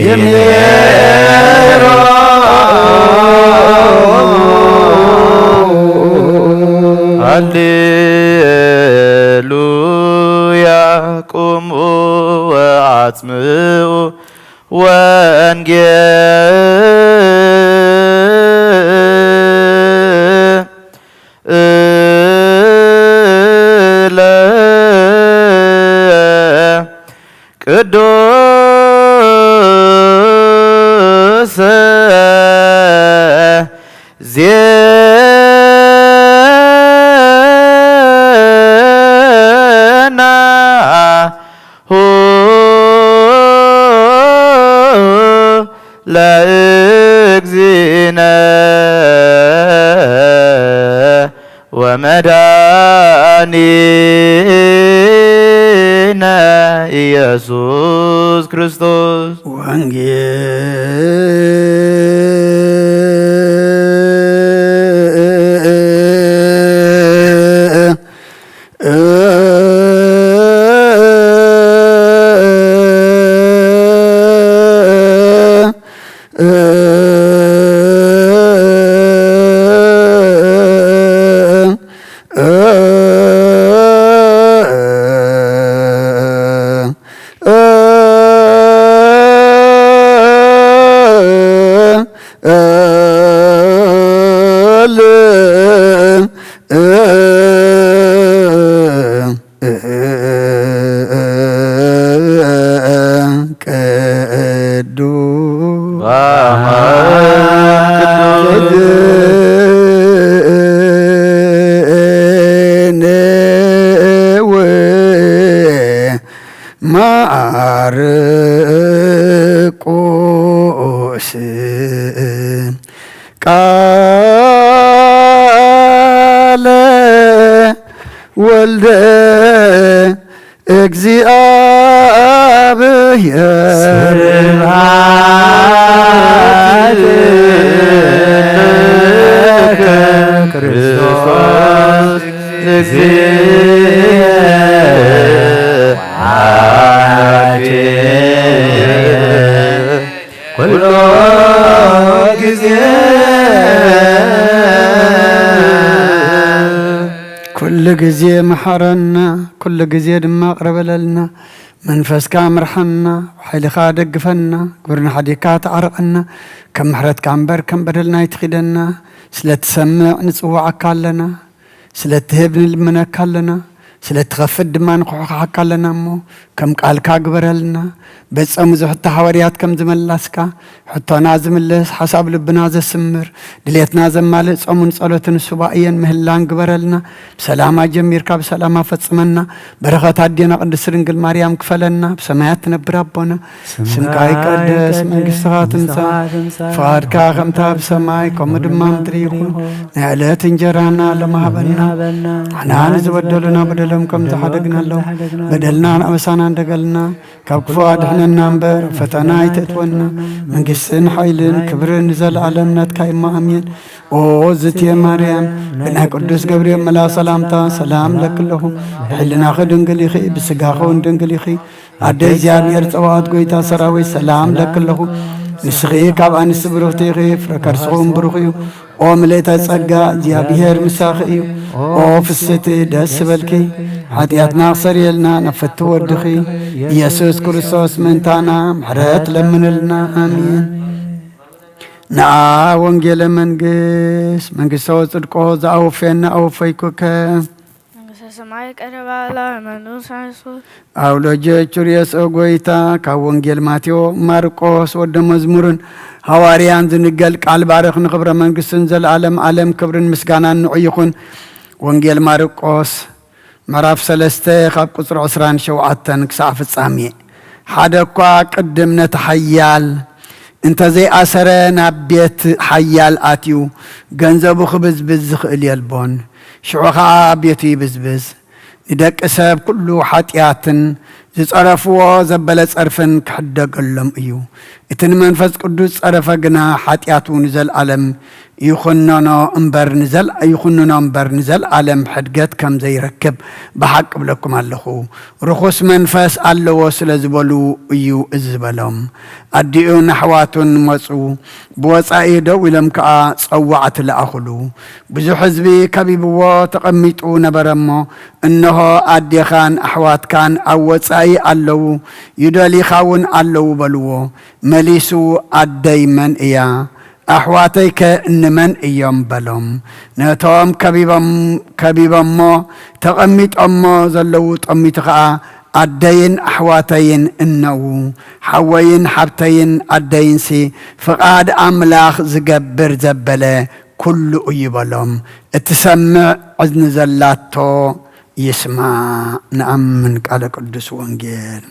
ይምህሮ። ሃሌሉያ። ቁሙ ወአጽምዑ ወንጌል እለ ቅዱስ ዜና ሁ ለእግዚእነ ወመድኃኒነ ኢየሱስ ክርስቶስ። ወንጌል ቅዱስ ማርቆስ ቃለ ወልደ እግዚአብሔር። ስብሐት ለከ ክርስቶስ እግዚእ ኩሎ ጊዜ። ኩሉ ግዜ መሓረና፣ ኩሉ ግዜ ድማ ቅረበለልና። መንፈስካ ምርሓና፣ ሓይልኻ ደግፈና፣ ግብርና ሓዲግካ ተዓርቐና። ከም ምሕረትካ እምበር ከም በደልና ኣይትኺደና። ስለ ትሰምዕ ንጽውዓካ ኣለና። ስለ ትህብ ንልምነካ ኣለና፣ ስለ ትኸፍት ድማ ንኹሕኳሓካ ኣለና እሞ፣ ከም ቃልካ ግበረልና። በጸሙ ዝሕቶ ሃዋርያት ከም ዝመላስካ፣ ሕቶና ዝምልስ፣ ሓሳብ ልብና ዘስምር፣ ድሌትና ዘማልእ ጾሙን ጸሎትን ሱባኤን ምህላን ግበረልና። ብሰላም ኣጀሚርካ ብሰላም ኣፈጽመና። በረኸት ኣዴና ቅድስት ድንግል ማርያም ክፈለና። ብሰማያት ትነብር ኣቦና፣ ስምካ ይቀደስ፣ መንግስትኻ ትምጻእ፣ ፍቓድካ ከምታ ኣብ ሰማይ ከምኡ ድማ ምድሪ ይኹን። ናይ ዕለት እንጀራና ሎሚ ሃበና። ንሕና ንዝበደሉና በደሎም ከም ዝሓደግናሎም፣ በደልና ኣበሳና እንደገልና፣ ካብ ክፉ ኣድሕነና እምበር፣ ኣብ ፈተና ኣይተእትወና። መንግስትን ሓይልን ክብርን ንዘለኣለም ናትካ እሞ፣ ኣሜን። ኦ ዝትየ ማርያም፣ ብናይ ቅዱስ ገብርኤል መልኣኽ ሰላምታ ሰላም እለኪ ኣለኹ። ብሕልናኺ ድንግል ኢኺ፣ ብስጋኺ እውን ድንግል ኢኺ። ኣደ እግዚኣብሔር ጸባኦት፣ ጎይታ ሰራዊት፣ ሰላም እለኪ ኣለኹ። ንስኺ ካብ ኣንስቲ ብርኽቲ ኢኺ፣ ፍረ ከርስኺ እውን ብሩኽ እዩ። ኦ ምልእተ ጸጋ፣ እግዚኣብሔር ምሳኺ እዩ። ኦ ፍስሕቲ፣ ደስ ይበልኪ። ሓጢኣትና ክሰርየልና ናብ ፍትው ወድኺ ኢየሱስ ክርስቶስ ምእንታና ምሕረት ለምንልና። ኣሜን። ንኣ ወንጌለ መንግስት፣ መንግስተ ወጽድቆ ዘኣወፈየና ኣወፈይኩከ። መንግስተ ሰማይ ቀረባ ኣላ፣ እመኑ ተነሱ። ኣውሎጀ ቹርየስ ኦ ጎይታ። ካብ ወንጌል ማቴዎ ማርቆስ ወደ መዝሙርን ሃዋርያን ዝንገል ቃል ባርኽ። ንኽብረ መንግስትን ዘለዓለም ዓለም ክብርን ምስጋናን ንዑ ይኹን። ወንጌል ማርቆስ ምዕራፍ ሰለስተ ካብ ቁጽሪ ዕስራን ሸውዓተን ክሳዕ ፍጻሜ። ሓደ እኳ ቅድም ነቲ ሓያል እንተ ዘይኣሰረ፣ ናብ ቤት ሓያል ኣትዩ ገንዘቡ ክብዝብዝ ዝኽእል የልቦን። ሽዑ ኸኣ ቤቱ ይብዝብዝ። ንደቂ ሰብ ኩሉ ሓጢኣትን ዝጸረፍዎ ዘበለ ጸርፍን ክሕደገሎም እዩ። እቲ ንመንፈስ ቅዱስ ጸረፈ ግና ሓጢኣቱ ንዘለኣለም ይኹነኖ እምበር ንዘል-፣ ይኹንኖ እምበር ንዘለኣለም ሕድገት ከም ዘይረክብ ብሓቂ እብለኩም ኣለኹ። ርኹስ መንፈስ ኣለዎ ስለ ዝበሉ እዩ እዚ ዝበሎም። ኣዲኡን ኣሕዋቱን መጹ፣ ብወጻኢ ደው ኢሎም ከኣ ጸዋዕቲ ለኣኹሉ። ብዙሕ ህዝቢ ከቢብዎ ተቐሚጡ ነበረ እሞ፣ እንሆ ኣዴኻን ኣሕዋትካን ኣብ ወጻኢ ኣለዉ፣ ይደልዩኻ እውን ኣለዉ በልዎ። መሊሱ፣ ኣደይ መን እያ? ኣሕዋተይከ እንመን እዮም? በሎም። ነቶም ከቢቦም-፣ ከቢቦሞ ተቐሚጦሞ ዘለዉ ጠሚቱ ኸኣ፣ ኣደይን ኣሕዋተይን እነዉ፣ ሓወይን ሓብተይን ኣደይንሲ ፍቓድ ኣምላኽ ዝገብር ዘበለ ኩሉ እዩ በሎም። እትሰምዕ እዝኒ ዘላቶ ይስማዕ። ንኣምን ቃለ ቅዱስ ወንጌል።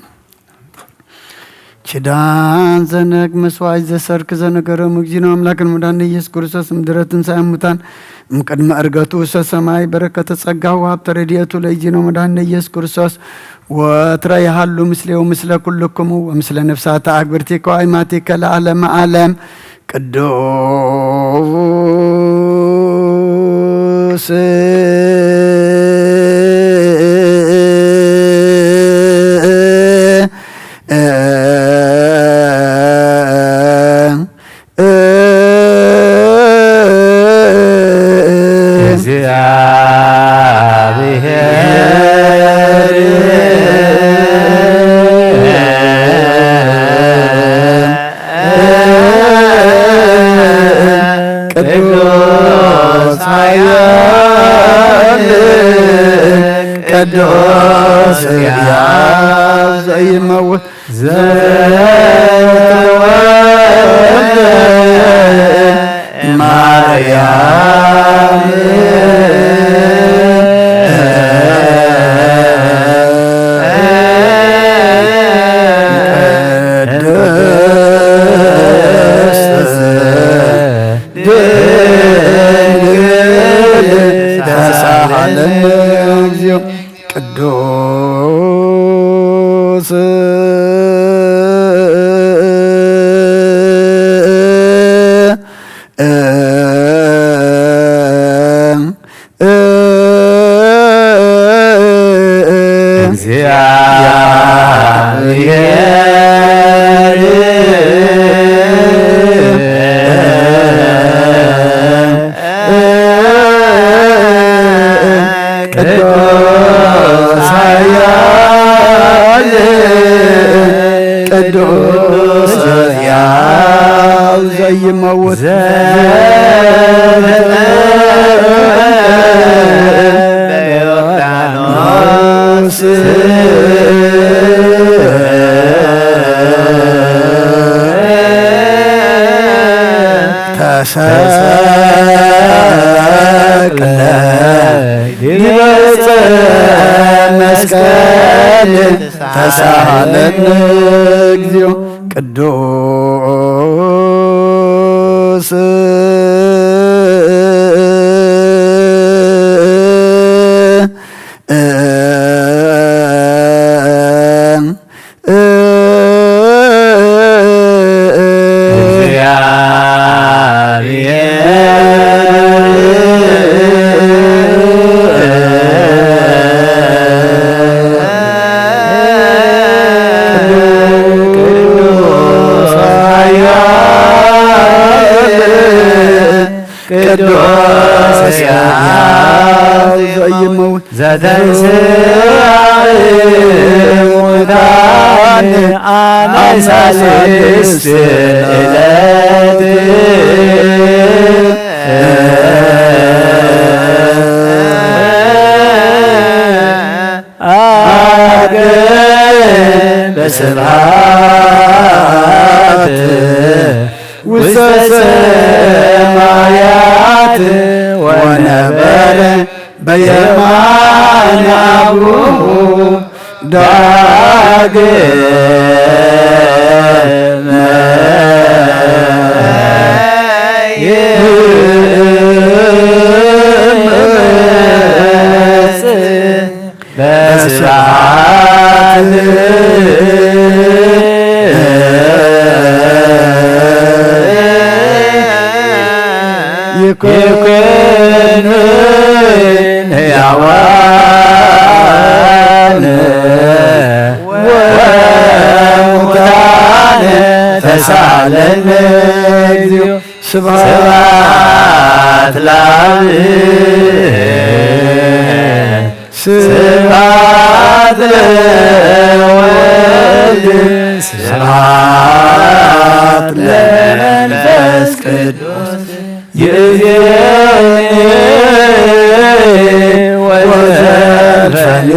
ኪዳን ዘነግ መስዋዕት ዘሰርክ ዘነገሮም እግዚእነ ኣምላክን መድኃኒነ ኢየሱስ ክርስቶስ ምድረ ትንሣኤ ሙታን እምቅድመ ዕርገቱ ውስተ ሰማይ በረከተ ጸጋሁ ወሀብተ ረድኤቱ ለእግዚእነ መድኃኒነ ኢየሱስ ክርስቶስ ወትረ ይሃሉ ምስሌው ምስለ ኩልክሙ ወምስለ ነፍሳተ አግብርቲከ ወአይማቲከ ለዓለመ ዓለም። ቅዱስ እግዚአብሔር ቅዱስ ኃያል ቅዱስ ሕያው ዘይመውት ዘተወልደ ማርያም ቅድስት ድንግል ተሳሃለነ እግዚኦ። ቅዱስ እግዚአብሔር ቅዱስ ኃያል ቅዱስ ሕያው ዘይመውት ዘተጠምቀ በዮርዳኖስ ተሰቅለ ዲበ ዕፀ መስቀል ተሳሃለነ እግዚኦ። ቅዱስ ቅዱስ ሕያው ዘይመውት ዘተንሥአ እሙታን አመ ሣልስት ዕለት አርገ በስብሐት ውስተ ሰማያት ወነበረ በየማነ አቡሁ ዳግመ ይመጽእ በስብሐት ይኩን ሕያዋን ወሙታን ተሳለነ እግዚኦ። ስብሐት ለአብ ስብሐት ለወልድ ስብሐት ለመንፈስ ቅዱስ ይእዜኒ ወዘልፈኒ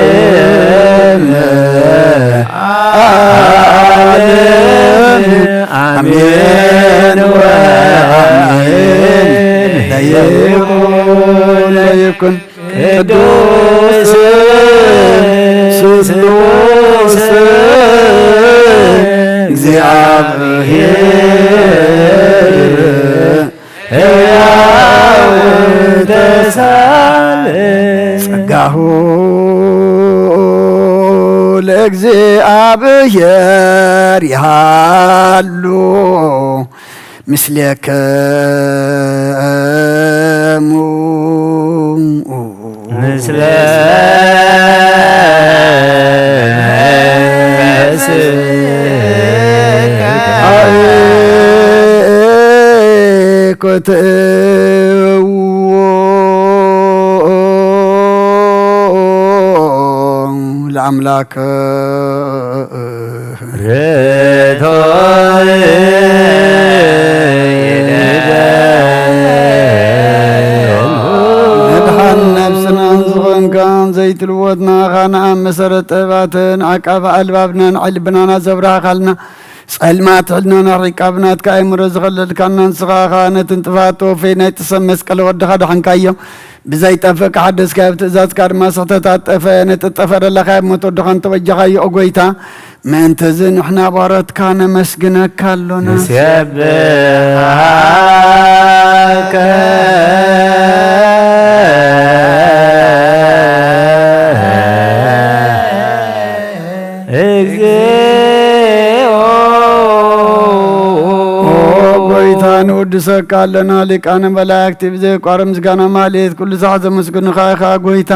ለዓለመ ዓለም። አሜን ወአሜን። ለይኩን ለይኩን ቅዱስ ስሉስ እግዚአብሔር ሕያው ተሳለ። ጸጋሁ ለእግዚአብሔር ይሃሉ ምስሌክሙ። ምስለ መንፈስከ። አኮትዎ ለአምላክ ርቶይ መድሓን ነብስናን ዝኾንካን ዘይትልወጥ ንዓኻ ንኣብ መሰረት ጥበባትን ዓቃቢ ኣልባብናን ዓይኒ ልብናና ዘብራህኻልና ጸልማት ሕልናና ርሒቃ ብናትካ ኣእምሮ ዝኸለልካና ንስኻ ኸኣ ነቲ ንጥፋት ተወፈይ ናይ ጥሰብ መስቀል ወድኻ ደሓንካዮ። ብዘይጠፍእ ከሓደስካዮ፣ ብትእዛዝካ ድማ ስሕተታት ጠፈ። ነቲ ጠፈ ደለኻዮ ሞት ወድኻ እንተበጃኻዮ፣ ኦ ጐይታ፣ ምእንትዚ ንሕና ባሮትካ ነመስግነካ ኣሎና። ንሴብሐከ እግዚኦ። ኦ ጐይታ፣ ንውድሰካ ኣሎና። ሊቃነ መላእክቲ ብዘየቋርብ ምስጋና ማህሌት ኩሉ ሳዕ ዘመስግኑኻ ኢኻ ጐይታ።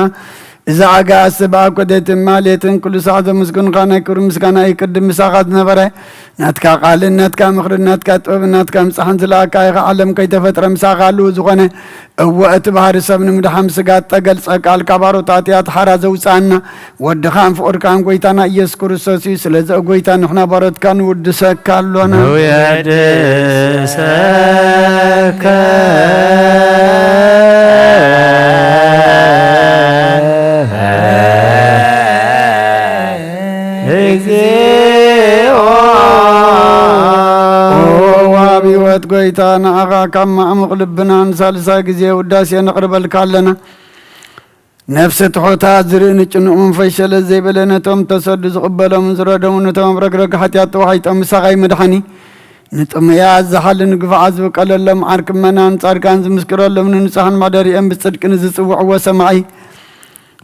እዛ ኣጋእዝቲ ብኣብ ኮደትን ማህሌትን ኩሉ ሳዕ ዘመስግኑኻ ናይ ክብሪ ምስጋና እዩ። ቅድም ምሳኻ ዝነበረ ናትካ ቃልን ናትካ ምኽርን ናትካ ጥበብን ናትካ ምጻሕን ዝለኣካ ኢኻ። ዓለም ከይተፈጥረ ምሳኻ ኣለዉ ዝኾነ። እወ፣ እቲ ባህሪ ሰብ ንምድሓን ስጋ እተገልጸ ቃል ካብ ኣሮት ኣትያት ሓራ ዘውጽኣና ወድኻን ፍቑርካን ጐይታና ኢየሱስ ክርስቶስ እዩ። ስለዚ ኦ ጐይታ ንሕና ባሮትካ ንውድሰካ ኣሎና። ንውድሰከ እግዚኦ። ኦ ወሃቢ ሕይወት ጐይታ፣ ንዓኻ ካብ ማዕሙቕ ልብና ንሳልሳይ ግዜ ውዳሴ ነቕርበልካ ኣለና። ነፍሲ ትሑታት ዝርኢ ንጭኑቕ መንፈስ ሸለል ዘይበለ ነቶም ተሰዱ ዝቕበሎምን ዝረደሙ ነቶም ኣብ ረግረግ ሓጢኣት ተዋሒጦም ምሳኻ እዩ መድሓኒ። ንጥሙያት ዝሓሊ ንግፉዓት ዝብቀለሎም ዓርኪ ምእመናን ጻድቃን ዝምስክረሎም ንንጹሓን መሕደሪኦም ብጽድቂ ንዝጽውዕዎ ሰማዒ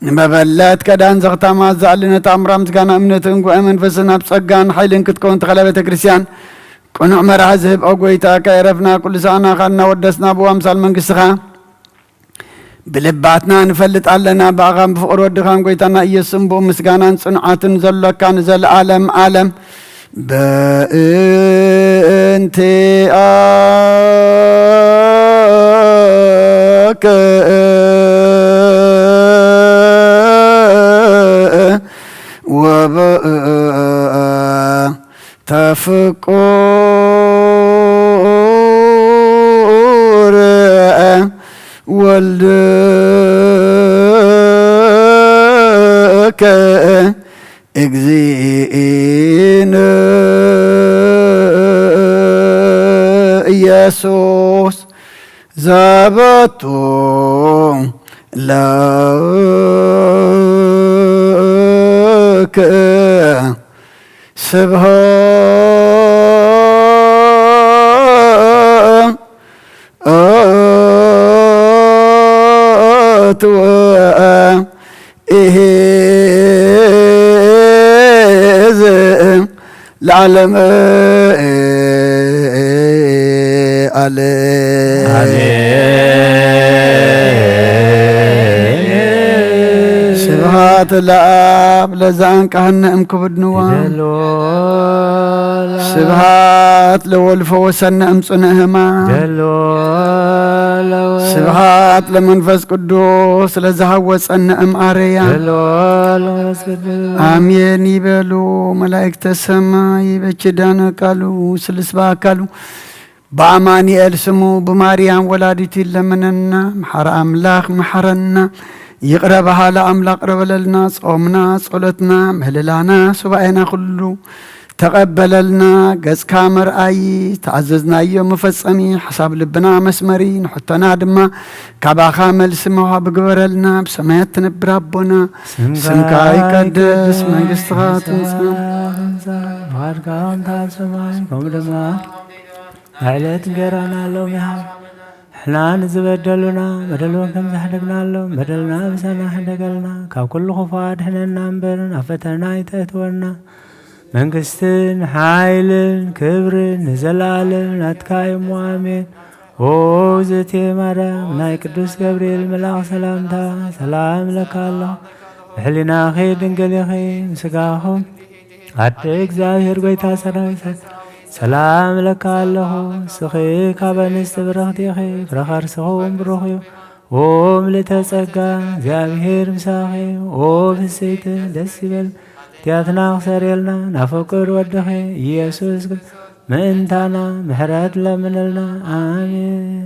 ንመበለት ከዳን ዘኽታማት ዝኣሊ ነታ ኣምራ ምስጋና እምነትን ጉባኤ መንፈስን ኣብ ጸጋን ሓይልን ክትከውን ተኸላ ቤተ ክርስቲያን ቅኑዕ መራሒ ዝህብ ኦ ጐይታ ከየረፍና ኩሉ ሳዕናኻ እናወደስና ብዋምሳል መንግስትኻ ብልባትና ንፈልጥ ኣለና፣ ብኣኻን ብፍቕሪ ወድኻን ጎይታና ኢየሱስን ብኡ ምስጋናን ጽንዓትን ዘሎካ ንዘለዓለም ዓለም። በእንቲኣከ ወበእንተ ፍቁር ወልድከ እግዚእነ ኢየሱስ ዘበቱ ለከ ስብሐት ወኢሕዝ ለዓለመ ዓለም። ኣሜን። ስብሐት ለኣብ ለዘ አንቀሐነ እምክቡድ ንዋ። ስብሐት ለወልድ ፈወሰነ እምጽኑዕ ሕማም። ስብሐት ለመንፈስ ቅዱስ ለዘሃወጸነ እምኣረያ። ኣሜን ይበሉ መላእክተ ሰማይ። በኪዳነ ቃሉ ስልስ በአካሉ በአማኑኤል ስሙ ብማርያም ወላዲቱ ይለመነና። መሓረ ኣምላኽ መሓረና። ይቕረ በሃለ ኣምላኽ ቅረ በለልና። ጾምና፣ ጸሎትና፣ ምህልላና፣ ሱባኤና ኩሉ ተቐበለልና። ገጽካ መርኣዪ፣ ተኣዘዝናዮ መፈጸሚ፣ ሓሳብ ልብና መስመሪ፣ ንሕቶና ድማ ካባኻ መልሲ መውሃቢ ግበረልና። ብሰማያት ትነብር ኣቦና፣ ስምካ ይቀደስ፣ መንግስትኻ ትምጻእ። ፍቓድካ ከምታ ኣብ ሰማይ ከምኡ ድማ ዕለት እንጀራና ሎሚ ሃብ። ንሕና ንዝበደሉና በደሎም ከም ዝሕደግናሎም በደልና ምሳና ሕደገልና። ካብ ኩሉ ክፉእ ኣድሕነና እምበር ናብ ፈተና ኣይተእትወና። መንግስትን ሓይልን ክብርን ንዘለኣለም ናትካ እዩ እሞ ኣሜን። ኦ እግዝእትየ ማርያም ናይ ቅዱስ ገብርኤል መልኣኽ ሰላምታ ሰላም እለካ ኣለኹ። ብሕሊናኺ ድንግል ኢኺ፣ ምስጋኹም ኣደ እግዚኣብሔር ጎይታ ሰራዊት ሰላም እለካ ኣለኹ። ንስኺ ካብ ኣንስቲ ብርኽቲ ኢኺ፣ ፍረ ከርስኺ እውን ብሩኽ እዩ። ኦ ምልእተ ጸጋ እግዚኣብሔር ምሳኺ፣ ኦ ፍስሕቲ ደስ ይበል እቲኣትና ክሰርየልና ናፍቅር ወድኺ ኢየሱስ ምእንታና ምሕረት ለምንልና። ኣሜን።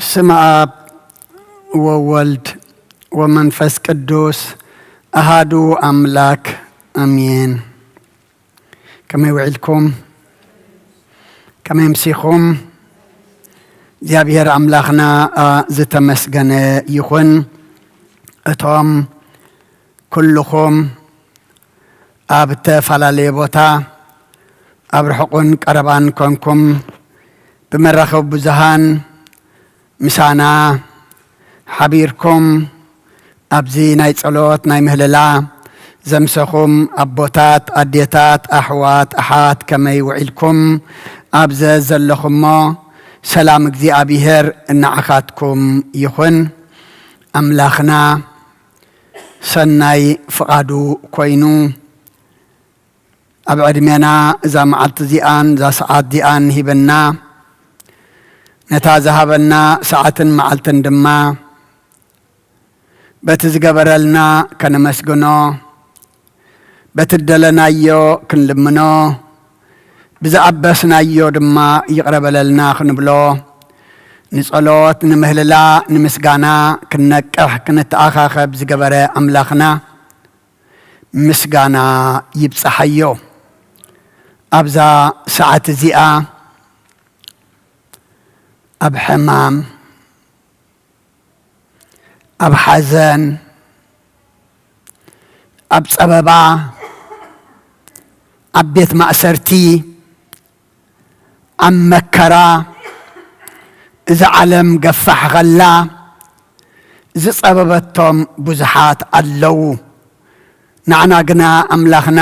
ስመ ኣብ ወወልድ ወመንፈስ ቅዱስ ኣሃዱ ኣምላክ ኣሜን። ከመይ ውዒልኩም? ከመይ ኣምሲኹም? እግዚኣብሔር ኣምላኽና፣ ኣ፣ ዝተመስገነ ይኹን። እቶም ኩልኹም ኣብ እተፈላለየ ቦታ፣ ኣብ ርሑቕን ቀረባን ኮንኩም፣ ብመራኸቢ ብዙሃን ምሳና ሓቢርኩም፣ ኣብዚ ናይ ጸሎት ናይ ምህልላ ዘምሰኹም ኣቦታት፣ ኣዴታት፣ ኣሕዋት፣ ኣሓት፣ ከመይ ውዒልኩም? ኣብ ዘዘለኹሞ ሰላም እግዚኣብሔር ንዓኻትኩም ይኹን። ኣምላኽና ሰናይ ፍቓዱ ኮይኑ፣ ኣብ ዕድሜና እዛ መዓልቲ እዚኣን እዛ ሰዓት እዚኣን ሂብና፣ ነታ ዝሃበና ሰዓትን መዓልትን ድማ በቲ ዝገበረልና ከነመስግኖ፣ በቲ ደለናዮ ክንልምኖ፣ ብዝኣበስናዮ ድማ ይቕረ በለልና ክንብሎ፣ ንጸሎት፣ ንምህልላ፣ ንምስጋና ክንነቅሕ ክንተኣኻኸብ ዝገበረ ኣምላኽና ምስጋና ይብጻሓዮ። ኣብዛ ሰዓት እዚኣ ኣብ ሕማም፣ ኣብ ሓዘን፣ ኣብ ጸበባ፣ ኣብ ቤት ማእሰርቲ፣ ኣብ መከራ፣ እዛ ዓለም ገፋሕ ኸላ ዝጸበበቶም ብዙሓት ኣለዉ። ንዓና ግና ኣምላኽና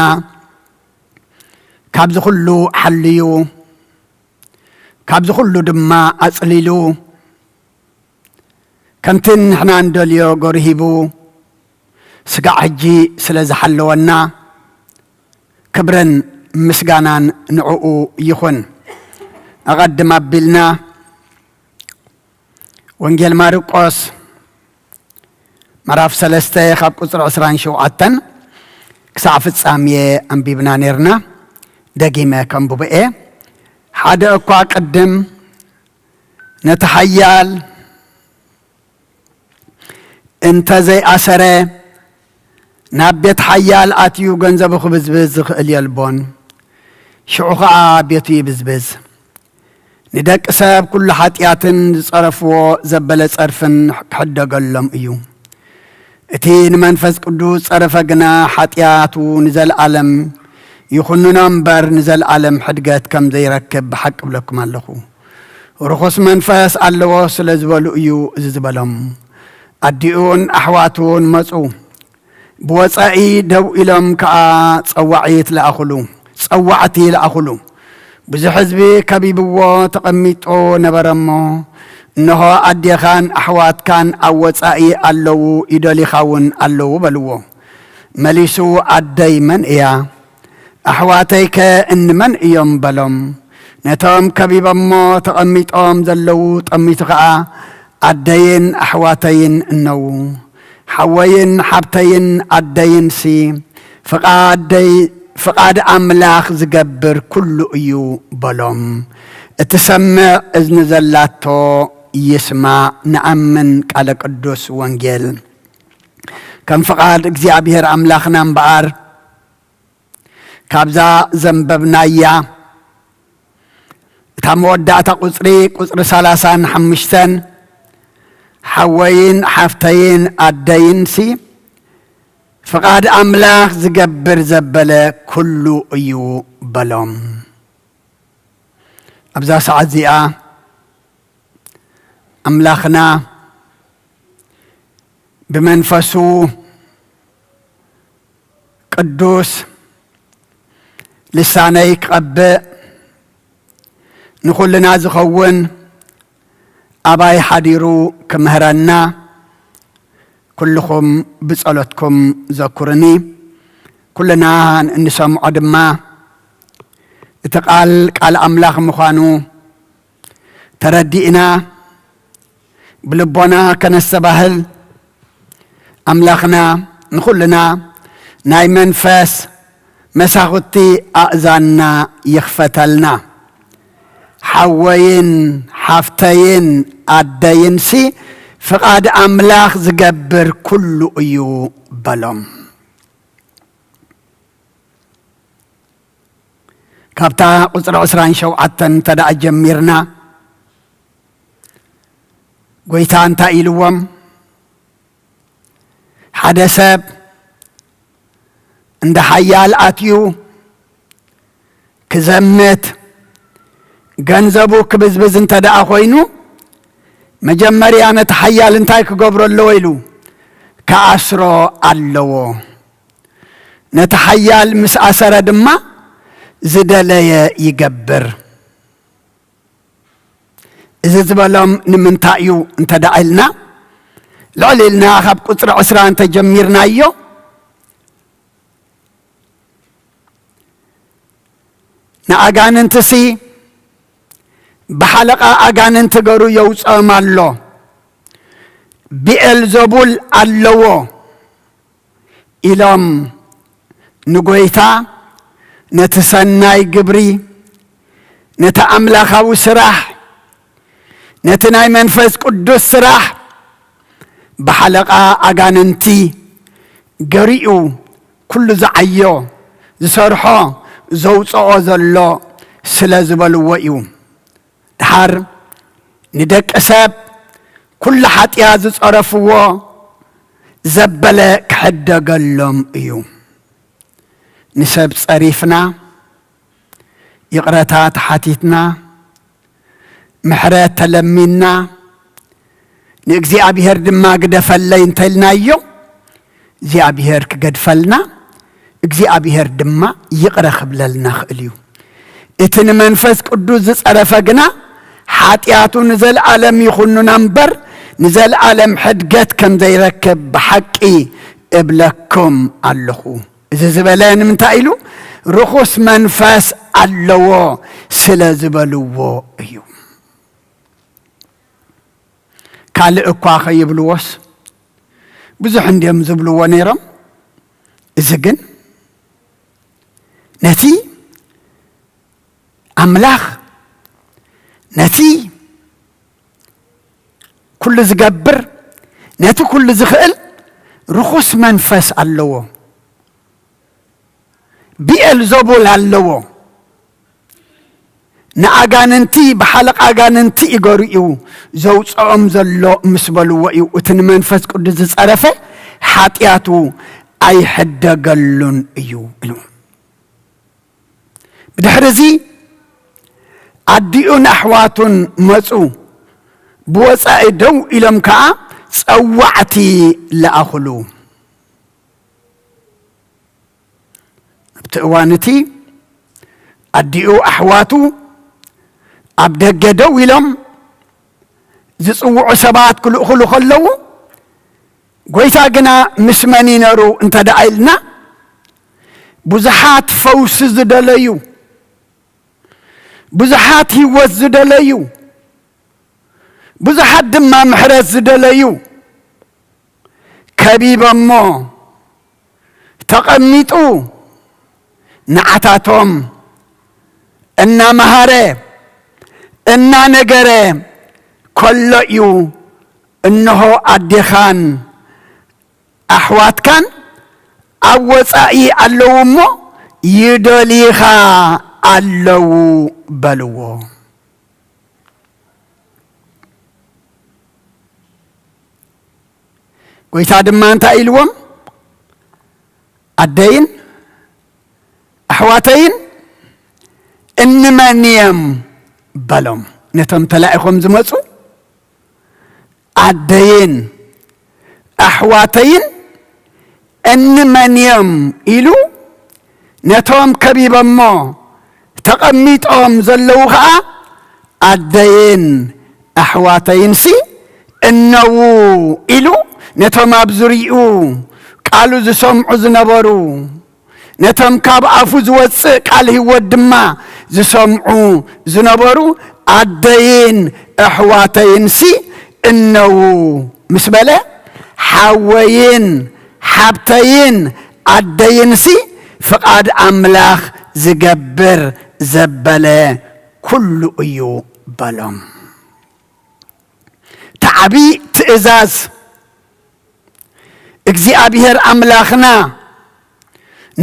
ካብዚ ኹሉ ሓልዩ፣ ካብዚ ኹሉ ድማ ኣጽሊሉ፣ ከምቲ ንሕና እንደልዮ ገርሂቡ፣ ስጋዕ ሕጂ ስለ ዝሓለወና፣ ክብርን ምስጋናን ንዕኡ ይኹን። ኣቐድም ኣቢልና ወንጌል ማርቆስ ምዕራፍ ሰለስተ ካብ ቁጽሪ ዕስራን ሸውዓተን ክሳዕ ፍጻሜ ኣንቢብና ኔርና። ደጊመ ከንብቦ እየ። ሓደ እኳ ቅድም ነቲ ሓያል እንተ ዘይኣሰረ፣ ናብ ቤት ሓያል ኣትዩ ገንዘቡ ክብዝብዝ ዝኽእል የልቦን። ሽዑ ኸኣ ቤቱ ይብዝብዝ። ንደቂ ሰብ ኩሉ ሓጢኣትን ዝጸረፍዎ ዘበለ ጸርፍን ክሕደገሎም እዩ። እቲ ንመንፈስ ቅዱስ ጸረፈ ግና ሓጢኣቱ ንዘለኣለም ይኹንኖ እምበር፣ ንዘለኣለም ሕድገት ከም ዘይረክብ ብሓቂ እብለኩም ኣለኹ። ርኹስ መንፈስ ኣለዎ ስለ ዝበሉ እዩ እዚ ዝበሎም። ኣዲኡን ኣሕዋቱን መጹ። ብወጻኢ ደው ኢሎም ከኣ ጸዋዒት ለኣኹሉ፣ ጸዋዕቲ ለኣኹሉ። ብዙሕ ህዝቢ ከቢብዎ ተቐሚጡ ነበረ እሞ፣ እንሆ ኣዴኻን ኣሕዋትካን ኣብ ወጻኢ ኣለዉ፣ ይደልዩኻ እውን ኣለዉ በልዎ። መሊሱ፣ ኣደይ መን እያ? ኣሕዋተይከ እንመን እዮም? በሎም። ነቶም ከቢቦሞ ተቐሚጦም ዘለዉ ጠሚቱ ኸኣ፣ ኣደይን ኣሕዋተይን እነዉ፣ ሓወይን ሓብተይን ኣደይንሲ፣ ፍቓደይ፣ ፍቓድ ኣምላኽ ዝገብር ኩሉ እዩ በሎም። እትሰምዕ እዝኒ ዘላቶ ይስማዕ። ንኣምን ቃለ ቅዱስ ወንጌል። ከም ፍቓድ እግዚኣብሔር ኣምላኽና እምበኣር፣ ካብዛ ዘንበብናያ፣ እታ መወዳእታ ቁጽሪ፣ ቁጽሪ ሰላሳን ሓሙሽተን፣ ሓወይን ሓፍተይን ኣደይንሲ፣ ፍቓድ ኣምላኽ ዝገብር ዘበለ ኩሉ እዩ በሎም። ኣብዛ ሰዓት እዚኣ ኣምላኽና ብመንፈሱ ቅዱስ ልሳነይ ክቐብእ፣ ንኹልና ዝኸውን ኣባይ ሓዲሩ ክምህረና፣ ኩልኹም ብጸሎትኩም ዘኩርኒ። ኩልና እንሰምዖ ድማ እቲ ቃል፣ ቃል ኣምላኽ ምዃኑ ተረዲእና፣ ብልቦና ከነስተባህል፣ ኣምላኽና ንኹልና ናይ መንፈስ መሳኹቲ ኣእዛንና ይኽፈተልና። ሓወይን ሓፍተይን ኣደይንሲ፣ ፍቓድ ኣምላኽ ዝገብር ኩሉ እዩ በሎም። ካብታ ቁጽሪ ዕስራን ሸውዓተን እንተ ደኣ ጀሚርና፣ ጐይታ እንታይ ኢልዎም? ሓደ ሰብ እንደ ሓያል ኣትዩ ክዘምት፣ ገንዘቡ ክብዝብዝ እንተ ደኣ ኾይኑ፣ መጀመርያ ነቲ ሓያል እንታይ ክገብሮ ኣለዎ ኢሉ? ክኣስሮ ኣለዎ። ነቲ ሓያል ምስ ኣሰረ ድማ ዝደለየ ይገብር። እዚ ዝበሎም ንምንታይ እዩ እንተ ደኣ ኢልና፣ ልዕል ኢልና ካብ ቁጽሪ ዕስራ እንተ ጀሚርናዮ፣ ንኣጋንንትሲ ብሓለቓ ኣጋንንቲ ገሩ የውፅኦም ኣሎ። ብኤልዘቡል ኣለዎ ኢሎም ንጎይታ ነቲ ሰናይ ግብሪ፣ ነቲ ኣምላኻዊ ስራሕ፣ ነቲ ናይ መንፈስ ቅዱስ ስራሕ ብሓለቓ ኣጋንንቲ ገሪኡ፣ ኩሉ ዝዓዮ፣ ዝሰርሖ፣ ዘውፅኦ ዘሎ ስለ ዝበልዎ እዩ። ድሓር ንደቂ ሰብ ኩሉ ሓጢኣት ዝጸረፍዎ ዘበለ ክሕደገሎም እዩ። ንሰብ ጸሪፍና፣ ይቕረታ ተሓቲትና፣ ምሕረት ተለሚንና፣ ንእግዚኣብሔር ድማ ግደፈለይ እንተልናዮ፣ እግዚኣብሔር ክገድፈልና፣ እግዚኣብሔር ድማ ይቕረ ክብለልና ክእል እዩ። እቲ ንመንፈስ ቅዱስ ዝጸረፈ ግና ሓጢኣቱ ንዘለኣለም ይኹንና እምበር፣ ንዘለኣለም ሕድገት ከም ዘይረክብ ብሓቂ እብለኩም ኣለኹ። እዚ ዝበለ ንምንታይ ኢሉ? ርኹስ መንፈስ ኣለዎ ስለ ዝበልዎ እዩ። ካልእ እኳ ኸይብልዎስ ብዙሕ እንድዮም ዝብልዎ ነይሮም። እዚ ግን ነቲ ኣምላኽ፣ ነቲ ኩሉ ዝገብር፣ ነቲ ኩሉ ዝኽእል ርኹስ መንፈስ ኣለዎ። ብኤልዘቡል ኣለዎ። ንኣጋንንቲ ብሓለቓ ኣጋንንቲ እገሩ እዩ ዘውፅኦም ዘሎ ምስ በልዎ እዩ፣ እቲ ንመንፈስ ቅዱስ ዝፀረፈ ሓጢኣቱ ኣይሕደገሉን እዩ ኢሉ። ብድሕሪ እዚ ኣዲኡን ኣሕዋቱን መፁ፣ ብወፃኢ ደው ኢሎም ከዓ ፀዋዕቲ ለኣኹሉ። ኣብቲ እዋን እቲ ኣዲኡ ኣሕዋቱ ኣብ ደገ ደው ኢሎም ዝጽውዑ ሰባት ክልእኹሉ ከለዉ፣ ጎይታ ግና ምስ መን እዩ ነሩ እንተ ደኣ ኢልና፣ ብዙሓት ፈውሲ ዝደለዩ፣ ብዙሓት ህይወት ዝደለዩ፣ ብዙሓት ድማ ምሕረት ዝደለዩ ከቢቦሞ ተቐሚጡ ንዓታቶም እናመሃረ እናነገረ ከሎ እዩ፣ እንሆ ኣዴኻን ኣሕዋትካን ኣብ ወጻኢ ኣለዉ እሞ ይደልይኻ ኣለዉ በልዎ። ጎይታ ድማ እንታይ ኢልዎም? ኣደይን ኣሕዋተይን እንመን እዮም በሎም። ነቶም ተላኢኾም ዝመጹ ኣደይን ኣሕዋተይን እንመን እዮም ኢሉ ነቶም ከቢቦሞ ተቐሚጦም ዘለዉ ኸኣ ኣደይን ኣሕዋተይንሲ እነዉ ኢሉ ነቶም ኣብ ዙርይኡ ቃሉ ዝሰምዑ ዝነበሩ፣ ነቶም ካብ ኣፉ ዝወጽእ ቃል ህይወት ድማ ዝሰምዑ ዝነበሩ ኣደይን ኣሕዋተይንሲ እነዉ ምስ በለ፣ ሓወይን ሓብተይን ኣደይንሲ ፍቓድ ኣምላኽ ዝገብር ዘበለ ኩሉ እዩ በሎም። እቲ ዓቢ ትእዛዝ እግዚኣብሔር ኣምላኽና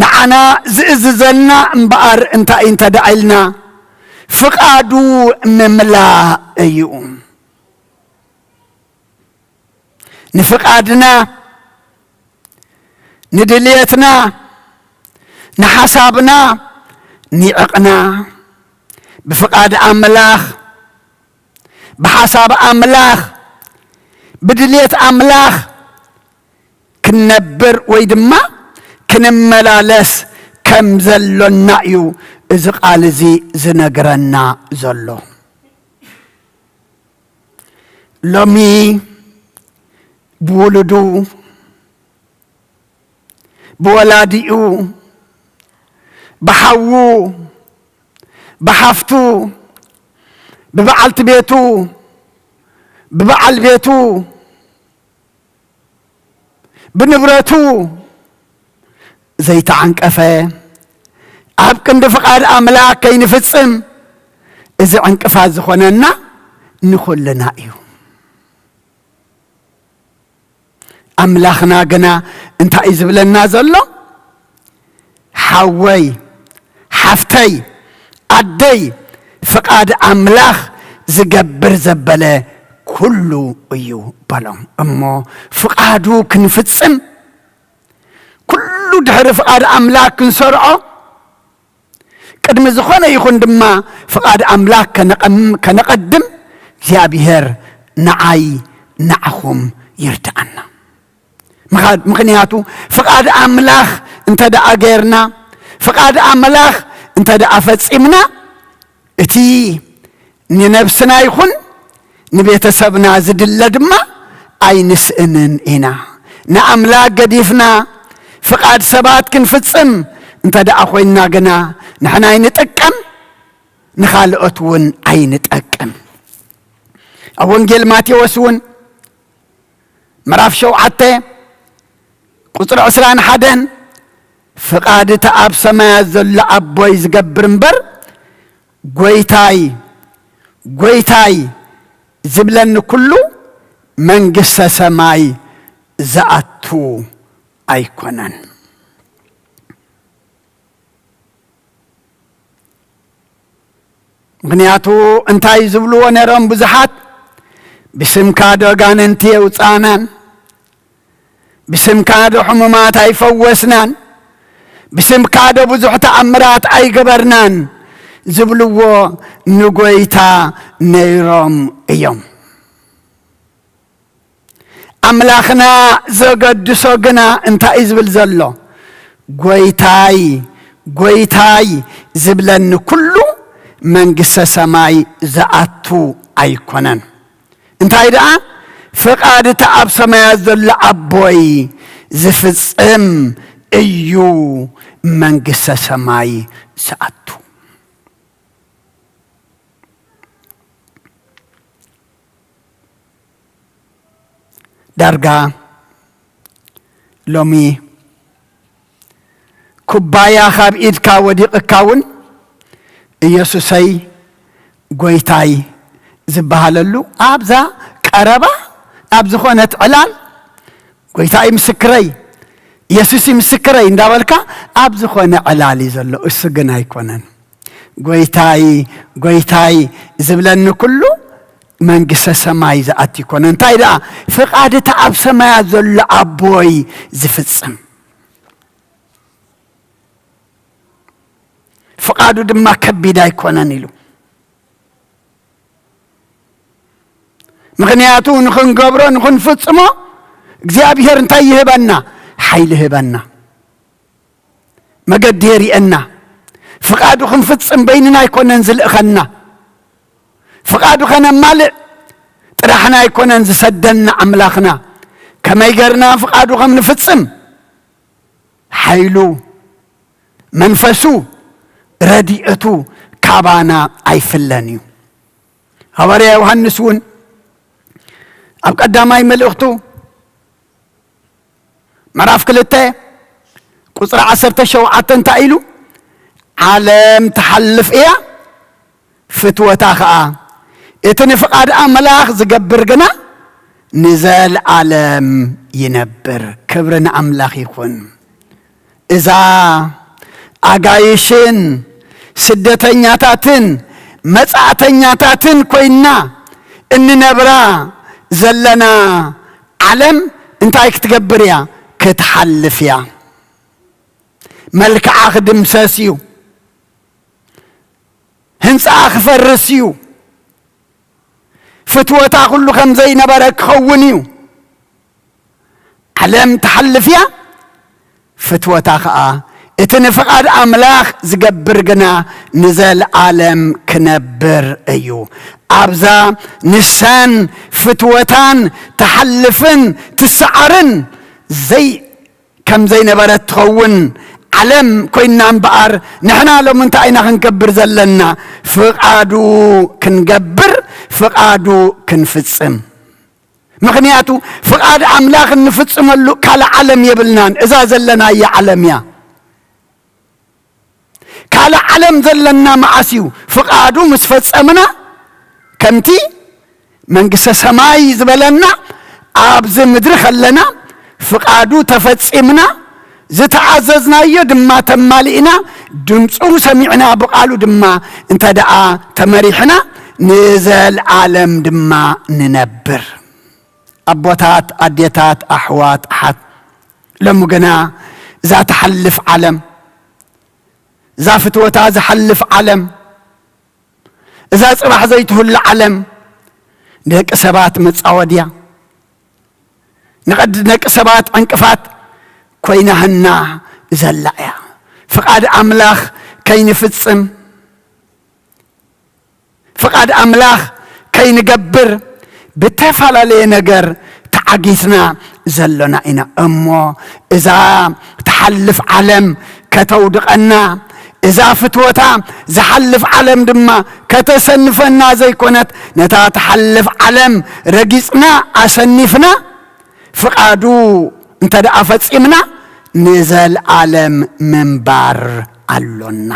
ንዓና ዝእዝዘና እምበኣር እንታይ እንተ ደኣ ኢልና፣ ፍቓዱ ምምላእ እዩ። ንፍቓድና፣ ንድልየትና፣ ንሓሳብና፣ ንዕቕና ብፍቓድ ኣምላኽ፣ ብሓሳብ ኣምላኽ፣ ብድልየት ኣምላኽ ክንነብር ወይ ድማ ክንመላለስ ከም ዘሎና እዩ እዚ ቃል እዚ ዝነግረና ዘሎ። ሎሚ ብውሉዱ፣ ብወላዲኡ፣ ብሓዉ፣ ብሓፍቱ፣ ብበዓልቲ ቤቱ፣ ብበዓል ቤቱ፣ ብንብረቱ ዘይተዓንቀፈ፣ ኣብ ክንዲ ፍቓድ ኣምላኽ ከይንፍጽም እዚ ዕንቅፋት ዝኾነና ንኹልና እዩ። ኣምላኽና ግና እንታይ እዩ ዝብለና ዘሎ? ሓወይ፣ ሓፍተይ፣ ኣደይ፣ ፍቓድ ኣምላኽ ዝገብር ዘበለ ኩሉ እዩ በሎም። እሞ ፍቓዱ ክንፍጽም፣ ኩሉ ድሕሪ ፍቓድ ኣምላኽ ክንሰርዖ፣ ቅድሚ ዝኾነ ይኹን ድማ ፍቓድ ኣምላኽ ከነቐም-፣ ከነቐድም እግዚኣብሔር ንዓይ ንዓኹም ይርድኣና። ምኻ-፣ ምኽንያቱ ፍቓድ ኣምላኽ እንተ ደኣ ጌርና፣ ፍቓድ ኣምላኽ እንተ ደኣ ፈጺምና፣ እቲ ንነብስና ይኹን ንቤተሰብና ዝድለ ድማ ኣይንስእንን ኢና። ንኣምላኽ ገዲፍና ፍቓድ ሰባት ክንፍጽም እንተ ደኣ ኾይንና ግና ንሕና ኣይንጥቀም፣ ንኻልኦት እውን ኣይንጠቅም። ኣብ ወንጌል ማቴዎስ እውን ምዕራፍ ሸውዓተ ቁጽሪ ዕስራን ሓደን፣ "ፍቓድ እቲ ኣብ ሰማያት ዘሎ ኣቦይ ዝገብር እምበር፣ ጎይታይ፣ ጎይታይ ዝብለኒ ኩሉ መንግስተ ሰማይ ዝኣቱ ኣይኮነን።" ምኽንያቱ እንታይ ዝብልዎ ነይሮም ብዙሓት? "ብስምካ ዶ ኣጋንንቲ የውጻእናን? ብስምካ ዶ ሕሙማት ኣይፈወስናን? ብስምካ ዶ ብዙሕ ተኣምራት ኣይገበርናን?" ዝብልዎ ንጎይታ ነይሮም እዮም። ኣምላኽና ዘገድሶ ግና እንታይ እዩ ዝብል ዘሎ? "ጎይታይ፣ ጎይታይ ዝብለኒ ኩሉ መንግስተ ሰማይ ዝኣቱ ኣይኮነን። እንታይ ደኣ? ፍቓድ እቲ ኣብ ሰማያት ዘሎ ኣቦይ ዝፍጽም እዩ መንግስተ ሰማይ ዝኣቱ።" ዳርጋ ሎሚ ኩባያ ካብ ኢድካ ወዲቕካ እውን፣ "ኢየሱሰይ፣ ጎይታይ" ዝበሃለሉ ኣብዛ ቀረባ፣ ኣብ ዝኾነት ዕላል፣ "ጎይታይ ምስክረይ፣ ኢየሱስ ምስክረይ" እንዳበልካ ኣብ ዝኾነ ዕላል እዩ ዘሎ፣ እሱ ግን ኣይኮነን። "ጎይታይ፣ ጎይታይ ዝብለኒ ኩሉ መንግስተ ሰማይ ዝኣቲ ይኮነ። እንታይ ደኣ? ፍቓድ እቲ ኣብ ሰማያት ዘሎ ኣቦይ ዝፍጽም። ፍቓዱ ድማ ከቢድ ኣይኮነን" ኢሉ። ምኽንያቱ ንኽንገብሮ፣ ንኽንፍጽሞ እግዚኣብሔር እንታይ ይህበና? ሓይሊ ይህበና። መገዲ የርእየና። ፍቓዱ ክንፍጽም በይንና ኣይኮነን ዝልእኸና። ፍቓዱ ከነማልእ ጥራሕና ኣይኮነን ዝሰደና ኣምላኽና። ከመይ ገርና ፍቓዱ ከም ንፍጽም? ሓይሉ፣ መንፈሱ፣ ረድኤቱ ካባና ኣይፍለን እዩ። ሃዋርያ ዮሃንስ እውን ኣብ ቀዳማይ መልእኽቱ ምዕራፍ ክልተ ቁጽሪ ዓሰርተ ሸውዓተ እንታይ ኢሉ? "ዓለም ትሓልፍ እያ፣ ፍትወታ ኸኣ፣ እቲ ንፍቓድ ኣምላኽ ዝገብር ግና ንዘለኣለም ይነብር።" ክብሪ ንኣምላኽ ይኹን። እዛ ኣጋይሽን ስደተኛታትን መጻእተኛታትን ኮይና እንነብራ ዘለና ዓለም እንታይ ክትገብር እያ? ክትሓልፍ እያ። መልክዓ ክድምሰስ እዩ። ህንጻኣ ክፈርስ እዩ። ፍትወታ ኩሉ ከም ዘይነበረ ክኸውን እዩ። ዓለም ትሓልፍ እያ፣ ፍትወታ ኸኣ፣ እቲ ንፍቓድ ኣምላኽ ዝገብር ግና ንዘለኣለም ክነብር እዩ። ኣብዛ ንሳን ፍትወታን ትሓልፍን ትሰዓርን ዘይ-፣ ከም ዘይነበረት ትኸውን ዓለም ኮይና እምበኣር፣ ንሕና ሎሚ እንታይ ኢና ክንገብር ዘለና? ፍቓዱ ክንገብር፣ ፍቓዱ ክንፍጽም። ምኽንያቱ ፍቓድ ኣምላኽ እንፍጽመሉ ካልእ ዓለም የብልናን። እዛ ዘለናያ ዓለም እያ። ካልእ ዓለም ዘለና መዓስ እዩ? ፍቓዱ ምስ ፈጸምና፣ ከምቲ መንግስተ ሰማይ ዝበለና ኣብዚ ምድሪ ከለና ፍቓዱ ተፈጺምና ዝተኣዘዝናዮ ድማ ተማሊእና ድምፁ ሰሚዕና ብቓሉ ድማ እንተ ደኣ ተመሪሕና ንዘልኣለም ድማ ንነብር። ኣቦታት፣ ኣዴታት፣ ኣሕዋት፣ ኣሓት፣ ሎሚ ግና እዛ ትሓልፍ ዓለም፣ እዛ ፍትወታ ዝሓልፍ ዓለም፣ እዛ ጽባሕ ዘይትህሉ ዓለም ንደቂ ሰባት መጻወድያ፣ ንቐድ-፣ ንደቂ ሰባት ዕንቅፋት ኮይናህና ዘላ እያ። ፍቓድ ኣምላኽ ከይንፍጽም፣ ፍቓድ ኣምላኽ ከይንገብር ብተፈላለየ ነገር ተዓጊትና ዘሎና ኢና። እሞ እዛ ትሓልፍ ዓለም ከተውድቐና፣ እዛ ፍትወታ ዝሓልፍ ዓለም ድማ ከተሰንፈና ዘይኮነት፣ ነታ ትሓልፍ ዓለም ረጊጽና ኣሰኒፍና ፍቓዱ እንተ ደኣ ፈጺምና ንዘልኣለም ምንባር ኣሎና።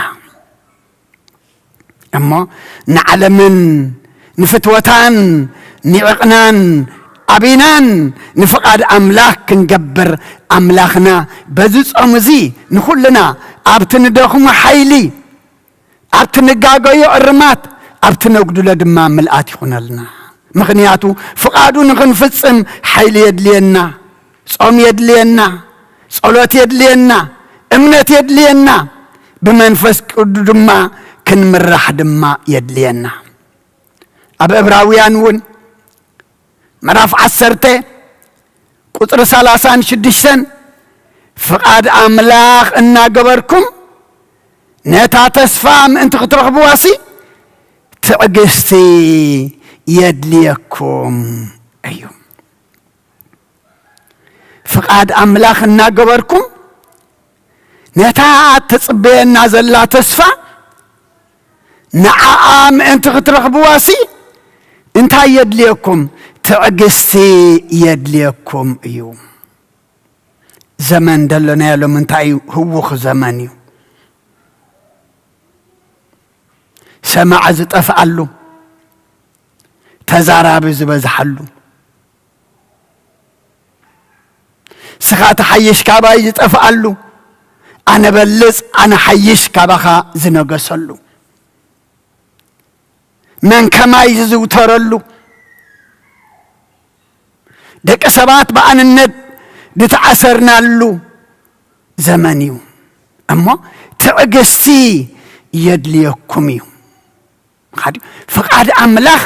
እሞ ንዓለምን ንፍትወታን ንዕቕናን ኣቢናን ንፍቓድ ኣምላኽ ክንገብር ኣምላኽና በዚ ጾም እዚ ንኹልና ኣብቲ ንደኽሞ ሓይሊ፣ ኣብቲ ንጋገዮ እርማት፣ ኣብቲ ነጉድሎ ድማ ምልኣት ይኹነልና። ምኽንያቱ ፍቓዱ ንኽንፍጽም ሓይሊ የድልየና፣ ጾም የድልየና፣ ጸሎት የድልየና፣ እምነት የድልየና፣ ብመንፈስ ቅዱስ ድማ ክንምራሕ ድማ የድልየና። ኣብ ዕብራውያን እውን ምዕራፍ ዓሰርተ ቁጽሪ ሰላሳን ሽዱሽተን ፍቓድ ኣምላኽ እናገበርኩም ነታ ተስፋ ምእንቲ ክትረኽብዋሲ ትዕግስቲ የድልየኩም እዩ። ፍቓድ ኣምላኽ እናገበርኩም ነታ ትጽበየና ዘላ ተስፋ ንዓኣ ምእንቲ ክትረኽብዋሲ እንታይ የድልየኩም? ትዕግስቲ የድልየኩም እዩ። ዘመን ደሎናዮ ሎሚ እንታይ እዩ? ህውኽ ዘመን እዩ። ሰማዒ ዝጠፍኣሉ፣ ተዛራቢ ዝበዝሓሉ፣ ስኻ ትሓይሽ ካባይ ዝጠፍኣሉ፣ ኣነ በልጽ ኣነ ሓይሽ ካባኻ ዝነገሰሉ፣ መን ከማይ ዝዝውተረሉ፣ ደቂ ሰባት ብኣንነት ዝተኣሰርናሉ ዘመን እዩ። እሞ ትዕግስቲ የድልየኩም እዩ። ሓዲ ፍቓድ ኣምላኽ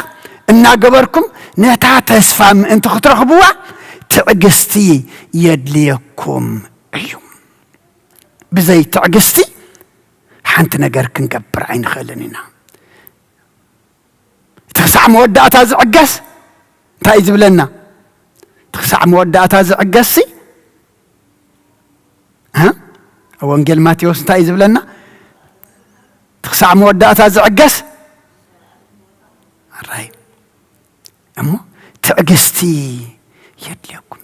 እናገበርኩም ነታ ተስፋ ምእንቲ ክትረኽብዋ ትዕግስቲ የድልየኩም እዩ። ብዘይ ትዕግስቲ ሓንቲ ነገር ክንገብር ኣይንኽእልን ኢና። እቲ ክሳዕ መወዳእታ ዝዕገስ እንታይ እዩ ዝብለና? እቲ ክሳዕ መወዳእታ ዝዕገስሲ፣ እ? ኣብ ወንጌል ማቴዎስ እንታይ እዩ ዝብለና? እቲ ክሳዕ መወዳእታ ዝዕገስ፣ ኣራይ፣ እሞ ትዕግስቲ የድልየኩም።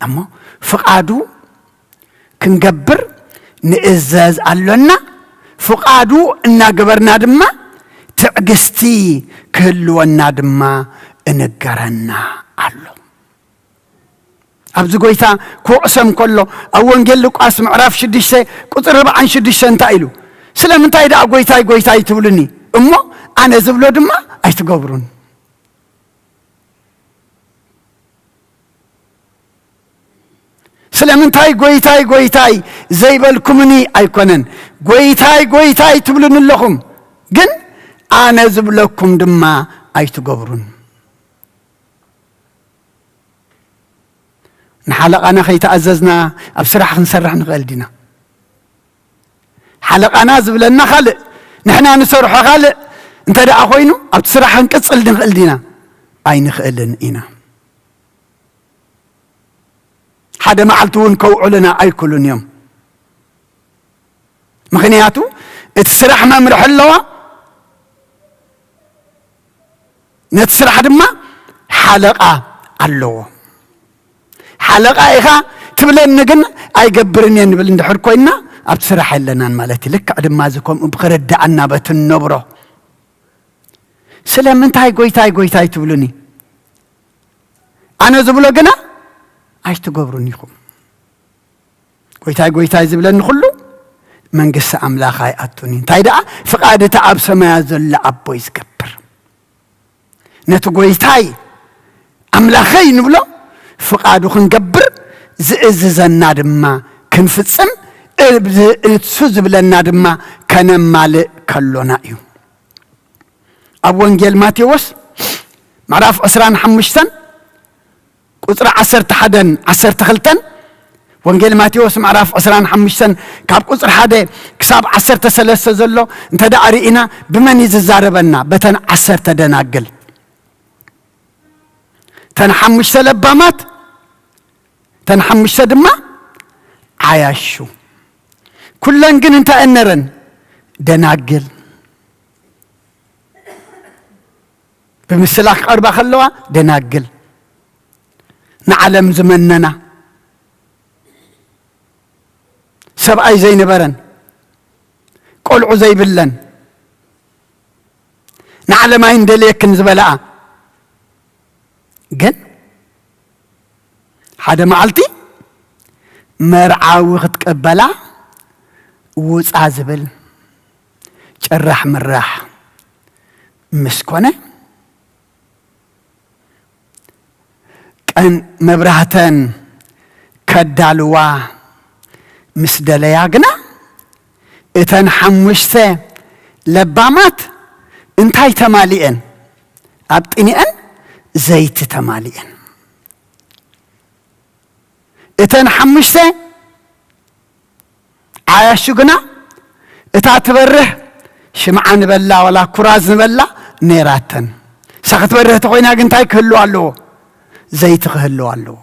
እሞ ፍቓዱ ክንገብር ንእዘዝ ኣሎና። ፍቓዱ እናገበርና ድማ ትዕግስቲ ክህልወና ድማ እንገረና ኣሎ። ኣብዚ ጎይታ ክወቕሶም ከሎ ኣብ ወንጌል ሉቃስ ምዕራፍ ሽዱሽተ ቁጽሪ ኣርባዓን ሽዱሽተን እንታይ ኢሉ? ስለምንታይ ደኣ ጎይታይ ጎይታይ ትብሉኒ እሞ ኣነ ዝብሎ ድማ ኣይትገብሩን? ስለምንታይ ጎይታይ ጎይታይ ዘይበልኩምኒ ኣይኮነን፣ ጎይታይ ጎይታይ ትብሉኒ ኣለኹም፣ ግን ኣነ ዝብለኩም ድማ ኣይትገብሩን። ንሓለቓና ከይተኣዘዝና ኣብ ስራሕ ክንሰርሕ ንኽእል ዲና? ሓለቓና ዝብለና ካልእ፣ ንሕና ንሰርሖ ካልእ እንተ ደኣ ኮይኑ ኣብቲ ስራሕ ክንቅጽል ንኽእል ዲና? ኣይንኽእልን ኢና። ሓደ መዓልቲ እውን ከውዕሉና ኣይክእሉን እዮም። ምኽንያቱ እቲ ስራሕ መምርሒ ኣለዋ፣ ነቲ ስራሕ ድማ ሓለቓ ኣለዎ። ሓለቓ ኢኻ ትብለኒ ግን ኣይገብርን እየ ንብል እንድሕር ኮይንና ኣብቲ ስራሕ የለናን ማለት እዩ። ልክዕ ድማ እዚ ከምኡ ብኽርድኣና በቲ ንነብሮ ስለምንታይ ጎይታይ ጎይታይ ትብሉኒ? ኣነ ዝብሎ ግና ኣይትገብሩን ኢኹም። ጎይታይ ጎይታይ ዝብለኒ ኩሉ መንግስቲ ኣምላኽ ኣይኣቱን እዩ። እንታይ ደኣ ፍቓድ እቲ ኣብ ሰማያት ዘሎ ኣቦይ ዝገብር። ነቲ ጎይታይ ኣምላኸይ ንብሎ ፍቓዱ ክንገብር ዝእዝዘና ድማ ክንፍጽም እሱ ዝብለና ድማ ከነማልእ ከሎና እዩ። ኣብ ወንጌል ማቴዎስ ምዕራፍ ዕስራን ሓሙሽተን ቁጽሪ ዓሰርተ ሓደን ዓሰርተ ክልተን፣ ወንጌል ማቴዎስ ምዕራፍ ዕስራን ሓሙሽተን ካብ ቁጽሪ ሓደ ክሳብ ዓሰርተ ሰለስተ ዘሎ እንተ ደኣ ርኢና ብመን እዩ ዝዛረበና? በተን ዓሰርተ ደናግል። እተን ሓሙሽተ ለባማት፣ እተን ሓሙሽተ ድማ ዓያሹ። ኩለን ግን እንታይ እነረን? ደናግል። ብምስላ ክቐርባ ከለዋ ደናግል፣ ንዓለም ዝመነና፣ ሰብኣይ ዘይነበረን፣ ቆልዑ ዘይብለን፣ ንዓለም ኣይንደልየክን ዝበላኣ። ግን ሓደ መዓልቲ መርዓዊ ክትቀበላ ውፃ ዝብል ጭራሕ ምራሕ ምስ ኮነ፣ ቀን መብራህተን ከዳልዋ ምስ ደለያ ግና፣ እተን ሓሙሽተ ለባማት እንታይ ተማሊኤን? ኣብ ጢኒአን ዘይቲ ተማሊኤን። እተን ሓሙሽተ ዓያሹ ግና እታ ትበርህ ሽምዓ ንበላ ዋላ ኩራዝ ንበላ ነይራተን። እሳ ክትበርህ ተኾይና ግን እንታይ ክህልዋ ኣለዎ? ዘይቲ ክህልዋ ኣለዎ።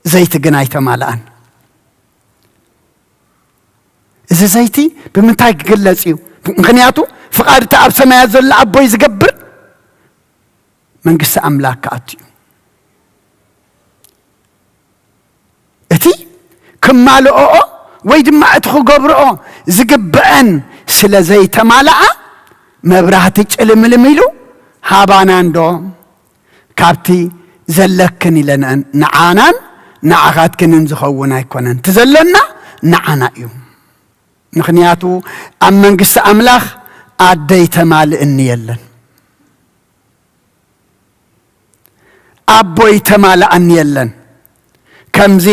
ዘይቲ ግን ኣይተማልኣን። እዚ ዘይቲ ብምንታይ ክግለጽ እዩ? ምኽንያቱ ፍቓድ እቲ ኣብ ሰማያት ዘሎ ኣቦይ ዝገብር መንግስቲ ኣምላክ ክኣቱ እዩ። እቲ ክማልኦኦ ወይ ድማ እቲ ክገብርኦ ዝግብአን ስለ ዘይተማልኣ፣ መብራህቲ ጭልምልም ኢሉ ሃባና እንዶ ካብቲ ዘለክን ኢለንአን፣ ንዓናን ንዓኻትክንን ዝኸውን ኣይኮነን። እቲ ዘሎና ንዓና እዩ። ምኽንያቱ ኣብ መንግስቲ ኣምላኽ ኣደይ ተማልእኒ የለን። ኣቦይ ተማልኣኒ የለን። ከምዚ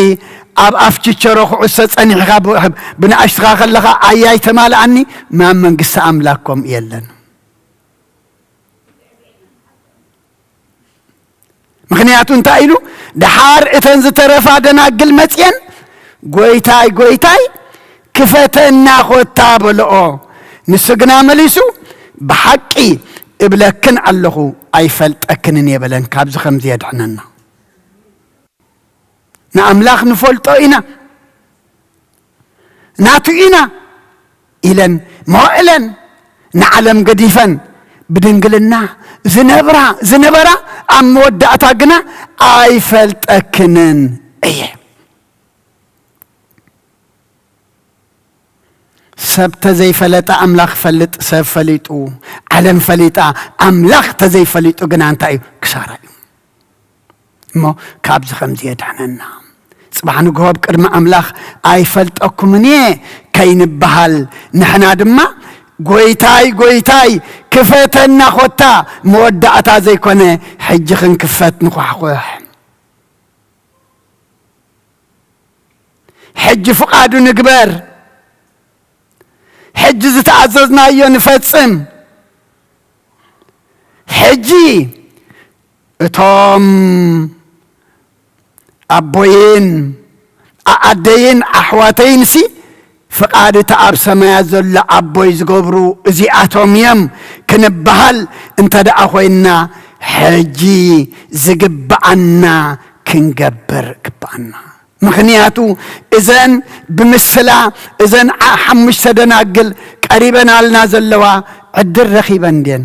ኣብ ኣፍ ችቸሮ ኩዕሶ ጸኒሕኻ ብ-፣ ብንኣሽትኻ ከለኻ ኣያይ ተማልኣኒ፣ ናብ መንግስቲ ኣምላክ ከምኡ የለን። ምኽንያቱ እንታይ ኢሉ? ደሓር እተን ዝተረፋ ደናግል መጽየን፣ "ጎይታይ፣ ጎይታይ፣ ክፈተና ኾታ" በልኦ። ንሱ ግና መሊሱ፣ "ብሓቂ እብለክን ኣለኹ፣ ኣይፈልጠክንን እየ" በለን። ካብዚ ከምዚ የድሕነና። ንኣምላኽ ንፈልጦ ኢና፣ ናቱ ኢና ኢለን መዋእለን ንዓለም ገዲፈን ብድንግልና ዝነብራ፣ ዝነበራ፣ ኣብ መወዳእታ ግና "ኣይፈልጠክንን እየ". ሰብ ተዘይፈለጠ ኣምላኽ ፈልጥ፣ ሰብ ፈሊጡ፣ ዓለም ፈሊጣ፣ ኣምላኽ ተዘይፈሊጡ ግና እንታይ እዩ? ክሳራ እዩ። እሞ ካብዚ ከምዚ የድሕነና። ጽባሕ ንግሆ ኣብ ቅድሚ ኣምላኽ "ኣይፈልጠኩምን እየ" ከይንበሃል፣ ንሕና ድማ "ጎይታይ፣ ጎይታይ፣ ክፈተና ኾታ፣ መወዳእታ ዘይኮነ፣ ሕጂ ክንክፈት ንኳሕኩሕ። ሕጂ ፍቓዱ ንግበር። ሕጂ ዝተኣዘዝናዮ ንፈጽም። ሕጂ እቶም ኣቦይን ኣኣደይን ኣሕዋተይንሲ ፍቓድ እቲ ኣብ ሰማያት ዘሎ ኣቦይ ዝገብሩ እዚኣቶም እዮም ክንበሃል እንተ ደኣ ኮይንና፣ ሕጂ ዝግብኣና ክንገብር ግብኣና። ምኽንያቱ እዘን ብምስላ፣ እዘን ዓ-፣ ሓሙሽተ ደናግል ቀሪበናልና ዘለዋ ዕድል ረኺበን ድየን?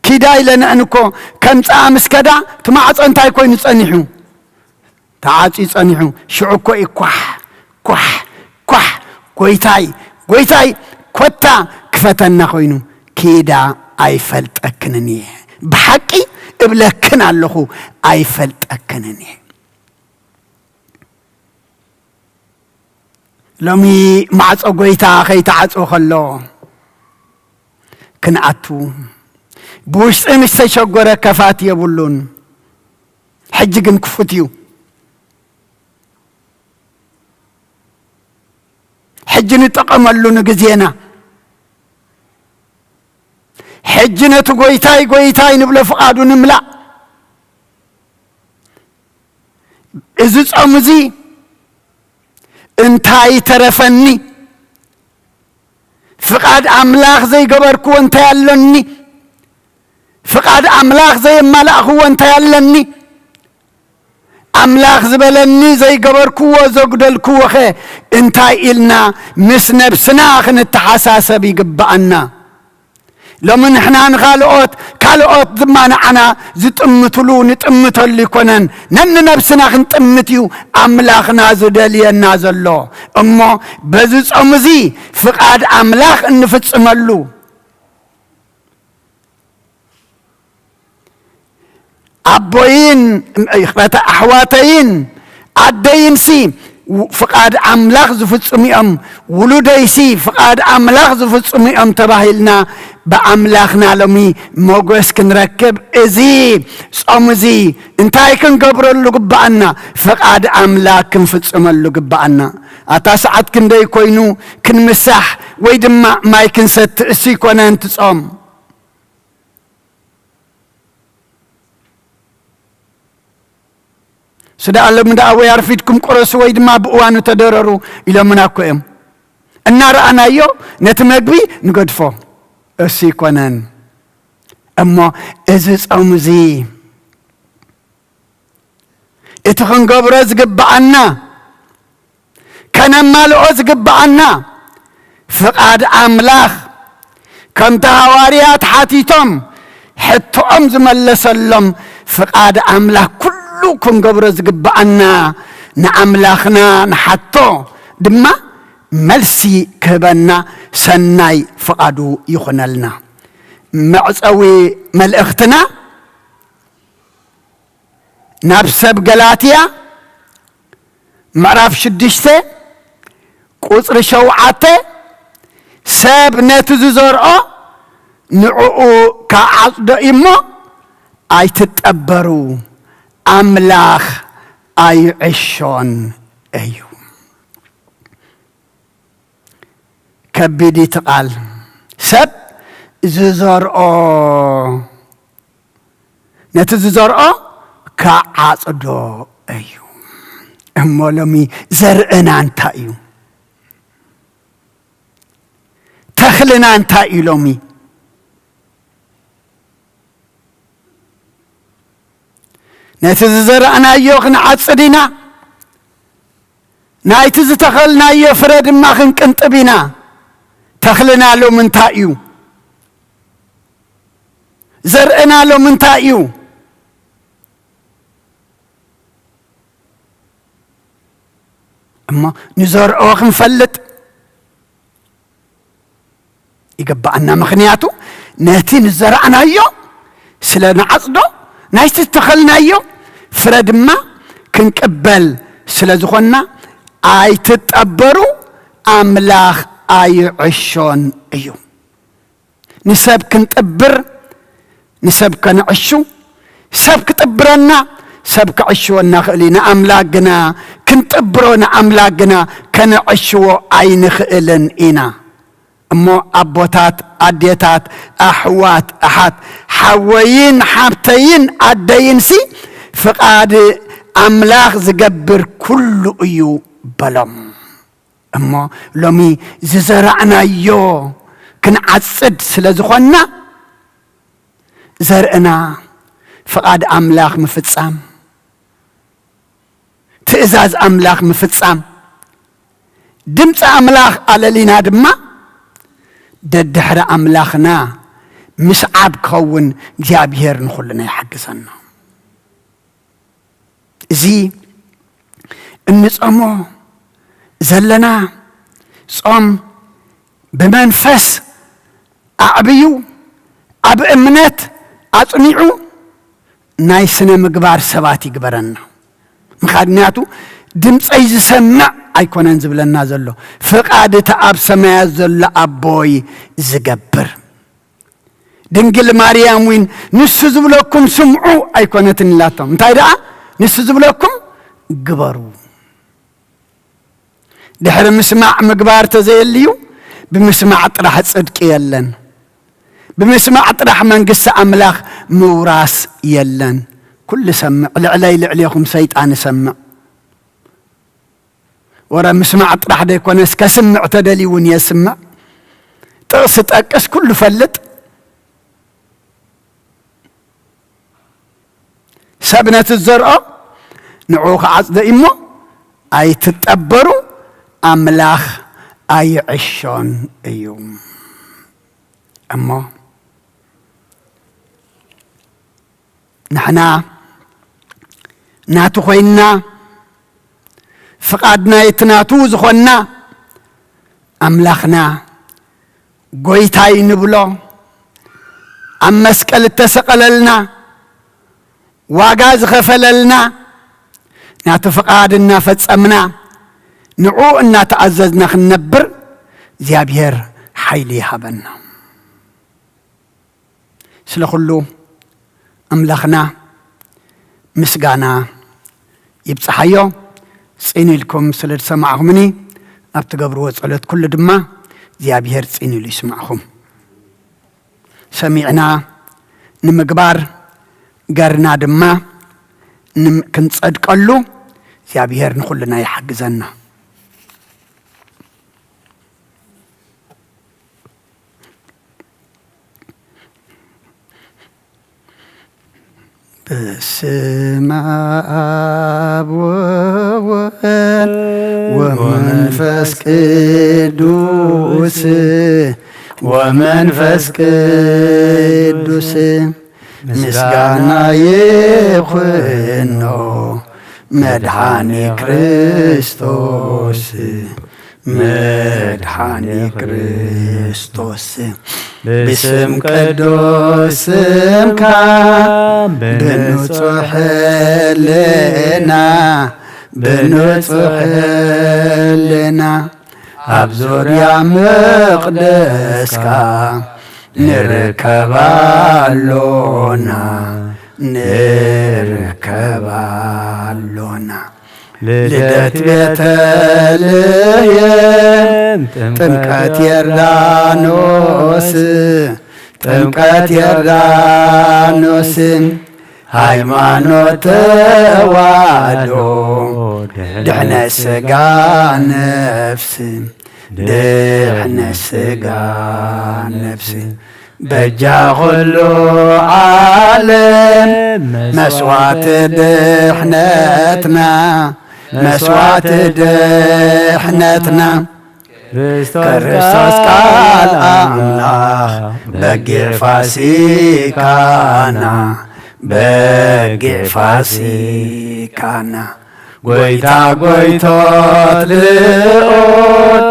ኪዳ ኢለንአን እኮ ከምጽኣ ምስ ከዳ፣ እቲ ማዕጾ እንታይ ኮይኑ ጸኒሑ? ተዓጽዩ ጸኒሑ። ሽዑ እኮ እዩ ኳሕ፣ ኳሕ፣ ኳሕ፣ "ጎይታይ፣ ጎይታይ፣ ኮታ ክፈተና" ኮይኑ። ኪዳ ኣይፈልጠክንን እየ። ብሓቂ እብለክን ኣለኹ፣ ኣይፈልጠክንን እየ። ሎሚ ማዕጾ ጐይታ ኸይተዓጽወ ኸሎ ክንኣቱ፣ ብውሽጢ ምስ ተሸጎረ ከፋት የብሉን። ሕጂ ግን ክፉት እዩ። ሕጂ ንጠቐመሉ ንግዜና። ሕጂ ነቲ ጐይታይ ጐይታይ ንብሎ ፍቓዱ ንምላእ። እዚ ጾም እዚ እንታይ ተረፈኒ? ፍቓድ ኣምላኽ ዘይገበርክዎ እንታይ ኣሎኒ? ፍቓድ ኣምላኽ ዘየማላእኽዎ እንታይ ኣለኒ? ኣምላኽ ዝበለኒ ዘይገበርክዎ ዘጉደልክዎኸ እንታይ ኢልና ምስ ነብስና ክንተሓሳሰብ ይግብኣና። ሎሚ ንሕና ንኻልኦት፣ ካልኦት ድማ ንዓና ዝጥምትሉ ንጥምተሉ ይኮነን። ነንነብስና ክንጥምት እዩ ኣምላኽና ዝደልየና ዘሎ። እሞ በዚ ጾም እዚ ፍቓድ ኣምላኽ እንፍጽመሉ፣ ኣቦይን፣ ይቕረታ፣ ኣሕዋተይን ኣደይንሲ ው-፣ ፍቓድ ኣምላኽ ዝፍጽሙ እዮም፣ ውሉደይሲ ፍቓድ ኣምላኽ ዝፍጽሙ እዮም ተባሂልና ብኣምላኽና ሎሚ ሞገስ ክንረክብ፣ እዚ ጾም እዚ እንታይ ክንገብረሉ ግብኣና? ፍቓድ ኣምላኽ ክንፍጽመሉ ግብኣና። ኣታ ሰዓት ክንደይ ኮይኑ ክንምሳሕ ወይ ድማ ማይ ክንሰቲ እሱ ይኮነን ትጾም። ስዳ ኣሎም ደኣ ወይ ኣርፊድኩም ቁረሱ ወይ ድማ ብእዋኑ ተደረሩ ኢሎምና እኮ እዮም። እናረኣናዮ ነቲ መግቢ ንገድፎ። እሱ ይኮነን። እሞ እዚ ጾም እዚ እቲ ክንገብሮ ዝግብኣና፣ ከነማልኦ ዝግብኣና ፍቓድ ኣምላኽ፣ ከምቲ ሃዋርያት ሓቲቶም ሕቶኦም ዝመለሰሎም፣ ፍቓድ ኣምላኽ ኩሉ ክንገብሮ ዝግብኣና፣ ንኣምላኽና ንሓቶ ድማ መልሲ ክህበና ሰናይ ፍቓዱ ይኹነልና። መዕጸዊ መልእኽትና ናብ ሰብ ገላትያ ምዕራፍ ሽዱሽተ ቁጽሪ ሸውዓተ፣ ሰብ ነቲ ዝዘርኦ ንዕኡ ክዓጽዶ እዩ እሞ ኣይትጠበሩ፣ ኣምላኽ ኣይዕሾን እዩ። ከቢድ እቲ ቃል። ሰብ ዝዘርኦ፣ ነቲ ዝዘርኦ ክዓጽዶ እዩ። እሞ ሎሚ ዘርእና እንታይ እዩ? ተኽልና እንታይ እዩ ሎሚ? ነቲ ዝዘራእናዮ ክንዓጽድ ኢና፣ ናይቲ ዝተኸልናዮ ፍረ ድማ ክንቅንጥብ ኢና። ተኽልና ሎሚ እንታይ እዩ? ዘርእና ሎሚ እንታይ እዩ? እሞ ንዘርኦ ክንፈልጥ ይግብኣና። ምኽንያቱ ነቲ ንዘራእናዮ ስለ ንዓጽዶ፣ ናይቲ ዝተኸልናዮ ፍረ ድማ ክንቅበል ስለ ዝኾንና፣ ኣይትጠበሩ፣ ኣምላኽ ኣይዕሾን እዩ። ንሰብ ክንጥብር፣ ንሰብ ከነዕሹ፣ ሰብ ክጥብረና፣ ሰብ ከዕሽወና ይኽእል እዩ። ንኣምላኽ ግና ክንጥብሮ፣ ንኣምላኽ ግና ከነዕሽዎ ኣይንኽእልን ኢና። እሞ ኣቦታት፣ ኣዴታት፣ ኣሕዋት፣ ኣሓት፣ ሓወይን ሓብተይን ኣደይንሲ ፍቓድ ኣምላኽ ዝገብር ኩሉ እዩ በሎም። እሞ ሎሚ ዝዘራእናዮ ክንዓጽድ ስለ ዝኾንና፣ ዘርእና ፍቓድ ኣምላኽ ምፍጻም፣ ትእዛዝ ኣምላኽ ምፍጻም፣ ድምፂ ኣምላኽ ኣለሊና ድማ ደድሕሪ ኣምላኽና ምስዓብ ክኸውን እግዚኣብሔር ንኹልና ይሓግዘና። እዚ እንጾሞ ዘለና ጾም ብመንፈስ ኣዕብዩ፣ ኣብ እምነት ኣጽኒዑ ናይ ስነ ምግባር ሰባት ይግበረና። ምኽንያቱ ድምፀይ ዝሰምዕ ኣይኮነን ዝብለና ዘሎ፣ ፍቓድ እቲ ኣብ ሰማያት ዘሎ ኣቦይ ዝገብር። ድንግል ማርያም እውን ንሱ ዝብለኩም ስምዑ ኣይኮነትን ኢላቶም። እንታይ ደኣ? ንሱ ዝብለኩም ግበሩ። ድሕሪ ምስማዕ ምግባር ተዘየልዩ፣ ብምስማዕ ጥራሕ ጽድቂ የለን። ብምስማዕ ጥራሕ መንግስቲ ኣምላኽ ምውራስ የለን። ኩሉ ሰምዕ፣ ልዕለይ ልዕሌኹም ሰይጣን እሰምዕ። ወረ ምስማዕ ጥራሕ ደይኮነስ፣ ከስምዕ ተደልዩ እውን የስምዕ። ጥቕሲ ጠቅስ፣ ኩሉ ፈልጥ። ሰብ ነቲ ዝዘርኦ ንዕኡ ክዓጽዶ እዩ እሞ፣ ኣይትጠበሩ፣ ኣምላኽ ኣይዕሾን እዩ። እሞ ንሕና ናቱ ኮይንና፣ ፍቓድ ናይቲ ናቱ ዝኾንና፣ ኣምላኽና ጎይታይ ንብሎ፣ ኣብ መስቀል እተሰቐለልና፣ ዋጋ ዝኸፈለልና፣ ናቱ ፍቓድ እናፈጸምና፣ ንዕኡ እናተኣዘዝና ክንነብር እግዚኣብሔር ሓይሊ ይሃበና። ስለ ኩሉ ኣምላኽና ምስጋና ይብጽሓዮ። ጽን ኢልኩም ስለ ዝሰማዕኹምኒ፣ ኣብ ትገብርዎ ጸሎት ኩሉ ድማ እግዚኣብሔር ጽን ኢሉ ይስማዕኹም። ሰሚዕና ንምግባር፣ ገርና ድማ ንም-፣ ክንጸድቀሉ እግዚኣብሔር ንኹልና ይሓግዘና። በስመ አብ ወወልድ ወመንፈስ ቅዱስ፣ ወመንፈስ ቅዱስ ምስጋና ይኹኖ መድኃኒ ክርስቶስ። መድኃኒ ክርስቶስ፣ ብስም ቅዱስ ስምካ፣ ብንጹሕ ህልና፣ ብንጹሕ ህልና፣ ኣብ ዙርያ መቕደስካ ንርከብ ኣሎና፣ ንርከብ ኣሎና። ልደት ቤተልሔም፣ ጥምቀት ዮርዳኖስ፣ ጥምቀት ዮርዳኖስ፣ ሃይማኖት ተዋህዶ፣ ድሕነት ሥጋ ነፍስ፣ ድሕነት ሥጋ ነፍስ። በጃ ኩሉ ዓለም መስዋዕቲ ድሕነትና፣ መስዋዕቲ ድሕነትና። ክርስቶስ ቃል ኣምላኽ በጊዕ ፋሲካና፣ በጊዕ ፋሲካና። ጎይታ ጎይቶት ልዑል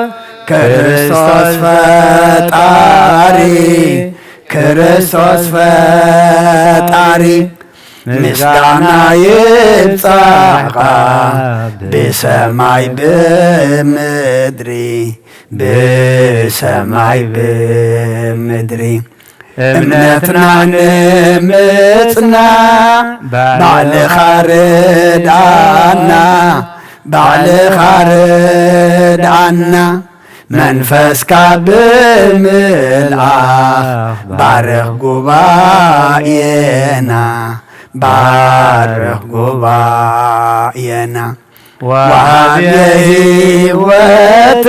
ክርስቶስ ፈጣሪ፣ ክርስቶስ ፈጣሪ፣ ምስጋና ይብጻሕካ ብሰማይ ብምድሪ፣ ብሰማይ ብምድሪ። እምነትና ንምጽና ባዕልኻ ርድኣና፣ ባዕልኻ ርድኣና። መንፈስካ ብምልኣኽ ባርኽ ጉባኤና፣ ባርኽ ጉባኤና። ወሃቤ ሕይወት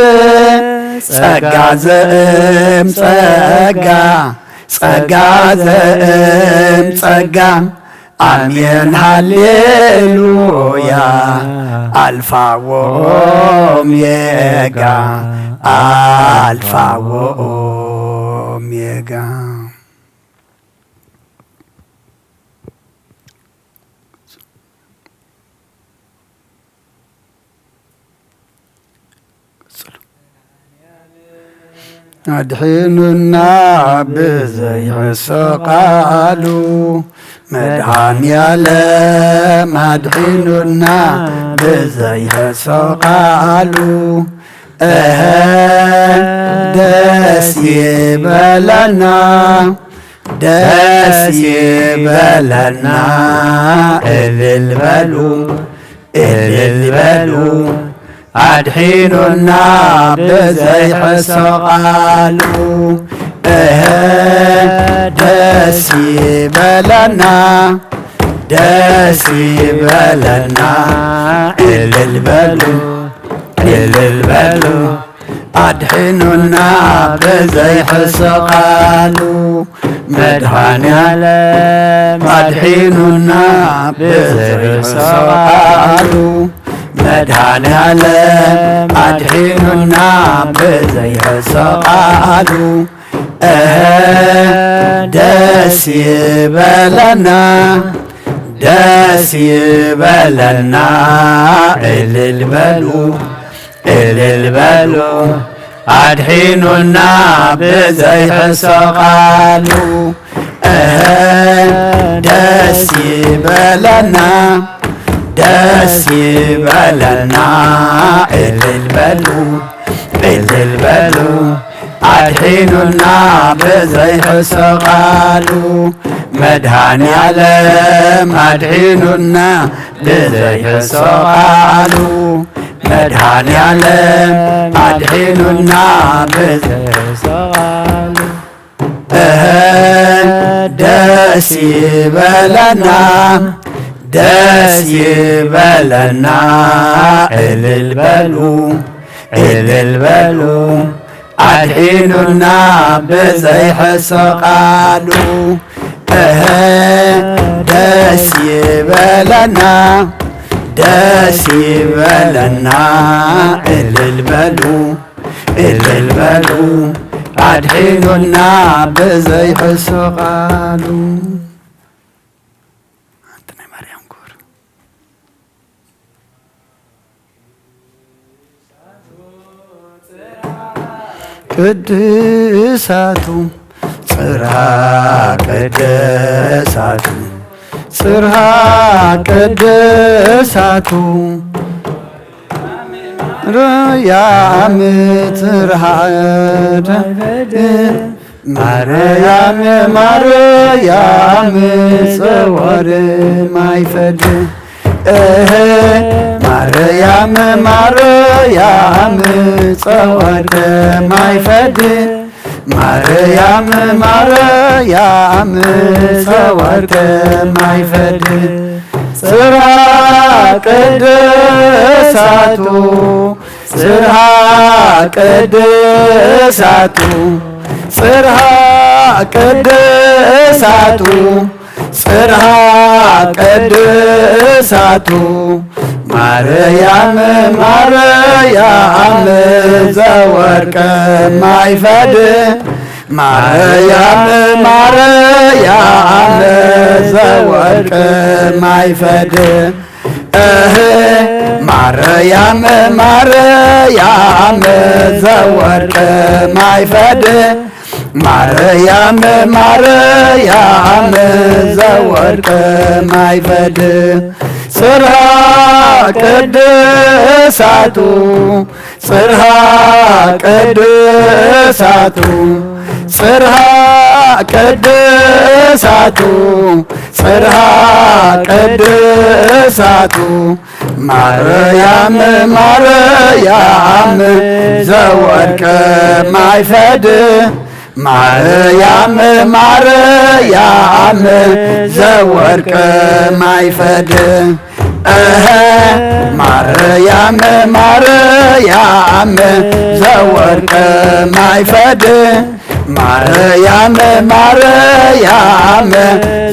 ጸጋ ዘእም ጸጋ፣ ጸጋ ዘእም ጸጋ። ኣሜን ሃሌሉያ። ኣልፋ ወኦሜጋ፣ ኣልፋ ወኦሜጋ። ኣድሒኑና ብዘይሕሰ ቃሉ፣ መድኃኔዓለም ኣድሒኑና ብዘይሕሰ ቃሉ። እሀ ደስ ይበለና፣ ደስ ይበለና፣ እልል በሉ፣ እልል በሉ፣ ኣድሒኑና ብዘይሕሰ ቃሉ። እሀ ደስ ይበለና፣ ደስ ይበለና፣ እልል በሉ፣ እልል በሉ፣ ኣድሒኑና ብዘይሕሰ ቃሉ። መድኃኔዓለም ኣድሒኑና ብዘይሕሰ ቃሉ። መድኃኔዓለም ኣድሒኑና ብዘይሕሰ ቃሉ። እሀ ደስ ይበለና፣ ደስ ይበለና፣ እልል በሉ፣ እልል በሉ፣ ኣድሒኑና ብዘይሕሰ ቃሉ። እሀ ደስ ይበለና፣ ደስ ይበለና፣ እልል በሉ፣ እልል በሉ፣ ኣድሒኑና ብዘይሕሰ ቃሉ። መድኃኔዓለም ኣድሒኑና ብዘይሕሰ ቃሉ። መድኃኔዓለም ኣድሒኑና ብዘይሕሰ ቃሉ። እሀ ደስ ይበለና፣ ደስ ይበለና፣ እልል በሉ፣ እልል በሉ፣ ኣድሒኑና ብዘይሕሰ ቃሉ። እሀ ደስ ይበለና፣ ደስ ይበለና፣ እልል በሉ፣ እልል በሉ፣ ኣድሒኑና ብዘይሕሰ ቃሉ። ኣንቲ ናይ ማርያም ክብሪ። ቅድሳቱ፣ ጽርሃ ቅድሳቱ፣ ጽርሃ ቅድሳቱ፣ ማርያም ጽርሃ ማርያም፣ ማርያም ጸወር ማይፈድ። እህ፣ ማርያም፣ ማርያም ጸወር ማይፈድ። ማርያም፣ ማርያም ጸወር ማይፈድ። ጽርሃ ቅድሳቱ፣ ጽርሃ ቅድሳቱ፣ ጽርሃ ቅድሳቱ፣ ጽርሃ ቅድሳቱ፣ ማርያም፣ ማርያም ዘወርቅ ማይፈድ፣ ማርያም፣ ማርያም ዘወርቅ ማይፈድ። እህ፣ ማርያም፣ ማርያም ዘወርቅ ማይፈድ። ማርያም፣ ማርያም ዘወርቅ ማይፈድ። ጽርሃ ቅድሳቱ፣ ጽርሃ ቅድሳቱ፣ ጽርሃ ቅድሳቱ፣ ጽርሃ ቅድሳቱ፣ ማርያም፣ ማርያም ዘወርቅ ማይፈድ። ማርያም፣ ማርያም ዘወርቅ ማይፈድ። እህ፣ ማርያም፣ ማርያም ዘወርቅ ማይፈድ። ማርያም፣ ማርያም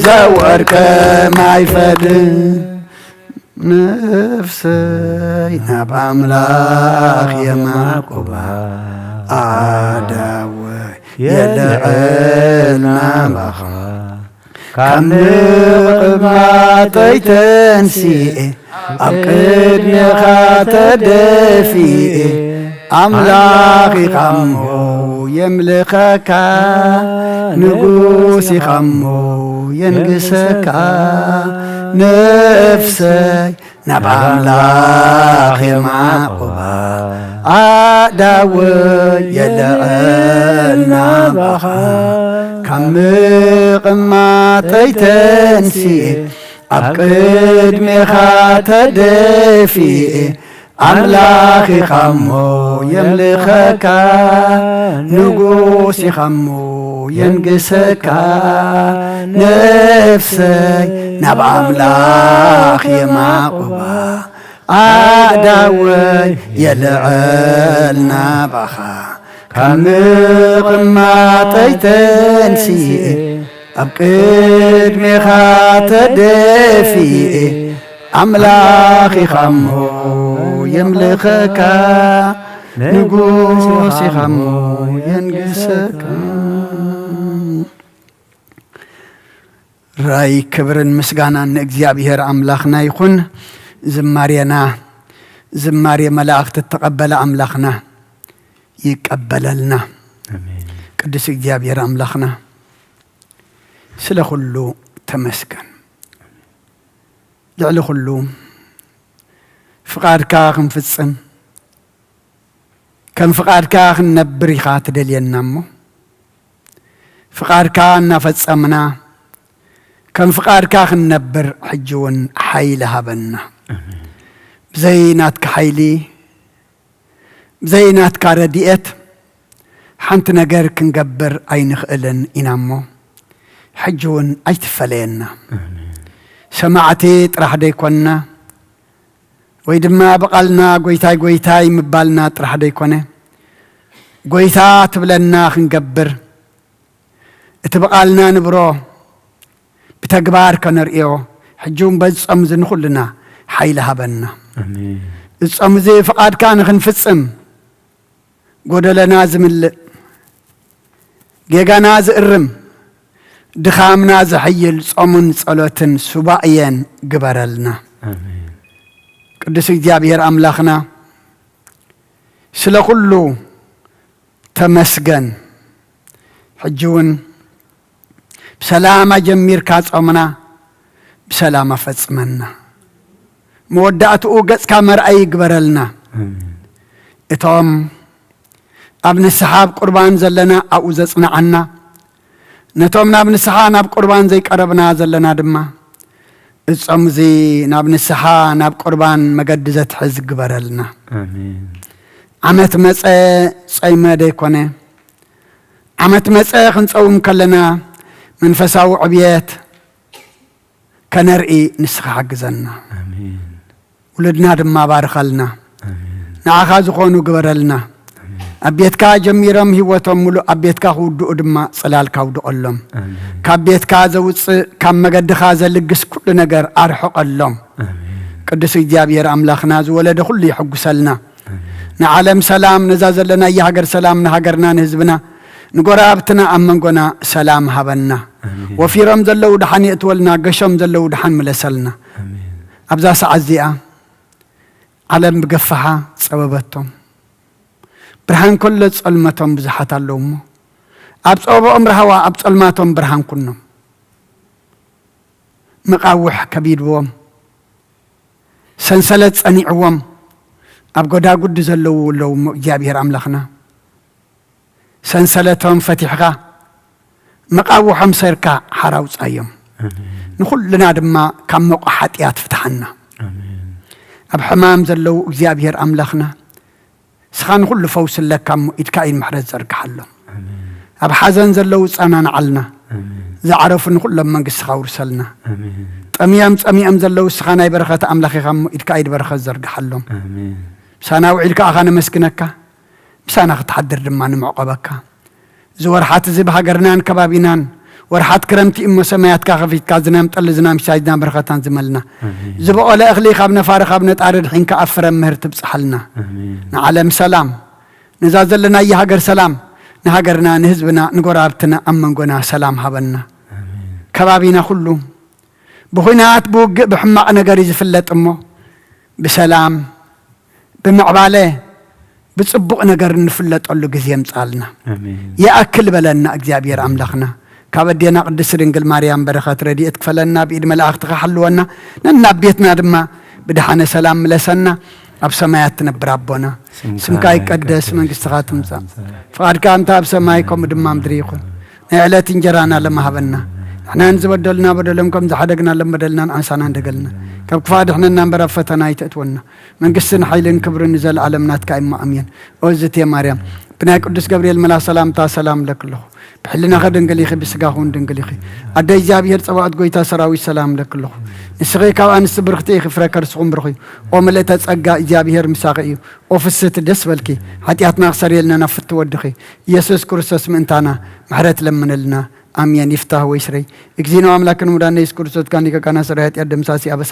ዘወርቅ ማይፈድ። ነፍሰይ ናብ ኣምላኽ የማቁባ፣ ኣእዳወይ የልዕል ናባኻ። ካብ ምቕማጠይ ተንሲኤ፣ ኣብ ቅድሜኻ ተደፊኤ፣ ኣምላኽ ኢኻ እሞ የምልኸካ ንጉስ ኢኻ እሞ የንግሰካ። ነፍሰይ ናብ ኣምላኽ የማዕቁባ፣ ኣእዳወይ የልዕል ናባኻ። ካብ ምቕማጠይ ተንሲኤ ኣብ ቅድሜኻ ተደፊኤ፣ ኣምላኽ ኢኻ እሞ የምልኸካ፣ ንጉስ ኢኻ እሞ የንግሰካ። ነፍሰይ ናብ ኣምላኽ የማቕባ፣ ኣእዳወይ የልዕል ናባኻ። ካብ ምቕማጠይ ተንሲኤ ኣብ ቅድሜኻ ተደፊኤ፣ ኣምላኽ ኢኻ እሞ የምልኸካ፣ ንጉስ ኢኻ እሞ የንግሰካ። ራይ ክብርን ምስጋናን ንእግዚኣብሔር ኣምላኽና ይኹን። ዝማሬና ዝማሬ መላእኽቲ እተቐበለ ኣምላኽና ይቀበለልና። ኣሜን። ቅዱስ እግዚኣብሔር ኣምላኽና ስለ ኩሉ ተመስገን። ልዕሊ ኩሉ ፍቓድካ ክንፍጽም ከም ፍቓድካ ክንነብር ኢኻ ትደልየና እሞ፣ ፍቓድካ እናፈጸምና ከም ፍቓድካ ክንነብር ሕጂ እውን ሓይሊ ሃበና። ኣሜን። ብዘይ ናትካ ሓይሊ፣ ብዘይ ናትካ ረድኤት ሓንቲ ነገር ክንገብር ኣይንኽእልን ኢና እሞ፣ ሕጂ እውን ኣይትፈለየና። ኣሜን። ሰማዕቲ ጥራሕ ደይኮንና፣ ወይ ድማ ብቓልና "ጎይታይ፣ ጎይታይ" ምባልና ጥራሕ ደይኮነ፣ ጎይታ ትብለና ክንገብር፣ እቲ ብቓልና ንብሮ ብተግባር ከነርእዮ፣ ሕጂ እውን በዚ ጾም እዚ ንኹልና ሓይሊ ሃበና። ኣሜን። እዚ ጾም እዚ ፍቓድካ ንኽንፍጽም፣ ጎደለና ዝምልእ፣ ጌጋና ዝእርም፣ ድኻምና ዘሐይል ጾምን ጸሎትን ሱባኤን ግበረልና። ኣሜን። ቅዱስ እግዚኣብሔር ኣምላኽና፣ ስለ ኩሉ ተመስገን። ሕጂ እውን ብሰላም ኣጀሚርካ ጾምና ብሰላም ኣፈጽመና። መወዳእትኡ ገጽካ መርኣይ ይግበረልና። ኣሜን። እቶም ኣብ ንስሓ ኣብ ቁርባን ዘለና ኣብኡ ዘጽንዓና፣ ነቶም ናብ ንስሓ ናብ ቁርባን ዘይቀረብና ዘለና ድማ፣ እዚ ጾም እዚ ናብ ንስሓ ናብ ቁርባን መገዲ ዘትሕዝ ግበረልና። ኣሜን። ዓመት መጸ ጾይመ ደይኮነ፣ ዓመት መጸ ክንጸውም ከለና መንፈሳዊ ዕብየት ከነርኢ ንስኻ ሓግዘና። ኣሜን። ውሉድና ድማ ባርኸልና። ኣሜን። ንዓኻ ዝኾኑ ግበረልና። ኣሜን። ኣብ ቤትካ ጀሚሮም ህይወቶም ሙሉእ ኣብ ቤትካ ክውድኡ ድማ ጽላልካ ኣውድቐሎም። ኣሜን። ካብ ቤትካ ዘውጽእ ካብ መገድኻ ዘልግስ ኩሉ ነገር ኣርሕቐሎም። ኣሜን። ቅዱስ እግዚኣብሔር ኣምላኽና ዝወለደ ኩሉ የሐጉሰልና። ኣሜን። ንዓለም ሰላም፣ ነዛ ዘለናያ ሃገር ሰላም፣ ንሃገርና ንህዝብና ንጎረባብትና ኣብ መንጎና ሰላም ሃበና። ኣሜን። ወፊሮም ዘለዉ ደሓን የእትወልና፣ ገሾም ዘለዉ ደሓን ምለሰልና። ኣሜን። ኣብዛ ሰዓት እዚኣ ዓለም ብገፋሓ ጸበበቶም። ብርሃን ከሎ ጸልመቶም ብዙሓት ኣለዉ እሞ፣ ኣብ ጸበባኦም ራህዋ፣ ኣብ ጸልማቶም ብርሃን ኩኖም። መቓውሕ ከቢድዎም፣ ሰንሰለት ጸኒዕዎም፣ ኣብ ጎዳጉዲ ዘለዉ ኣለዉ እሞ፣ እግዚኣብሔር ኣምላኽና፣ ሰንሰለቶም ፈቲሕኻ፣ መቓውሖም ሰይርካ ሓራ ኣውጻዮም። ኣሜን። ንኹልና ድማ ካብ መቑ ሓጢኣት ፍትሓና። ኣሜን። ኣብ ሕማም ዘለዉ እግዚኣብሔር ኣምላኽና፣ ንስኻ ንኹሉ ፈውሲ ኣለካ እሞ፣ ኢድካ ኢድ ምሕረት ዘርግሓሎም። ኣሜን። ኣብ ሓዘን ዘለዉ ጸናንዓልና። ኣሜን። ዝዓረፉ ንኹሎም መንግስትኻ ውርሰልና። ኣሜን። ጠምዮም ጸሚኦም ዘለዉ፣ ንስኻ ናይ በረኸት ኣምላኽ ኢኻ እሞ፣ ኢድካ ኢድ በረኸት ዘርግሓሎም። ኣሜን። ምሳና ውዒልካ ኢኻ ነመስግነካ። ምሳና ክትሓድር ድማ ንምዕቆበካ። እዚ ወርሓት እዚ ብሃገርናን ከባቢናን ወርሓት ክረምቲ እሞ፣ ሰማያትካ ከፊትካ ዝናም ጠሊ፣ ዝናም ሲሳይ፣ ዝናም በረኸታን ዝመልና። ኣሜን። ዝበቖለ እኽሊ ካብ ነፋሪ ካብ ነጣሪ ድሒንካ ኣብ ፍረ ምህር ትብጽሓልና። ኣሜን። ንዓለም ሰላም፣ ነዛ ዘለናያ ሃገር ሰላም፣ ንሃገርና፣ ንህዝብና፣ ንጎረባብትና፣ ኣብ መንጎና ሰላም ሃበና። ኣሜን። ከባቢና ኩሉ ብኹናት፣ ብውግእ፣ ብሕማቕ ነገር እዩ ዝፍለጥ እሞ፣ ብሰላም፣ ብምዕባለ፣ ብጽቡቕ ነገር እንፍለጠሉ ግዜ የምጻልና። ኣሜን። ይኣክል በለና እግዚኣብሔር ኣምላኽና። ካብ ኣዴና ቅድስት ድንግል ማርያም በረኸት ረድኤት ክፈለና፣ ብኢድ መላእኽትኻ ሓልወና፣ ነናብ ቤትና ድማ ብድሓነ ሰላም ምለሰና። ኣብ ሰማያት ትነብር ኣቦና፣ ስምካ ስምካ ይቀደስ፣ ይቀደስ፣ መንግስትኻ ትምጻእ፣ ፍቓድካ ከምታ ኣብ ሰማይ ከምኡ ድማ ምድሪ ይኹን። ናይ ዕለት እንጀራና ለማሃበና፣ ንሕናን ዝበደሉና በደሎም ከም ዝሓደግና ሎም በደልና ንዓሳና እንደገልና፣ ካብ ክፋ ድሕነና እምበር ኣብ ፈተና ኣይተእትወና። መንግስትን ሓይልን ክብርን ንዘለኣለም ናትካ እሞ ኣሜን። ኦዝቴ ማርያም፣ ብናይ ቅዱስ ገብርኤል መላ ሰላምታ ሰላም ለክለኹ። ብሕልናኸ ድንግል ኢኺ፣ ብስጋኹ እውን ድንግል ኢኺ። ኣደ እግዚኣብሔር ጸባኦት ጎይታ ሰራዊት ሰላም ለክለኹ። ንስኺ ካብ ኣንስቲ ብርኽቲ ኢኺ፣ ፍረ ከርስኹም ብሩኽ እዩ። ኦ ምልእተ ጸጋ እግዚኣብሔር ምሳኺ እዩ። ኦ ፍስህቲ ደስ በልኪ፣ ሓጢኣትና ክሰርየልና ናብ ፍቲ ወድኺ ኢየሱስ ክርስቶስ ምእንታና ምሕረት ለምንልና። ኣሜን። ይፍታህ ወይ ስረይ። እግዚእነ አምላክን ሙዳነ ኢየሱስ ክርስቶስ ካን ሊቀ ካህናት ሰራይ ኃጢአት ደምሳሲ አበሳ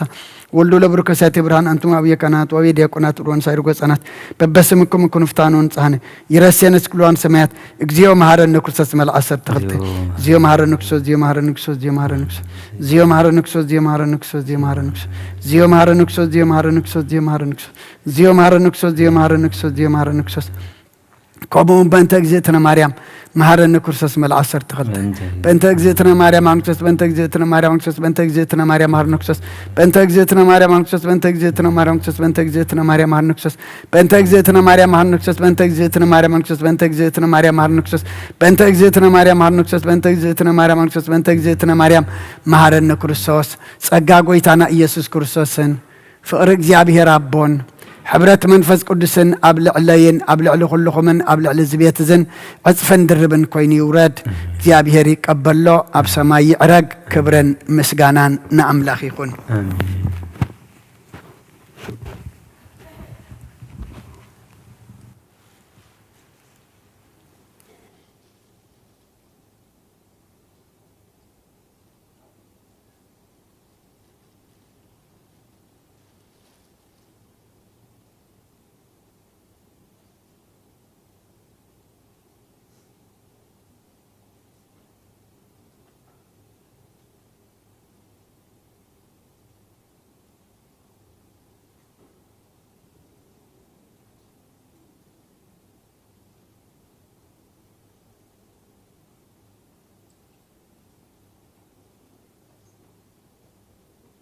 ወልዱ ለብሩክ ከሳቴ ብርሃን አንቱም አብየ ካህናት ወአብየ ዲያቆናት ወንሳይር ጎጻናት በበስምኩም ኩኑ ፍታኑ ንጽሃነ ይረሴነ ስክልዋን ሰማያት። እግዚኦ መሐረነ ክርስቶስ መልዓ ሰብ ተኽልተ። እግዚኦ መሐረነ ክርስቶስ፣ እግዚኦ መሐረነ ክርስቶስ፣ እግዚኦ መሐረነ ክርስቶስ፣ እግዚኦ መሐረነ ክርስቶስ፣ እግዚኦ መሐረነ ክርስቶስ፣ እግዚኦ መሐረነ ክርስቶስ፣ እግዚኦ መሐረነ ክርስቶስ፣ እግዚኦ መሐረነ ክርስቶስ፣ እግዚኦ መሐረነ ክርስቶስ፣ እግዚኦ መሐረነ ክርስቶስ፣ እግዚኦ መሐረነ ክርስቶስ፣ እግዚኦ መሐረነ ክርስቶስ። ከምኡ እውን በእንተ እግዝእትነ ማርያም መሐረነ ክርስቶስ መልዓ ዓሰርተ ክልተ። በእንተ በእንተ እግዝእትነ ማርያም መሐረነ ክርስቶስ፣ በእንተ እግዝእትነ ማርያም መሐረነ ክርስቶስ፣ በእንተ እግዝእትነ ማርያም መሐረነ ክርስቶስ፣ በእንተ እግዝእትነ ማርያም መሐረነ ክርስቶስ፣ በእንተ እግዝእትነ ማርያም መሐረነ ክርስቶስ፣ በእንተ እግዝእትነ ማርያም መሐረነ ክርስቶስ፣ በእንተ እግዝእትነ ማርያም መሐረነ ክርስቶስ፣ በእንተ እግዝእትነ ማርያም መሐረነ ክርስቶስ፣ በእንተ እግዝእትነ ማርያም መሐረነ ክርስቶስ፣ በእንተ እግዝእትነ ማርያም መሐረነ ክርስቶስ፣ በእንተ እግዝእትነ ማርያም መሐረነ ክርስቶስ። ጸጋ ጎይታና ኢየሱስ ክርስቶስን ፍቕሪ እግዚኣብሔር ኣቦን ሕብረት መንፈስ ቅዱስን ኣብ ልዕለይን ኣብ ልዕሊ ኩልኹምን ኣብ ልዕሊ እዚ ቤት እዝን ዕጽፍን ድርብን ኮይኑ ይውረድ። እግዚኣብሔር ይቀበሎ፣ ኣብ ሰማይ ይዕረግ። ክብርን ምስጋናን ንኣምላኽ ይኹን። ኣሜን።